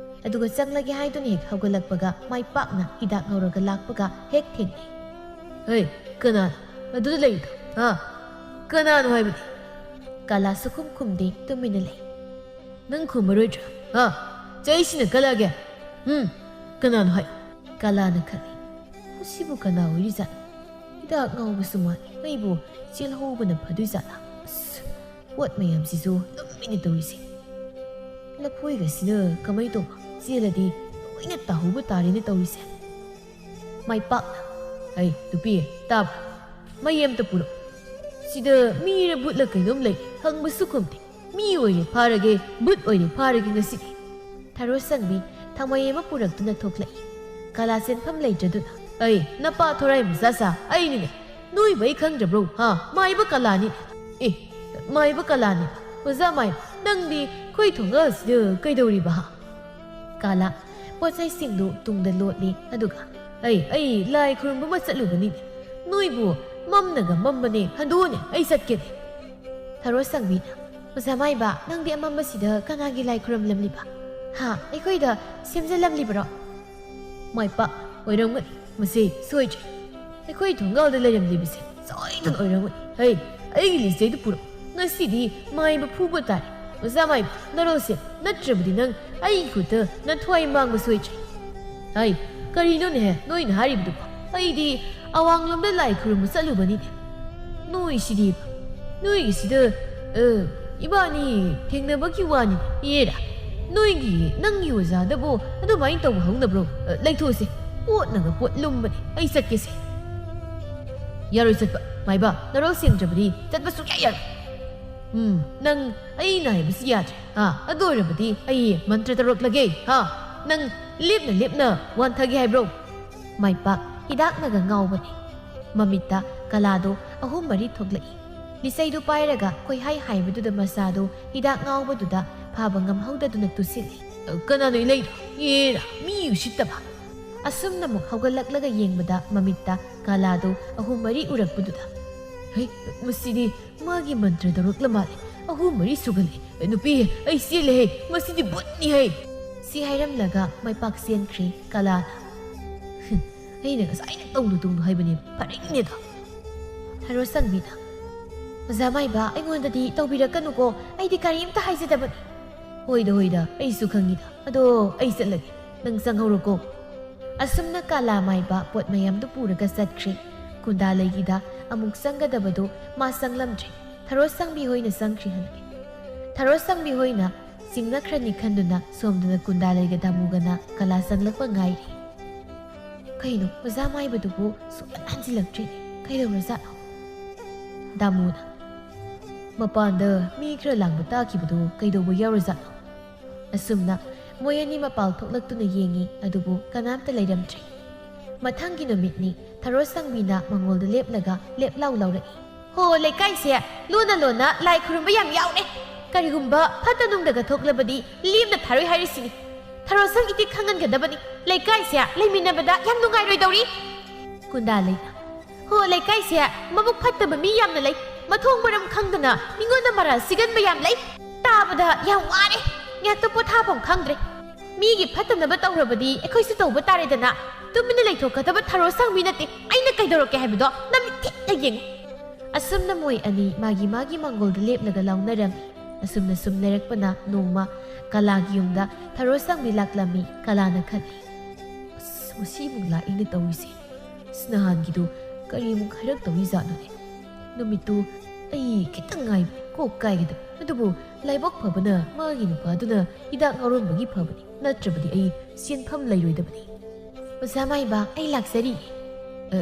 ꯑꯗꯨꯒ ꯆꯪꯂꯒꯦ ꯍꯥꯏꯗꯨꯅ ꯍꯦꯛ ꯍꯧꯒꯠꯂꯛꯄꯒ ꯃꯥꯏ ꯄꯥꯛꯅ ꯍꯤꯗꯥꯛ ꯉꯧꯔꯒ ꯂꯥꯛꯄꯒ ꯍꯦꯛ ꯊꯦꯡꯅꯩ꯫ "ꯍꯩ, ꯀꯅꯥꯅꯣ ꯑꯗꯨꯗ ꯂꯩꯔꯤꯗꯣ? ꯍꯥ? ꯀꯅꯥꯅꯣ ꯍꯥꯏꯕꯅꯤ?" ꯀꯥꯂꯥ ꯁꯨꯈꯨꯝ ꯈꯨꯝꯗꯦ, ꯇꯨꯃꯤꯟꯅ ꯂꯩ꯫ "ꯅꯪ ꯈꯨꯝꯃꯔꯣꯏꯗ꯭ꯔꯥ? ꯍꯥ? ꯆꯩꯁꯤꯅ ꯀꯜꯂꯛꯑꯒꯦ꯫ ꯎꯝ, ꯀꯅꯥꯅꯣ ꯍꯥꯏ?" ꯀꯥꯂꯥꯅ ꯈꯜꯂꯤ, "ꯃꯁꯤꯕꯨ ꯀꯅꯥ ꯑꯣꯏꯔꯤꯖꯥꯠꯅꯣ? ꯍꯤꯗꯥꯛ ꯉꯥꯎꯕꯁꯨ ꯃꯥꯜꯂꯤ꯫ ꯑꯩꯕꯨ ꯆꯦꯜꯍꯧꯕꯅ ꯐꯗꯣꯏꯖꯥꯠꯂꯥ? ꯑꯁ, ꯄꯣꯠ ꯃꯌꯥꯝꯁꯤꯁꯨ ꯂꯨꯝꯃꯤꯅꯦ ꯇꯧꯔꯤꯁꯦ꯫ ꯂꯐꯣꯏꯒꯁꯤꯅ ꯀꯃꯥꯏ ꯇꯧꯕ? ꯆꯦꯜꯂꯗꯤ ꯂꯣꯏꯅ ꯇꯥꯍꯧꯕ ꯇꯥꯔꯦꯅꯦ ꯇꯧꯔꯤꯁꯦ꯫" ꯃꯥꯏ ꯄꯥꯛꯅ, "ꯍꯩ, ꯅꯨꯄꯤ, ꯇꯥꯕ꯭ꯔꯥ? ꯃꯩ ꯑꯝꯇ ꯄꯨꯔꯛꯎ꯫ ꯁꯤꯗ ꯃꯤꯔ ꯕꯨꯠꯂ ꯀꯩꯅꯣꯝ ꯂꯩ, ꯍꯪꯕꯁꯨ ꯈꯨꯝꯗꯦ꯫ ꯃꯤ ꯑꯣꯏꯅ ꯐꯥꯔꯒꯦ, ꯕꯨꯠ ꯑꯣꯏꯅ ꯐꯥꯔꯒꯦ ꯉꯁꯤꯗꯤ꯫" ꯊꯔꯣ ꯁꯪꯕꯤ ꯊꯥꯡꯃꯩ ꯑꯃ ꯄꯨꯔꯛꯇꯨꯅ ꯊꯣꯛꯂꯛꯏ꯫ ꯀꯥꯂꯥ ꯆꯦꯟꯐꯝ ꯂꯩꯇ꯭ꯔꯗꯨꯅ, "ꯑꯩ, ꯅꯄꯥ ꯊꯣꯔꯥꯏ ꯃꯆꯥꯁꯥ, ꯑꯩꯅꯤꯅꯦ꯫ ꯅꯣꯏꯕꯨ ꯑꯩ ꯈꯪꯗ꯭ꯔꯕ꯭ꯔꯣ? ꯍꯥ? ꯃꯥꯏꯕ ꯀꯥꯂꯥꯅꯤ꯫ ꯑꯦ, ꯃꯥꯏꯕ ꯀꯥꯂꯥꯅꯤ꯫ ꯑꯣꯖꯥ ꯃꯥꯏꯕ, ꯅꯪꯗꯤ ꯑꯩꯈꯣꯏ ꯊꯣꯡꯒꯥꯜꯁꯤꯗ ꯀꯩꯗꯧꯔꯤꯕ, ꯍꯥ?" ꯀꯥꯂꯥ ꯄꯣꯠ ꯆꯩꯁꯤꯡꯗꯨ ꯇꯨꯡꯗ ꯂꯣꯠꯂꯤ, ꯑꯗꯨꯒ, "ꯑꯩ, ꯑꯩ ꯂꯥꯏ ꯈꯨꯔꯨꯝꯕ ꯑꯃ ꯆꯠꯂꯨꯕꯅꯤꯅꯦ꯫ ꯅꯣꯏꯕꯨ ꯃꯝꯅꯒ ꯃꯝꯕꯅꯦ, ꯍꯟꯗꯣꯛꯑꯣꯅꯦ, ꯑꯩ ꯆꯠꯀꯦꯅꯦ꯫" ꯊꯔꯣ ꯁꯪꯕꯤꯅ, "ꯑꯣꯖꯥ ꯃꯥꯏꯕ, ꯅꯪꯗꯤ ꯑꯃꯝꯕꯁꯤꯗ ꯀꯅꯥꯒꯤ ꯂꯥꯏ ꯈꯨꯔꯨꯝꯂꯝꯂꯤꯕ?" ꯍꯥ, ꯑꯩꯈꯣꯏꯗ ꯁꯦꯝꯖꯤꯜꯂꯝꯂꯤꯕꯔꯣ? ꯃꯥꯏ ꯄꯥꯛ ꯑꯣꯏꯔꯝꯒꯅꯤ꯫ ꯃꯁꯤ ꯁꯣꯏꯗ꯭ꯔꯦ꯫ ꯑꯩꯈꯣꯏ ꯊꯣꯡꯒꯥꯜꯗ ꯂꯩꯔꯝꯂꯤꯕꯁꯦ ꯁꯣꯏꯗꯅ ꯑꯣꯏꯔꯝꯒꯅꯤ꯫ ꯍꯩ, ꯑꯩꯒꯤ ꯂꯤꯁꯩꯗꯨ ꯄꯨꯔꯛꯎ꯫ ꯉꯁꯤꯗꯤ ꯃꯥꯏꯕ ꯐꯨꯕ ꯇꯥꯔꯦ꯫ ꯑꯣꯖꯥ ꯃꯥꯏꯕ, ꯅꯔꯣꯜꯁꯦ, ꯅꯠꯇ꯭ꯔꯕꯗꯤ ꯅꯪ ꯑꯩꯒꯤ ꯈꯨꯠꯇ ꯅꯊ꯭ꯋꯥꯏ ꯃꯥꯡꯕ ꯁꯣꯏꯗ꯭ꯔꯦ꯫ ꯍꯩ, ꯀꯔꯤꯅꯣꯅꯦꯍꯦ ꯅꯣꯏꯅ ꯍꯥꯏꯔꯤꯕꯗꯨꯕꯣ? ꯑꯩꯗꯤ ꯑꯋꯥꯡꯂꯣꯝꯗ ꯂꯥꯏ ꯈꯨꯔꯨꯝꯕ ꯆꯠꯂꯨꯕꯅꯤꯅꯦ꯫ ꯅꯣꯏꯁꯤꯗꯤ, ꯅꯣꯏꯒꯤꯁꯤꯗ, ꯑ, ꯏꯕꯥꯅꯤ ꯊꯦꯡꯅꯕꯒꯤ ꯋꯥꯅꯤ꯫ ꯑꯦꯔꯥ, ꯅꯣꯏꯒꯤ, ꯅꯪꯒꯤ ꯑꯣꯖꯥꯗꯕꯨ ꯑꯗꯨꯃꯥꯏꯅ ꯇꯧꯕ ꯍꯧꯅꯕ꯭ꯔꯣ? ꯑ, ꯂꯩꯊꯣꯛꯑꯁꯦ꯫ ꯄꯣꯠꯅꯒ ꯄꯣꯠ ꯂꯨꯝꯕꯅꯦ꯫ ꯑꯩ ꯆꯠꯀꯦꯁꯦ꯫ ꯌꯥꯔꯣꯏ ꯆꯠꯄ꯫ ꯃꯥꯏꯕ, ꯅꯔꯣꯜ ꯁꯦꯡꯗ꯭ꯔꯕꯗꯤ ꯆꯠꯄ ꯁꯨꯡꯌꯥ ꯌꯥꯔꯣꯏ꯫ ꯎꯝ, ꯅꯪ ꯑꯩꯅ ꯍꯥꯏꯕꯁꯤ ꯌꯥꯗ꯭ꯔꯦ꯫ ꯍꯥ, ꯑꯗꯨ ꯑꯣꯏꯔꯕꯗꯤ ꯑꯩ ꯃꯟꯇ꯭ꯔ ꯇꯧꯔꯛꯂꯒꯦ꯫ ꯍꯥ, ꯅꯪ ꯂꯦꯞꯅ ꯂꯦꯞꯅ ꯋꯥꯟꯊꯒꯦ ꯍꯥꯏꯕ꯭ꯔꯣ? ꯃꯥꯏ ꯄꯥꯛ ꯍꯤꯗꯥꯛꯅꯒ ꯉꯥꯎꯕꯅꯤ꯫ ꯃꯃꯤꯠꯇ ꯀꯂꯥꯗꯣ ꯑꯍꯨꯝ ꯃꯔꯤ ꯊꯣꯛꯂꯛꯏ꯫ ꯂꯤꯆꯩꯗꯨ ꯄꯥꯏꯔꯒ ꯈꯣꯏꯍꯥꯏ ꯍꯥꯏꯕꯗꯨꯗ ꯃꯁꯥꯗꯨ ꯍꯤꯗꯥꯛ ꯉꯥꯎꯕꯗꯨꯗ ꯐꯥꯕ ꯉꯝꯍꯧꯗꯗꯨꯅ ꯇꯨꯁꯤꯜꯂꯤ꯫ "ꯀꯅꯥꯅꯣ ꯏꯂꯩꯗꯣ? ꯑꯦꯔꯥ, ꯃꯤ ꯎꯁꯤꯠꯇꯕ!" ꯑꯁꯨꯝꯅ ꯑꯃꯨꯛ ꯍꯧꯒꯠꯂꯛꯂꯒ ꯌꯦꯡꯕꯗ ꯃꯃꯤꯠꯇ ꯀꯂꯥꯗꯨ ꯑꯍꯨꯝ ꯃꯔꯤ ꯎꯔꯛꯄꯗꯨꯗ, "ꯍꯩ, ꯃꯁꯤꯗꯤ ꯃꯥꯒꯤ ꯃꯟꯇ꯭ꯔ ꯇꯧꯔꯛꯂ ꯃꯥꯜꯂꯦ꯫ ꯑꯍꯨꯝ ꯃꯔꯤ ꯁꯨꯒꯜꯂꯦ꯫ ꯅꯨꯄꯤ, ꯑꯩ ꯆꯦꯜꯂꯦꯍꯦ꯫ ꯃꯁꯤꯗꯤ ꯚꯨꯠꯅꯤꯍꯦ!" ꯁꯤ ꯍꯥꯏꯔꯝꯂꯒ ꯃꯥꯏ ꯄꯥꯛ ꯆꯦꯟꯈ꯭ꯔꯦ ꯀꯂꯥꯅ꯫ "ꯍꯨꯝ, ꯑꯩꯅ ꯉꯁꯥꯏꯅ ꯇꯧꯅꯨ ꯇꯧꯅꯨ ꯍꯥꯏꯕꯅꯦ꯫ ꯐꯔꯦꯅꯦꯗꯣ!" ꯊꯔꯣ ꯁꯪꯕꯤꯅ, "ꯑꯣꯖꯥ ꯃꯥꯏꯕ, ꯑꯩꯉꯣꯟꯗꯗꯤ ꯇꯧꯕꯤꯔꯛꯀꯅꯨꯀꯣ꯫ ꯑꯩꯗꯤ ꯀꯔꯤꯝꯇ ꯍꯥꯏꯖꯗꯕꯅꯤ꯫" "ꯍꯣꯏꯗ, ꯍꯣꯏꯗ, ꯑꯩꯁꯨ ꯈꯪꯉꯤꯗ꯫ ꯑꯗꯣ ꯑꯩ ꯆꯠꯂꯒꯦ꯫ ꯅꯪ ꯆꯪꯍꯧꯔꯣꯀꯣ꯫" ꯑꯁꯨꯝꯅ ꯀꯂꯥ ꯃꯥꯏꯕ ꯄꯣꯠ ꯃꯌꯥꯝꯗꯨ ꯄꯨꯔꯒ ꯆꯠꯈ꯭ꯔꯦ꯫ ꯀꯨꯟꯗꯥ ꯂꯩꯒꯤꯗ ꯑꯃꯨꯛ ꯆꯪꯒꯗꯕꯗꯨ ꯃꯥ ꯆꯪꯂꯝꯗ꯭ꯔꯦ꯫ ꯊꯔꯣ ꯁꯪꯕꯤ ꯍꯣꯏꯅ ꯆꯪꯈ꯭ꯔꯦ ꯍꯟꯗꯛ꯫ ꯊꯔꯣ ꯁꯪꯕꯤ ꯍꯣꯏꯅ ꯆꯤꯡꯅꯈ꯭ꯔꯅꯤ ꯈꯟꯗꯨꯅ ꯁꯣꯝꯗꯅ ꯀꯨꯟꯗꯥ ꯂꯩꯒ ꯗꯥꯃꯨꯒꯅ ꯀꯂꯥ ꯆꯪꯂꯛꯄ ꯉꯥꯏꯔꯤ꯫ "ꯀꯩꯅꯣ, ꯑꯣꯖꯥ ꯃꯥꯏꯕꯗꯨꯕꯨ ꯁꯨꯛꯍꯟ ꯍꯟꯖꯤꯜꯂꯛꯇ꯭ꯔꯦꯅꯦ꯫ ꯀꯩꯗꯧꯔꯖꯥꯠꯅꯣ?" ꯗꯥꯃꯨꯅ, "ꯃꯄꯥꯟꯗ ꯃꯤ ꯈꯔ ꯂꯥꯡꯕ ꯇꯥꯈꯤꯕꯗꯨ ꯀꯩꯗꯧꯕ ꯌꯥꯎꯔꯖꯥꯠꯅꯣ?" ꯑꯁꯨꯝꯅ ꯃꯣꯏ ꯑꯅꯤ ꯃꯄꯥꯜ ꯊꯣꯛꯂꯛꯇꯨꯅ ꯌꯦꯡꯉꯤ, ꯑꯗꯨꯕꯨ ꯀꯅꯥꯝꯇ ꯂꯩꯔꯝꯗ꯭ꯔꯦ꯫ ꯃꯊꯪꯒꯤ ꯅꯨꯃꯤꯠꯅꯤ꯫ ꯊꯔꯣ ꯁꯪꯕꯤꯅ ꯃꯉꯣꯜꯗ ꯂꯦꯞꯂꯒ ꯂꯦꯞꯂꯥꯎ ꯂꯥꯎꯔꯛꯏ꯫ "ꯍꯣ, ꯂꯩꯀꯥꯏꯁꯦ ꯂꯣꯟꯅ ꯂꯣꯟꯅ ꯂꯥꯏ ꯈꯨꯔꯨꯝꯕ ꯌꯥꯝ ꯌꯥꯎꯔꯦ꯫ ꯀꯔꯤꯒꯨꯝꯕ ꯐꯠꯇ ꯅꯨꯡꯗꯒ ꯊꯣꯛꯂꯕꯗꯤ ꯂꯦꯝꯅ ꯊꯥꯔꯣꯏ ꯍꯥꯏꯔꯤꯁꯤꯅꯤ꯫ ꯊꯔꯣ ꯁꯪ ꯏꯇꯤꯛ ꯈꯪꯍꯟꯒꯗꯕꯅꯤ꯫ ꯂꯩꯀꯥꯏꯁꯦ ꯂꯩꯃꯤꯟꯅꯕꯗ ꯌꯥꯝ ꯅꯨꯡꯉꯥꯏꯔꯣꯏꯗꯧꯔꯤ꯫" ꯀꯨꯟꯗꯥ ꯂꯩꯅ, "ꯍꯣ, ꯂꯩꯀꯥꯏꯁꯦ ꯃꯕꯨꯛ ꯐꯠꯇꯕ ꯃꯤ ꯌꯥꯝꯅ ꯂꯩ꯫ ꯃꯊꯣꯡ ꯃꯔꯝ ꯈꯪꯗꯅ ꯃꯤꯉꯣꯟꯗ ꯃꯔꯥꯜ ꯁꯤꯒꯟꯕ ꯌꯥꯝ ꯂꯩ꯫ ꯇꯥꯕꯗ ꯌꯥꯝ ꯋꯥꯔꯦ꯫" ꯉꯥꯏꯍꯥꯛꯇ ꯄꯣꯊꯥꯐꯝ ꯈꯪꯗ꯭ꯔꯦ꯫ ꯃꯤꯒꯤ ꯐꯠꯇꯅꯕ ꯇꯧꯔꯕꯗꯤ ꯑꯩꯈꯣꯏꯁꯨ ꯇꯧꯕ ꯇꯥꯔꯦꯗꯅ꯫ ꯇꯨꯃꯤꯟꯅ ꯂꯩꯊꯣꯛꯀꯗꯕ ꯊꯔꯣ ꯁꯪꯕꯤ ꯅꯠꯇꯦ꯫ ꯑꯩꯅ ꯀꯩꯗꯧꯔꯛꯀꯦ ꯍꯥꯏꯕꯗꯣ ꯅꯃꯤꯠ ꯊꯦꯛꯅ ꯌꯦꯡꯉꯨ꯫ ꯑꯁꯨꯝꯅ ꯃꯣꯏ ꯑꯅꯤ ꯃꯥꯒꯤ ꯃꯥꯒꯤ ꯃꯥꯡꯒꯣꯜꯗ ꯂꯦꯞꯂꯒ ꯂꯥꯎꯅꯔꯝꯃꯤ꯫ ꯑꯁꯨꯝꯅ ꯁꯨꯝ ꯂꯩꯔꯛꯄꯅ ꯅꯣꯡꯃ ꯀꯂꯥꯒꯤ ꯌꯨꯝꯗ ꯊꯔꯣ ꯁꯪꯕꯤ ꯂꯥꯛꯂꯝꯃꯤ꯫ ꯀꯂꯥꯅ ꯈꯜꯂꯤ, "ꯑꯁ, ꯉꯁꯤꯃꯨꯛ ꯂꯥꯛꯏꯅ ꯇꯧꯔꯤꯁꯦ꯫ ꯑꯁ, ꯅꯍꯥꯟꯒꯤꯗꯨ ꯀꯔꯤꯃꯨꯛ ꯍꯥꯏꯔꯛꯇꯧꯔꯤꯖꯥꯠꯅꯣꯅꯦ? ꯅꯨꯃꯤꯠꯇꯨ ꯑꯩ ꯈꯤꯇꯪ ꯉꯥꯏꯕꯅꯦ ꯀꯣꯛ ꯀꯥꯏꯒꯗꯕ꯫ ꯑꯗꯨꯕꯨ ꯂꯥꯏꯕꯛ ꯐꯕꯅ ꯃꯥꯒꯤ ꯅꯨꯄꯥꯗꯨꯅ ꯍꯤꯗꯥꯛ ꯉꯥꯎꯔꯝꯕꯒꯤ ꯐꯕꯅꯤ, ꯅꯠꯇ꯭ꯔꯕꯗꯤ ꯑꯩ ꯁꯦꯟꯐꯝ ꯂꯩꯔꯣꯏꯗꯕꯅꯤ꯫" "ꯑꯣꯖꯥ ꯃꯥꯏꯕ, ꯑꯩ ꯂꯥꯛꯆꯔꯤ꯫" "ꯑ,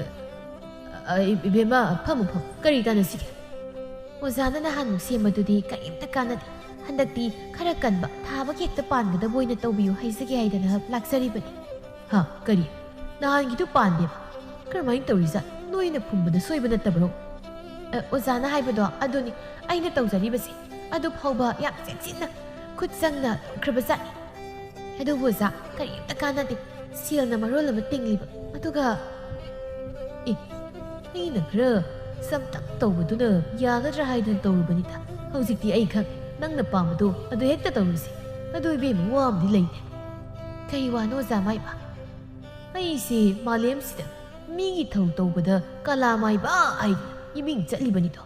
ꯑ, ꯏꯕꯦꯝꯃ, ꯐꯝꯃꯨ, ꯐꯝꯃꯨ꯫ ꯀꯔꯤ ꯇꯥꯟꯅꯁꯤꯒꯦ?" "ꯑꯣꯖꯥꯅ ꯅꯍꯥꯟꯃꯨꯛ ꯁꯦꯝꯕꯗꯨꯗꯤ ꯀꯔꯤꯝꯇ ꯀꯥꯟꯅꯗꯦ꯫ ꯍꯟꯗꯛꯇꯤ ꯈꯔ ꯀꯟꯕ, ꯊꯥꯕ ꯀꯦꯛꯇ ꯄꯥꯟꯒꯗꯕ ꯑꯣꯏꯅ ꯇꯧꯕꯤꯌꯨ ꯍꯥꯏꯖꯒꯦ ꯍꯥꯏꯗꯅ ꯂꯥꯛꯆꯔꯤꯕꯅꯤ꯫" "ꯍꯥ, ꯀꯔꯤ? ꯅꯍꯥꯟꯒꯤꯗꯨ ꯄꯥꯟꯗꯦꯕ? ꯀꯔꯝꯍꯥꯏꯅ ꯇꯧꯔꯤꯖꯥꯠ? ꯅꯣꯏꯅ ꯐꯨꯝꯕꯗ ꯁꯣꯏꯕ ꯅꯠꯇꯕ꯭ꯔꯣ?" "ꯑ, ꯑꯣꯖꯥꯅ ꯍꯥꯏꯕꯗꯣ ꯑꯗꯨꯅꯤ ꯑꯩꯅ ꯇꯧꯖꯔꯤꯕꯁꯦ꯫ ꯑꯗꯨ ꯐꯥꯎꯕ ꯌꯥꯝ ꯆꯦꯛꯁꯤꯟꯅ ꯈꯨꯠ ꯆꯪꯅ ꯇꯧꯈ꯭ꯔꯕꯖꯥꯠꯅꯤ꯫ ꯑꯗꯨꯕꯨ ꯑꯣꯖꯥ, ꯀꯔꯤꯝꯇ ꯀꯥꯟꯅꯗꯦ꯫ ꯁꯦꯜꯅ ꯃꯔꯣꯜ ꯑꯃ ꯇꯤꯡꯂꯤꯕ꯫ ꯑꯗꯨꯒ, ꯑꯦ, ꯑꯩꯅ ꯈꯔ ꯆꯝꯇꯛ ꯇꯧꯕꯗꯨꯅ ꯌꯥꯒꯗ꯭ꯔꯥ ꯍꯥꯏꯗꯨꯅ ꯇꯧꯔꯨꯕꯅꯤꯗ꯫ ꯍꯧꯖꯤꯛꯇꯤ ꯑꯩ ꯈꯪ, ꯅꯪꯅ ꯄꯥꯝꯕꯗꯣ ꯑꯗꯨ ꯍꯦꯛꯇ ꯇꯧꯔꯁꯤ꯫ ꯑꯗꯨ ꯏꯕꯦꯝꯃ, ꯋꯥ ꯑꯃꯗꯤ ꯂꯩꯅꯦ꯫" "ꯀꯔꯤ ꯋꯥꯅꯣ ꯑꯣꯖꯥ ꯃꯥꯏꯕ?" "ꯑꯩꯁꯦ ꯃꯥꯂꯦꯝꯁꯤꯗ ꯃꯤꯒꯤ ꯊꯧ ꯇꯧꯕꯗ ꯀꯂꯥ ꯃꯥꯏꯕ ꯍꯥꯏꯗꯨꯅ ꯏꯃꯤꯡ ꯆꯠꯂꯤꯕꯅꯤꯗꯣ꯫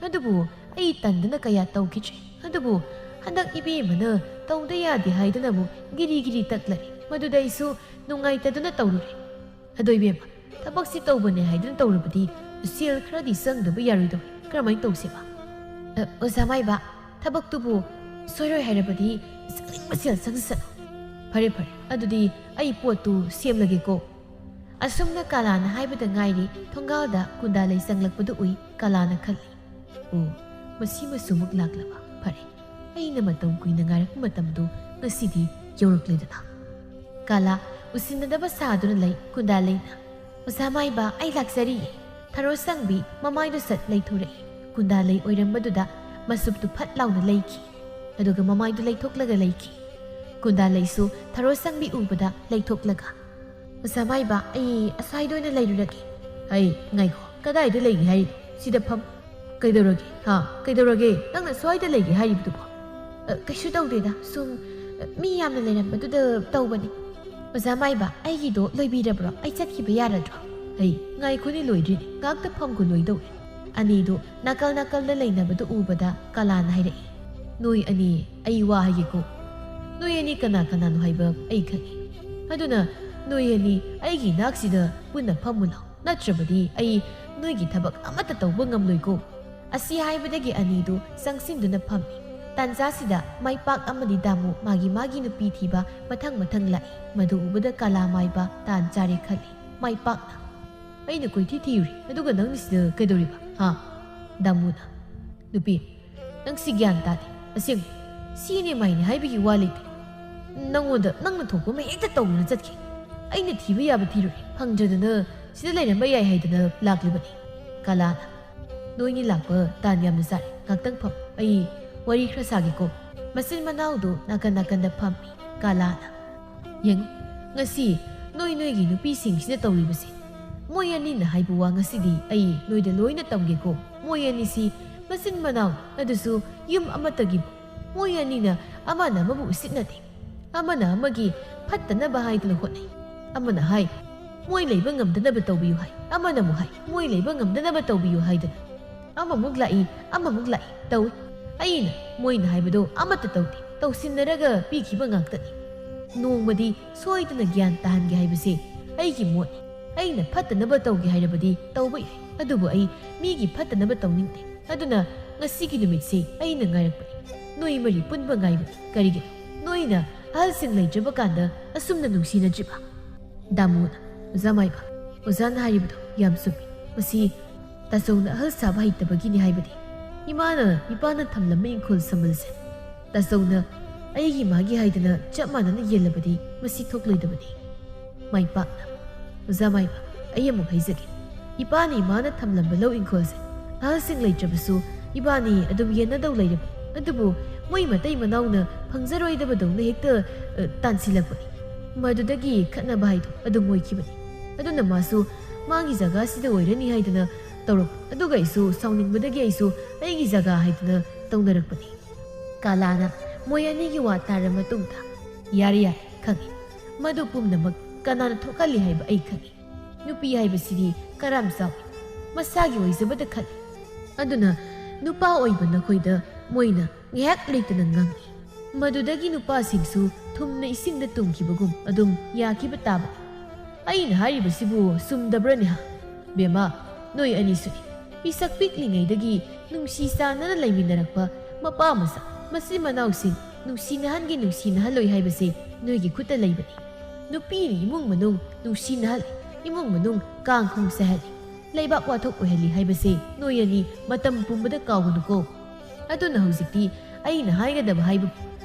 ꯑꯗꯨꯕꯨ ꯑꯩ ꯇꯟꯗꯅ ꯀꯌꯥ ꯇꯧꯈꯤꯗ꯭ꯔꯦ꯫ ꯑꯗꯨꯕꯨ ꯍꯟꯗꯛ ꯏꯕꯦꯝꯃꯅ ꯇꯧꯗ ꯌꯥꯗꯦ ꯍꯥꯏꯗꯨꯅ ꯑꯃꯨꯛ ꯒꯤꯔꯤ ꯒꯤꯔꯤ ꯇꯛꯂꯔꯦ꯫ ꯃꯗꯨꯗ ꯑꯩꯁꯨ ꯅꯨꯡꯉꯥꯏꯇꯗꯨꯅ ꯇꯧꯔꯨꯔꯦ꯫ ꯑꯗꯣ ꯏꯕꯦꯝꯃ, ꯊꯕꯛꯁꯤ ꯇꯧꯕꯅꯦ ꯍꯥꯏꯗꯨꯅ ꯇꯧꯔꯕꯗꯤ ꯁꯦꯜ ꯈꯔꯗꯤ ꯆꯪꯗꯕ ꯌꯥꯔꯣꯏꯗꯧꯔꯦ꯫ ꯀꯔꯝꯍꯥꯏꯅ ꯇꯧꯁꯦꯕ?" "ꯑ, ꯑꯣꯖꯥ ꯃꯥꯏꯕ, ꯊꯕꯛꯇꯨꯕꯨ ꯁꯣꯏꯔꯣꯏ ꯍꯥꯏꯔꯕꯗꯤ ꯆꯪꯅꯤꯡꯕ ꯁꯦꯜ ꯆꯪꯁꯅꯨ꯫" "ꯐꯔꯦ, ꯐꯔꯦ, ꯑꯗꯨꯗꯤ ꯑꯩ ꯄꯣꯠꯇꯨ ꯁꯦꯝꯂꯒꯦꯀꯣ꯫" ꯑꯁꯨꯝꯅ ꯀꯂꯥꯅ ꯍꯥꯏꯕꯗ ꯉꯥꯏꯔꯤ, ꯊꯣꯡꯒꯥꯜꯗ ꯀꯨꯟꯗꯥꯂꯩ ꯆꯪꯂꯛꯄꯗꯨ ꯎꯏ꯫ ꯀꯂꯥꯅ ꯈꯜꯂꯤ, "ꯑꯣ, ꯃꯁꯤꯃꯁꯨ ꯑꯃꯨꯛ ꯂꯥꯛꯂꯕ? ꯐꯔꯦ, ꯑꯩꯅ ꯃꯇꯝ ꯀꯨꯏꯅ ꯉꯥꯏꯔꯛꯄ ꯃꯇꯝꯗꯨ ꯉꯁꯤꯗꯤ ꯌꯧꯔꯛꯂꯦꯗꯅ꯫" ꯀꯂꯥ ꯎꯁꯤꯟꯅꯗꯕ ꯁꯥꯗꯨꯅ ꯂꯩ꯫ ꯀꯨꯟꯗꯥꯂꯩꯅ, "ꯑꯣꯖꯥ ꯃꯥꯏꯕ, ꯑꯩ ꯂꯥꯛꯆꯔꯤꯌꯦ꯫" ꯊꯔꯣ ꯁꯪꯕꯤ ꯃꯃꯥꯏꯗꯨ ꯁꯠ ꯂꯩꯊꯣꯔꯛꯏ꯫ ꯀꯨꯟꯗꯥꯂꯩ ꯑꯣꯏꯔꯝꯕꯗꯨꯗ ꯃꯁꯨꯞꯇꯨ ꯐꯠ ꯂꯥꯎꯅ ꯂꯩꯈꯤ꯫ ꯑꯗꯨꯒ ꯃꯃꯥꯏꯗꯨ ꯂꯩꯊꯣꯛꯂꯒ ꯂꯩꯈꯤ꯫ ꯀꯨꯟꯗꯥꯂꯩꯁꯨ ꯊꯔꯣ ꯁꯪꯕꯤ ꯎꯕꯗ ꯂꯩꯊꯣꯛꯂꯒ, "ꯑꯣꯖꯥ ꯃꯥꯏꯕ, ꯑꯩ ꯑꯁ꯭ꯋꯥꯏꯗ ꯑꯣꯏꯅ ꯂꯩꯔꯨꯔꯒꯦ꯫" "ꯑꯩ, ꯉꯥꯏꯈꯣ, ꯀꯗꯥꯏꯗ ꯂꯩꯒꯦ ꯍꯥꯏꯔꯤꯅꯣ? ꯁꯤꯗ ꯐꯝ꯫" "ꯀꯩꯗꯧꯔꯒꯦ? ꯍꯥ? ꯀꯩꯗꯧꯔꯒꯦ? ꯅꯪꯅ ꯁ꯭ꯋꯥꯏꯗ ꯂꯩꯒꯦ ꯍꯥꯏꯔꯤꯕꯗꯨꯕꯣ?" "ꯑ, ꯀꯩꯁꯨ ꯇꯧꯗꯦꯗ, ꯁꯨꯝ, ꯑ, ꯃꯤ ꯌꯥꯝꯅ ꯂꯩꯔꯝꯕꯗꯨꯗ ꯇꯧꯕꯅꯤ꯫" "ꯑꯣꯖꯥ ꯃꯥꯏꯕ, ꯑꯩꯒꯤꯗꯣ ꯂꯣꯏꯕꯤꯔꯕ꯭ꯔꯣ? ꯑꯩ ꯆꯠꯈꯤꯕ ꯌꯥꯔꯗ꯭ꯔꯣ?" "ꯍꯩ, ꯉꯥꯏꯈꯣꯅꯦ, ꯂꯣꯏꯗ꯭ꯔꯤꯅꯦ, ꯉꯥꯛꯇ ꯐꯝꯈꯣ, ꯂꯣꯏꯗꯧꯔꯦ꯫" ꯑꯅꯤꯗꯣ ꯅꯥꯀꯜ ꯅꯥꯀꯜꯗ ꯂꯩꯅꯕꯗꯨ ꯎꯕꯗ ꯀꯂꯥꯅ ꯍꯥꯏꯔꯛꯏ, "ꯅꯣꯏ ꯑꯅꯤ, ꯑꯩ ꯋꯥ ꯍꯥꯏꯒꯦꯀꯣ꯫ ꯅꯣꯏ ꯑꯅꯤ ꯀꯅꯥ ꯀꯅꯥꯅꯣ ꯍꯥꯏꯕ ꯑꯩ ꯈꯪꯉꯤ꯫ ꯑꯗꯨꯅ ꯅꯣꯏ ꯑꯅꯤ ꯑꯩꯒꯤ ꯅꯥꯛꯁꯤꯗ ꯄꯨꯟꯅ ꯐꯝꯃꯨ ꯂꯥꯎ, ꯅꯠꯇ꯭ꯔꯕꯗꯤ ꯑꯩ ꯅꯣꯏꯒꯤ ꯊꯕꯛ ꯑꯃꯠꯇ ꯇꯧꯕ ꯉꯝꯂꯣꯏꯀꯣ꯫" ꯑꯁꯤ ꯍꯥꯏꯕꯗꯒꯤ ꯑꯅꯤꯗꯨ ꯆꯪꯁꯤꯟꯗꯨꯅ ꯐꯝꯃꯤ꯫ ꯇꯥꯟꯖꯥꯁꯤꯗ ꯃꯥꯏꯄꯥꯛ ꯑꯃꯗꯤ ꯗꯥꯃꯨ ꯃꯥꯒꯤ ꯃꯥꯒꯤ ꯅꯨꯄꯤ ꯊꯤꯕ ꯃꯊꯪ ꯃꯊꯪ ꯂꯥꯛꯏ꯫ ꯃꯗꯨ ꯎꯕꯗ ꯀꯂꯥ ꯃꯥꯏꯕ ꯇꯥꯟ ꯆꯥꯔꯦ ꯈꯜꯂꯤ꯫ ꯃꯥꯏꯄꯥꯛꯅ, "ꯑꯩꯅ ꯀꯣꯏꯊꯤ ꯊꯤꯔꯨꯔꯦ, ꯑꯗꯨꯒ ꯅꯪꯅ ꯁꯤꯗ ꯀꯩꯗꯧꯔꯤꯕ, ꯍꯥ?" ꯗꯥꯃꯨꯅ, "ꯅꯨꯄꯤ, ꯅꯪ ꯁꯤ ꯒ꯭ꯌꯥꯟ ꯇꯥꯗꯦ꯫ ꯑꯁꯦꯡꯕ, ꯁꯤꯅꯦ ꯃꯥꯏꯅꯦ ꯍꯥꯏꯕꯒꯤ ꯋꯥ ꯂꯩꯇꯦ꯫ ꯅꯪꯉꯣꯟꯗ ꯅꯪꯅ ꯊꯣꯛꯄ ꯑꯃ ꯍꯦꯛꯇ ꯇꯧꯗꯨꯅ ꯆꯠꯈꯤ꯫ ꯑꯩꯅ ꯊꯤꯕ ꯌꯥꯕ ꯊꯤꯔꯨꯔꯦ, ꯐꯪꯗ꯭ꯔꯗꯅ ꯁꯤꯗ ꯂꯩꯔꯝꯕ ꯌꯥꯏ ꯍꯥꯏꯗꯅ ꯂꯥꯛꯂꯤꯕꯅꯤ꯫" ꯀꯂꯥꯅ, "ꯅꯣꯏꯅꯤ ꯂꯥꯛꯄ ꯇꯥꯟ ꯌꯥꯝꯅ ꯆꯥꯔꯦ, ꯉꯥꯛꯇꯪ ꯐꯝ, ꯑꯩ ꯋꯥꯔꯤ ꯈꯔ ꯁꯥꯒꯦꯀꯣ꯫" ꯃꯆꯤꯟ ꯃꯅꯥꯎꯗꯨ ꯅꯥꯀꯟ ꯅꯥꯀꯟꯗ ꯐꯝꯃꯤ꯫ ꯀꯂꯥꯅ, "ꯌꯦꯡꯉꯨ, ꯉꯁꯤ ꯅꯣꯏ ꯅꯣꯏꯒꯤ ꯅꯨꯄꯤꯁꯤꯡꯁꯤꯅ ꯇꯧꯔꯤꯕꯁꯦ꯫ ꯃꯣꯏ ꯑꯅꯤꯅ ꯍꯥꯏꯕ ꯋꯥ ꯉꯁꯤꯗꯤ ꯑꯩ ꯅꯣꯏꯗ ꯂꯣꯏꯅ ꯇꯝꯒꯦꯀꯣ꯫ ꯃꯣꯏ ꯑꯅꯤꯁꯤ ꯃꯆꯤꯟ ꯃꯅꯥꯎ, ꯑꯗꯨꯁꯨ ꯌꯨꯝ ꯑꯃꯠꯇꯒꯤꯕꯨ꯫ ꯃꯣꯏ ꯑꯅꯤꯅ ꯑꯃꯅ ꯑꯃꯕꯨ ꯎꯁꯤꯠꯅꯗꯦ, ꯑꯃꯅ ꯑꯃꯒꯤ ꯐꯠꯇꯅꯕ ꯍꯥꯏꯗꯨꯅ ꯍꯣꯠꯅꯩ꯫ ꯑꯃꯅ ꯍꯥꯏ, 'ꯃꯣꯏ ꯂꯩꯕ ꯉꯝꯗꯅꯕ ꯇꯧꯕꯤꯌꯨ' ꯍꯥꯏ, ꯑꯃꯅ ꯑꯃꯨꯛ ꯍꯥꯏ, 'ꯃꯣꯏ ꯂꯩꯕ ꯉꯝꯗꯅꯕ ꯇꯧꯕꯤꯌꯨ' ꯍꯥꯏꯗꯨꯅ꯫ ꯑꯃꯃꯨꯛ ꯂꯥꯛꯏ, ꯑꯃꯃꯨꯛ ꯂꯥꯛꯏ ꯇꯧꯏ꯫ ꯑꯩꯅ ꯃꯣꯏꯅ ꯍꯥꯏꯕꯗꯣ ꯑꯃꯠꯇ ꯇꯧꯗꯦ, ꯇꯧꯁꯤꯟꯅꯔꯒ ꯄꯤꯈꯤꯕ ꯉꯥꯛꯇꯅꯤ꯫ ꯅꯣꯡꯃꯗꯤ ꯁꯣꯏꯗꯅ ꯒ꯭ꯌꯥꯟ ꯇꯥꯍꯟꯒꯦ ꯍꯥꯏꯕꯁꯦ ꯑꯩꯒꯤ ꯃꯣꯠꯅꯤ꯫ ꯑꯩꯅ ꯐꯠꯇꯅꯕ ꯇꯧꯒꯦ ꯍꯥꯏꯔꯕꯗꯤ ꯇꯧꯕ ꯌꯥꯏ, ꯑꯗꯨꯕꯨ ꯑꯩ ꯃꯤꯒꯤ ꯐꯠꯇꯅꯕ ꯇꯧꯅꯤꯡꯗꯦ꯫ ꯑꯗꯨꯅ ꯉꯁꯤꯒꯤ ꯅꯨꯃꯤꯠꯁꯦ ꯑꯩꯅ ꯉꯥꯏꯔꯛꯄꯅꯤ꯫ ꯅꯣꯏ ꯃꯔꯤ ꯄꯨꯟꯕ ꯉꯥꯏꯕꯅꯤ꯫ ꯀꯔꯤꯒꯤꯅꯣ ꯅꯣꯏꯅ ꯑꯍꯜꯁꯤꯡ ꯂꯩꯇ꯭ꯔꯕ ꯀꯥꯟꯗ ꯑꯁꯨꯝꯅ ꯅꯨꯡꯁꯤꯅꯗ꯭ꯔꯤꯕ?" ꯗꯥꯃꯨꯅ, "ꯑꯣꯖꯥ ꯃꯥꯏꯕ, ꯑꯣꯖꯥꯅ ꯍꯥꯏꯔꯤꯕꯗꯣ ꯌꯥꯝ ꯆꯨꯝꯃꯤ꯫ ꯃꯁꯤ ꯇꯥꯆꯧꯅ ꯑꯍꯜ ꯁꯥꯕ ꯍꯩꯇꯕꯒꯤꯅꯤ ꯍꯥꯏꯕꯗꯤ꯫ ꯏꯃꯥꯅ ꯏꯄꯥꯅ ꯊꯝꯂꯝꯕ ꯏꯪꯈꯣꯜ ꯁꯝꯕꯜꯁꯦ ꯇꯥꯆꯧꯅ ꯑꯩꯒꯤ ꯃꯥꯒꯤ ꯍꯥꯏꯗꯅ ꯆꯞ ꯃꯥꯟꯅꯅ ꯌꯦꯜꯂꯕꯗꯤ ꯃꯁꯤ ꯊꯣꯛꯂꯣꯏꯗꯕꯅꯤ꯫" ꯃꯥꯏꯄꯥꯛꯅ, "ꯑꯣꯖꯥ ꯃꯥꯏꯕ, ꯑꯩ ꯑꯃꯨꯛ ꯍꯥꯏꯖꯒꯦ꯫ ꯏꯄꯥꯅ ꯏꯃꯥꯅ ꯊꯝꯂꯝꯕ ꯂꯧ ꯏꯪꯈꯣꯜꯁꯦ ꯑꯍꯜꯁꯤꯡ ꯂꯩꯇ꯭ꯔꯕꯁꯨ ꯏꯕꯥꯅꯤ ꯑꯗꯨꯝ ꯌꯦꯟꯅꯗꯧ ꯂꯩꯔꯕꯅꯤ꯫ ꯑꯗꯨꯕꯨ ꯃꯣꯏ ꯃꯇꯩ ꯃꯅꯥꯎꯅ ꯐꯪꯖꯔꯣꯏꯗꯕꯗꯧꯅ ꯍꯦꯛꯇ, ꯑ, ꯇꯥꯟꯁꯤꯜꯂꯛꯄꯅꯤ꯫ ꯃꯗꯨꯗꯒꯤ ꯈꯠꯅꯕ ꯍꯥꯏꯗꯣ ꯑꯗꯨꯝ ꯑꯣꯏꯈꯤꯕꯅꯤ꯫ ꯑꯗꯨꯅ ꯃꯥꯁꯨ ꯃꯥꯒꯤ ꯖꯒꯥꯁꯤꯗ ꯑꯣꯏꯔꯅꯤ ꯍꯥꯏꯗꯅ ꯇꯧꯔꯛꯄ꯫ ꯑꯗꯨꯒ ꯑꯩꯁꯨ ꯁꯥꯎꯅꯤꯡꯕꯗꯒꯤ ꯑꯩꯁꯨ ꯑꯩꯒꯤ ꯖꯒꯥ ꯍꯥꯏꯗꯅ ꯇꯧꯅꯔꯛꯄꯅꯤ꯫" ꯀꯥꯂꯥꯅ ꯃꯣꯏ ꯑꯅꯤꯒꯤ ꯋꯥ ꯇꯥꯔ ꯃꯇꯨꯡꯗ, "ꯌꯥꯔꯦ, ꯌꯥꯔꯦ, ꯈꯪꯉꯤ꯫ ꯃꯗꯨ ꯄꯨꯝꯅꯃꯛ ꯀꯅꯥꯅ ꯊꯣꯛꯍꯜꯂꯤ ꯍꯥꯏꯕ ꯑꯩ ꯈꯪꯉꯤ꯫ ꯅꯨꯄꯤ ꯍꯥꯏꯕꯁꯤꯗꯤ ꯀꯔꯝ ꯆꯥꯎꯏ, ꯃꯁꯥꯒꯤ ꯑꯣꯏꯖꯕꯗ ꯈꯜꯂꯤ꯫ ꯑꯗꯨꯅ ꯅꯨꯄꯥ ꯑꯣꯏꯕ ꯅꯈꯣꯏꯗ ꯃꯣꯏꯅ ꯉꯥꯏꯍꯥꯛ ꯂꯩꯇꯅ ꯉꯥꯡꯏ꯫ ꯃꯗꯨꯗꯒꯤ ꯅꯨꯄꯥꯁꯤꯡꯁꯨ ꯊꯨꯝꯅ ꯏꯁꯤꯡꯗ ꯇꯨꯝꯈꯤꯕꯒꯨꯝ ꯑꯗꯨꯝ ꯌꯥꯈꯤꯕ ꯇꯥꯕꯅꯤ꯫ ꯑꯩꯅ ꯍꯥꯏꯔꯤꯕꯁꯤꯕꯨ ꯆꯨꯝꯗꯕ꯭ꯔꯅꯦ, ꯍꯥ? ꯕꯦꯝꯃ, ꯅꯣꯏ ꯑꯅꯤꯁꯨꯅꯤ꯫ ꯄꯤꯁꯛ ꯄꯤꯛꯂꯤꯉꯩꯗꯒꯤ ꯅꯨꯡꯁꯤ ꯆꯥꯟꯅꯅ ꯂꯩꯃꯤꯟꯅꯔꯛꯄ ꯃꯄꯥ ꯃꯆꯥ, ꯃꯆꯤꯟ ꯃꯅꯥꯎꯁꯤꯡ ꯅꯨꯡꯁꯤꯅꯍꯟꯒꯦ ꯅꯨꯡꯁꯤꯅꯍꯜꯂꯣꯏ ꯍꯥꯏꯕꯁꯦ ꯅꯣꯏꯒꯤ ꯈꯨꯠꯇ ꯂꯩꯕꯅꯤ꯫ ꯅꯨꯄꯤꯅ ꯏꯃꯨꯡ ꯃꯅꯨꯡ ꯅꯨꯡꯁꯤꯅꯍꯜꯂꯤ, ꯏꯃꯨꯡ ꯃꯅꯨꯡ ꯀꯥꯡꯈꯣꯡ ꯆꯥꯏꯍꯜꯂꯤ, ꯂꯩꯕꯥꯛ ꯋꯥꯊꯣꯛ ꯑꯣꯏꯍꯜꯂꯤ ꯍꯥꯏꯕꯁꯦ ꯅꯣꯏ ꯑꯅꯤ ꯃꯇꯝ ꯄꯨꯝꯕꯗ ꯀꯥꯎꯒꯅꯨꯀꯣ꯫ ꯑꯗꯨꯅ ꯍꯧꯖꯤꯛꯇꯤ ꯑꯩꯅ ꯍꯥꯏꯒꯗꯕ ꯍꯥꯏꯕꯕꯨ,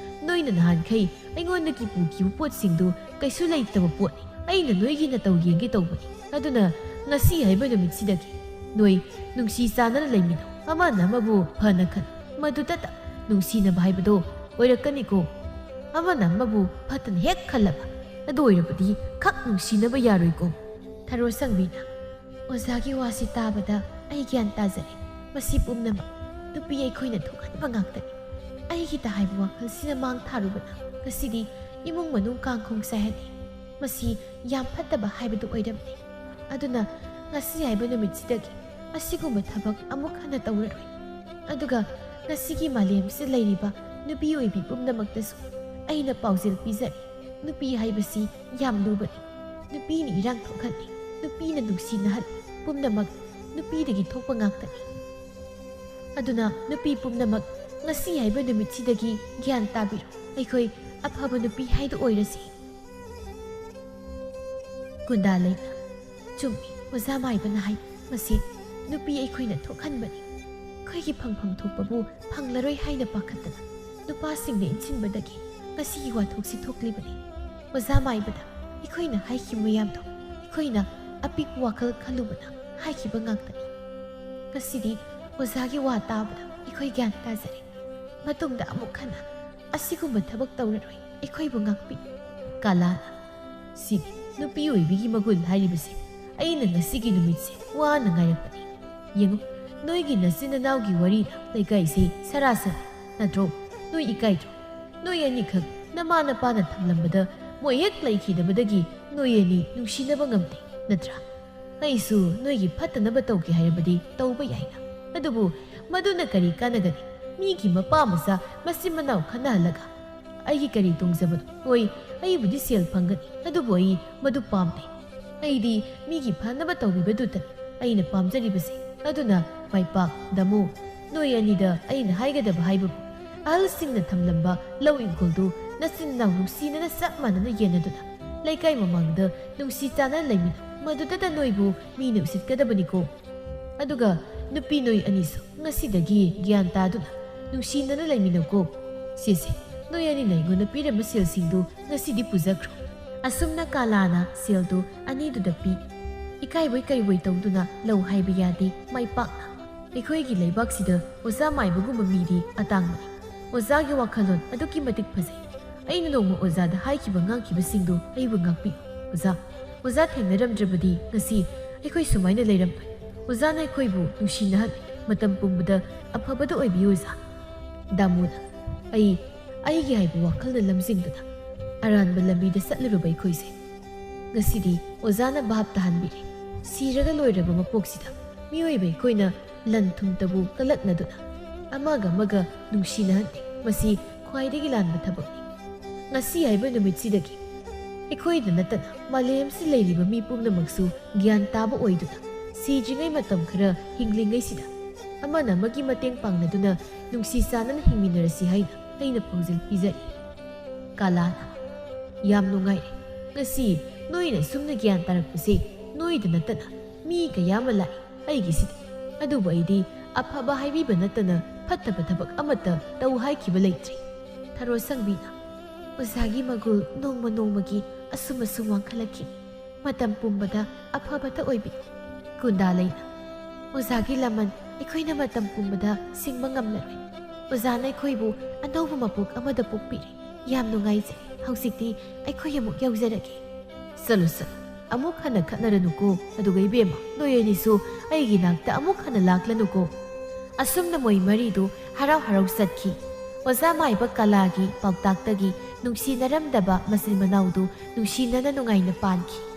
ꯅꯣꯏꯅ ꯅꯍꯥꯟꯈꯩ ꯑꯩꯉꯣꯟꯗꯒꯤ ꯄꯨꯈꯤꯕ ꯄꯣꯠꯁꯤꯡꯗꯨ ꯀꯩꯁꯨ ꯂꯩꯇꯕ ꯄꯣꯠꯅꯤ꯫ ꯑꯩꯅ ꯅꯣꯏꯒꯤ ꯅꯇꯧ ꯌꯦꯡꯒꯦ ꯇꯧꯕꯅꯤ꯫ ꯑꯗꯨꯅ ꯉꯁꯤ ꯍꯥꯏꯕ ꯅꯨꯃꯤꯠꯁꯤꯗꯒꯤ ꯅꯣꯏ ꯅꯨꯡꯁꯤ ꯆꯥꯟꯅꯅ ꯂꯩꯃꯤꯟꯅꯧ, ꯑꯃꯅ ꯑꯃꯕꯨ ꯐꯅ ꯈꯟ꯫ ꯃꯗꯨꯗꯇ ꯅꯨꯡꯁꯤꯅꯕ ꯍꯥꯏꯕꯗꯣ ꯑꯣꯏꯔꯛꯀꯅꯤꯀꯣ꯫ ꯑꯃꯅ ꯑꯃꯕꯨ ꯐꯠꯇꯅ ꯍꯦꯛ ꯈꯜꯂꯕ, ꯑꯗꯨ ꯑꯣꯏꯔꯕꯗꯤ ꯈꯛ ꯅꯨꯡꯁꯤꯅꯕ ꯌꯥꯔꯣꯏꯀꯣ꯫ ꯊꯔꯣ ꯁꯪꯕꯤꯅ ꯑꯣꯖꯥꯒꯤ ꯋꯥꯁꯤ ꯇꯥꯕꯗ ꯑꯩ ꯒ꯭ꯌꯥꯟ ꯇꯥꯖꯔꯦ꯫ ꯃꯁꯤ ꯄꯨꯝꯅꯃꯛ ꯅꯨꯄꯤ ꯑꯩꯈꯣꯏꯅ ꯊꯣꯛꯍꯟꯕ ꯉꯥꯛꯇꯅꯤ꯫ ꯑꯩꯒꯤꯇ ꯍꯥꯏꯕ ꯋꯥꯈꯜꯁꯤꯅ ꯃꯥꯡ ꯊꯥꯔꯨꯕꯅ ꯉꯁꯤꯗꯤ ꯏꯃꯨꯡ ꯃꯅꯨꯡ ꯀꯥꯡꯈꯣꯡ ꯆꯥꯏꯍꯜꯂꯤ꯫ ꯃꯁꯤ ꯌꯥꯝ ꯐꯠꯇꯕ ꯍꯥꯏꯕꯗꯨ ꯑꯣꯏꯔꯝꯂꯦ꯫ ꯑꯗꯨꯅ ꯉꯁꯤ ꯍꯥꯏꯕ ꯅꯨꯃꯤꯠꯁꯤꯗꯒꯤ ꯑꯁꯤꯒꯨꯝꯕ ꯊꯕꯛ ꯑꯃꯨꯛ ꯍꯟꯅ ꯇꯧꯔꯔꯣꯏ꯫ ꯑꯗꯨꯒ ꯉꯁꯤꯒꯤ ꯃꯥꯂꯦꯝꯁꯤꯗ ꯂꯩꯔꯤꯕ ꯅꯨꯄꯤ ꯑꯣꯏꯕꯤ ꯄꯨꯝꯅꯃꯛꯇꯁꯨ ꯑꯩꯅ ꯄꯥꯎꯖꯦꯜ ꯄꯤꯖꯔꯤ꯫ ꯅꯨꯄꯤ ꯍꯥꯏꯕꯁꯤ ꯌꯥꯝ ꯂꯨꯕꯅꯤ꯫ ꯅꯨꯄꯤꯅ ꯏꯔꯥꯡ ꯊꯣꯛꯍꯜꯂꯤ, ꯅꯨꯄꯤꯅ ꯅꯨꯡꯁꯤꯅꯍꯜꯂꯤ, ꯄꯨꯝꯅꯃꯛ ꯅꯨꯄꯤꯗꯒꯤ ꯊꯣꯛꯄ ꯉꯥꯛꯇꯅꯤ꯫ ꯑꯗꯨꯅ ꯅꯨꯄꯤ ꯄꯨꯝꯅꯃꯛ ꯉꯁꯤ ꯍꯥꯏꯕ ꯅꯨꯃꯤꯠꯁꯤꯗꯒꯤ ꯒ꯭ꯌꯥꯟ ꯇꯥꯕꯤꯔꯣ꯫ ꯑꯩꯈꯣꯏ ꯑꯐꯕ ꯅꯨꯄꯤ ꯍꯥꯏꯗꯨ ꯑꯣꯏꯔꯁꯤ꯫ ꯀꯨꯟꯗꯥ ꯂꯩꯃ, ꯆꯨꯝꯃꯤ, ꯑꯣꯖꯥ ꯃꯥꯏꯕꯅ ꯍꯥꯏ, ꯃꯁꯤ ꯅꯨꯄꯤ ꯑꯩꯈꯣꯏꯅ ꯊꯣꯛꯍꯟꯕꯅꯤ꯫ ꯑꯩꯈꯣꯏꯒꯤ ꯐꯪꯐꯝ ꯊꯣꯛꯄꯕꯨ ꯐꯪꯂꯔꯣꯏ ꯍꯥꯏꯅ ꯄꯥꯈꯠꯇꯅ ꯅꯨꯄꯥꯁꯤꯡꯅ ꯏꯟꯁꯤꯟꯕꯗꯒꯤ ꯉꯁꯤꯒꯤ ꯋꯥꯊꯣꯛꯁꯤ ꯊꯣꯛꯂꯤꯕꯅꯤ꯫ ꯑꯣꯖꯥ ꯃꯥꯏꯕꯗ ꯑꯩꯈꯣꯏꯅ ꯍꯥꯏꯈꯤꯕ ꯃꯌꯥꯝꯗꯣ ꯑꯩꯈꯣꯏꯅ ꯑꯄꯤꯛꯄ ꯋꯥꯈꯜ ꯈꯜꯂꯨꯕꯅ ꯍꯥꯏꯈꯤꯕ ꯉꯥꯛꯇꯅꯤ꯫ ꯉꯁꯤꯗꯤ ꯑꯣꯖꯥꯒꯤ ꯋꯥ ꯇꯥꯕꯗ ꯑꯩꯈꯣꯏ ꯒ꯭ꯌꯥꯟ ꯇꯥꯖꯔꯦ꯫ ꯃꯇꯨꯡꯗ ꯑꯃꯨꯛ ꯍꯟꯅ ꯑꯁꯤꯒꯨꯝꯕ ꯊꯕꯛ ꯇꯧꯔꯔꯣꯏ꯫ ꯑꯩꯈꯣꯏꯕꯨ ꯉꯥꯛꯄꯤ꯫ ꯀꯥꯂꯥꯅ, "ꯁꯤꯅꯤ ꯅꯨꯄꯤ ꯑꯣꯏꯕꯤꯒꯤ ꯃꯒꯨꯟ ꯍꯥꯏꯔꯤꯕꯁꯦ꯫ ꯑꯩꯅ ꯉꯁꯤꯒꯤ ꯅꯨꯃꯤꯠꯁꯦ ꯋꯥꯅ ꯉꯥꯏꯔꯛꯄꯅꯤ꯫ ꯌꯦꯡꯉꯨ, ꯅꯣꯏꯒꯤ ꯅꯆꯤꯟ ꯅꯅꯥꯎꯒꯤ ꯋꯥꯔꯤꯅ ꯂꯩꯀꯥꯏꯁꯦ ꯁꯔꯥ ꯁꯔꯥ, ꯅꯠꯇ꯭ꯔꯣ? ꯅꯣꯏ ꯏꯀꯥꯏꯗ꯭ꯔꯣ? ꯅꯣꯏ ꯑꯅꯤꯈꯛ ꯅꯃꯥ ꯅꯄꯥꯅ ꯊꯝꯂꯝꯕꯗ ꯃꯣꯏ ꯍꯦꯛ ꯂꯩꯈꯤꯗꯕꯗꯒꯤ ꯅꯣꯏ ꯑꯅꯤ ꯅꯨꯡꯁꯤꯅꯕ ꯉꯝꯗꯦ, ꯅꯠꯇ꯭ꯔꯥ? ꯑꯩꯁꯨ ꯅꯣꯏꯒꯤ ꯐꯠꯇꯅꯕ ꯇꯧꯒꯦ ꯍꯥꯏꯔꯕꯗꯤ ꯇꯧꯕ ꯌꯥꯏꯅ꯫ ꯑꯗꯨꯕꯨ ꯃꯗꯨꯅ ꯀꯔꯤ ꯀꯥꯟꯅꯒꯅꯤ? ꯃꯤꯒꯤ ꯃꯄꯥ ꯃꯆꯥ ꯃꯆꯤꯟ ꯃꯅꯥꯎ ꯈꯠꯅꯍꯜꯂꯒ ꯑꯩꯒꯤ ꯀꯔꯤ ꯇꯣꯡꯖꯕꯅꯣ? ꯍꯣꯏ, ꯑꯩꯕꯨꯗꯤ ꯁꯦꯜ ꯐꯪꯒꯅꯤ, ꯑꯗꯨꯕꯨ ꯑꯩ ꯃꯗꯨ ꯄꯥꯝꯗꯦ꯫ ꯑꯩꯗꯤ ꯃꯤꯒꯤ ꯐꯅꯕ ꯇꯧꯕꯤꯕꯗꯨꯇꯅꯤ ꯑꯩꯅ ꯄꯥꯝꯖꯔꯤꯕꯁꯦ꯫ ꯑꯗꯨꯅ ꯃꯥꯏꯄꯥꯛ, ꯗꯃꯨ, ꯅꯣꯏ ꯑꯅꯤꯗ ꯑꯩꯅ ꯍꯥꯏꯒꯗꯕ ꯍꯥꯏꯕꯕꯨ, ꯑꯍꯜꯁꯤꯡꯅ ꯊꯝꯂꯝꯕ ꯂꯧ ꯏꯪꯈꯣꯜꯗꯨ ꯅꯆꯤꯟ ꯅꯅꯥꯎ ꯅꯨꯡꯁꯤꯅꯅ ꯆꯞ ꯃꯥꯟꯅꯅ ꯌꯦꯟꯅꯗꯨꯅ ꯂꯩꯀꯥꯏ ꯃꯃꯥꯡꯗ ꯅꯨꯡꯁꯤ ꯆꯥꯟꯅꯅ ꯂꯩꯃꯤꯟꯅꯧ꯫ ꯃꯗꯨꯗꯇ ꯅꯣꯏꯕꯨ ꯃꯤꯅ ꯎꯁꯤꯠꯀꯗꯕꯅꯤꯀꯣ꯫ ꯑꯗꯨꯒ ꯅꯨꯄꯤ ꯅꯣꯏ ꯑꯅꯤꯁꯨ ꯉꯁꯤꯗꯒꯤ ꯒ꯭ꯌꯥꯟ ꯇꯥꯗꯨꯅ ꯅꯨꯡꯁꯤꯅꯅ ꯂꯩꯃꯤꯟꯅꯧꯀꯣ꯫ ꯁꯤꯁꯦ, ꯅꯣꯏ ꯑꯅꯤꯅ ꯑꯩꯉꯣꯟꯗ ꯄꯤꯔꯝꯕ ꯁꯦꯜꯁꯤꯡꯗꯨ ꯉꯁꯤꯗꯤ ꯄꯨꯖꯈ꯭ꯔꯣ꯫ ꯑꯁꯨꯝꯅ ꯀꯥꯂꯥꯅ ꯁꯦꯜꯗꯨ ꯑꯅꯤꯗꯨꯗ ꯄꯤ꯫ ꯏꯀꯥꯏꯕꯣꯏ ꯀꯔꯤꯕꯣꯏ ꯇꯧꯗꯨꯅ ꯂꯧ ꯍꯥꯏꯕ ꯌꯥꯗꯦ ꯃꯥꯏ ꯄꯥꯛꯅ꯫ ꯑꯩꯈꯣꯏꯒꯤ ꯂꯩꯕꯥꯛꯁꯤꯗ ꯑꯣꯖꯥ ꯃꯥꯏꯕꯒꯨꯝꯕ ꯃꯤꯗꯤ ꯑꯇꯥꯡꯕꯅꯤ꯫ ꯑꯣꯖꯥꯒꯤ ꯋꯥꯈꯜꯂꯣꯟ ꯑꯗꯨꯛꯀꯤ ꯃꯇꯤꯛ ꯐꯖꯩ꯫ ꯑꯩꯅ ꯅꯣꯡꯃ ꯑꯣꯖꯥꯗ ꯍꯥꯏꯈꯤꯕ ꯉꯥꯡꯈꯤꯕꯁꯤꯡꯗꯨ ꯑꯩꯕꯨ ꯉꯥꯛꯄꯤꯌꯨ꯫ ꯑꯣꯖꯥ, ꯑꯣꯖꯥ ꯊꯦꯡꯅꯔꯝꯗ꯭ꯔꯕꯗꯤ ꯉꯁꯤ ꯑꯩꯈꯣꯏ ꯁꯨꯃꯥꯏꯅ ꯂꯩꯔꯝꯂꯣꯏ꯫ ꯑꯣꯖꯥꯅ ꯑꯩꯈꯣꯏꯕꯨ ꯅꯨꯡꯁꯤꯅꯍꯜꯂꯤ꯫ ꯃꯇꯝ ꯄꯨꯝꯕꯗ ꯑꯐꯕꯗ ꯑꯣꯏꯕꯤꯌꯨ ꯑꯣꯖꯥ꯫ ꯗꯥꯃꯨꯅ, ꯑꯩ, ꯑꯩꯒꯤ ꯍꯥꯏꯕ ꯋꯥꯈꯜꯅ ꯂꯝꯖꯤꯡꯗꯨꯅ ꯑꯔꯥꯟꯕ ꯂꯝꯕꯤꯗ ꯆꯠꯂꯨꯔꯕ ꯑꯩꯈꯣꯏꯁꯦ꯫ ꯉꯁꯤꯗꯤ ꯑꯣꯖꯥꯅ ꯚꯥꯞ ꯇꯥꯍꯟꯕꯤꯔꯦ꯫ ꯁꯤꯔꯒ ꯂꯣꯏꯔꯕ ꯃꯄꯣꯛꯁꯤꯗ ꯃꯤꯑꯣꯏꯕ ꯑꯩꯈꯣꯏꯅ ꯂꯟ ꯊꯨꯝꯇꯕꯨ ꯀꯜꯂꯛꯅꯗꯨꯅ ꯑꯃꯒ ꯑꯃꯒ ꯅꯨꯡꯁꯤꯅꯍꯟꯗꯦ꯫ ꯃꯁꯤ ꯈ꯭ꯋꯥꯏꯗꯒꯤ ꯂꯥꯟꯕ ꯊꯕꯛꯅꯤ꯫ ꯉꯁꯤ ꯍꯥꯏꯕ ꯅꯨꯃꯤꯠꯁꯤꯗꯒꯤ ꯑꯩꯈꯣꯏꯗ ꯅꯠꯇꯅ ꯃꯥꯂꯦꯝꯁꯤ ꯂꯩꯔꯤꯕ ꯃꯤ ꯄꯨꯝꯅꯃꯛꯁꯨ ꯒ꯭ꯌꯥꯟ ꯇꯥꯕ ꯑꯣꯏꯗꯨꯅ ꯁꯤꯗ꯭ꯔꯤꯉꯩ ꯃꯇꯝ ꯈꯔ ꯍꯤꯡꯂꯤꯉꯩꯁꯤꯗ ꯑꯃꯅ ꯑꯃꯒꯤ ꯃꯇꯦꯡ ꯄꯥꯡꯅꯗꯨꯅ ꯅꯨꯡꯁꯤ ꯆꯥꯟꯅꯅ ꯍꯤꯡꯃꯤꯟꯅꯔꯁꯤ ꯍꯥꯏꯅ ꯑꯩꯅ ꯄꯥꯎꯖꯦꯜ ꯄꯤꯖꯔꯤ꯫ ꯀꯥꯂꯥꯅ, ꯌꯥꯝ ꯅꯨꯡꯉꯥꯏꯔꯦ꯫ ꯉꯁꯤ ꯅꯣꯏꯅ ꯁꯨꯝꯅ ꯒ꯭ꯌꯥꯟ ꯇꯥꯔꯛꯄꯁꯦ ꯅꯣꯏꯗ ꯅꯠꯇꯅ ꯃꯤ ꯀꯌꯥ ꯑꯃ ꯂꯥꯛꯏ ꯑꯩꯒꯤꯁꯤꯗ꯫ ꯑꯗꯨꯕꯨ ꯑꯩꯗꯤ ꯑꯐꯕ ꯍꯥꯏꯕꯤꯕ ꯅꯠꯇꯅ ꯐꯠꯇꯕ ꯊꯕꯛ ꯑꯃꯠꯇ ꯇꯧ ꯍꯥꯏꯈꯤꯕ ꯂꯩꯇ꯭ꯔꯤ꯫ ꯊꯔꯣ ꯁꯪꯕꯤꯅ, ꯑꯣꯖꯥꯒꯤ ꯃꯒꯨꯜ ꯅꯣꯡꯃ ꯅꯣꯡꯃꯒꯤ ꯑꯁꯨꯝ ꯑꯁꯨꯝ ꯋꯥꯡꯈꯠꯂꯛꯈꯤ꯫ ꯃꯇꯝ ꯄꯨꯝꯕꯗ ꯑꯐꯕꯇ ꯑꯣꯏꯕꯤꯌꯨ꯫ ꯀꯨꯟꯗꯥ ꯂꯩꯅ, ꯑꯣꯖꯥꯒꯤ ꯂꯃꯟ ꯑꯩꯈꯣꯏꯅ ꯃꯇꯝ ꯄꯨꯝꯕꯗ ꯁꯤꯡꯕ ꯉꯝꯂꯔꯣꯏ꯫ ꯑꯣꯖꯥꯅ ꯑꯩꯈꯣꯏꯕꯨ ꯑꯅꯧꯕ ꯃꯄꯣꯛ ꯑꯃꯗ ꯄꯣꯛꯄꯤꯔꯦ꯫ ꯌꯥꯝ ꯅꯨꯡꯉꯥꯏꯖꯩ꯫ ꯍꯧꯖꯤꯛꯇꯤ ꯑꯩꯈꯣꯏ ꯑꯃꯨꯛ ꯌꯧꯖꯔꯒꯦ꯫ ꯆꯠꯂꯨ, ꯆꯠꯂꯨ꯫ ꯑꯃꯨꯛ ꯍꯟꯅ ꯈꯠꯅꯔꯅꯨꯀꯣ꯫ ꯑꯗꯨꯒ ꯏꯕꯦꯝꯃ, ꯅꯣꯏ ꯑꯅꯤꯁꯨ ꯑꯩꯒꯤ ꯅꯥꯛꯇ ꯑꯃꯨꯛ ꯍꯟꯅ ꯂꯥꯛꯂꯅꯨꯀꯣ꯫ ꯑꯁꯨꯝꯅ ꯃꯣꯏ ꯃꯔꯤꯗꯨ ꯍꯔꯥꯎ ꯍꯔꯥꯎ ꯆꯠꯈꯤ꯫ ꯑꯣꯖꯥ ꯃꯥꯏꯕ ꯀꯂꯥꯒꯤ ꯄꯥꯎꯇꯥꯛꯇꯒꯤ ꯅꯨꯡꯁꯤꯅꯔꯝꯗꯕ ꯃꯆꯤꯟ ꯃꯅꯥꯎꯗꯨ ꯅꯨꯡꯁꯤꯅꯅ ꯅꯨꯡꯉꯥꯏꯅ ꯄꯥꯟꯈꯤ꯫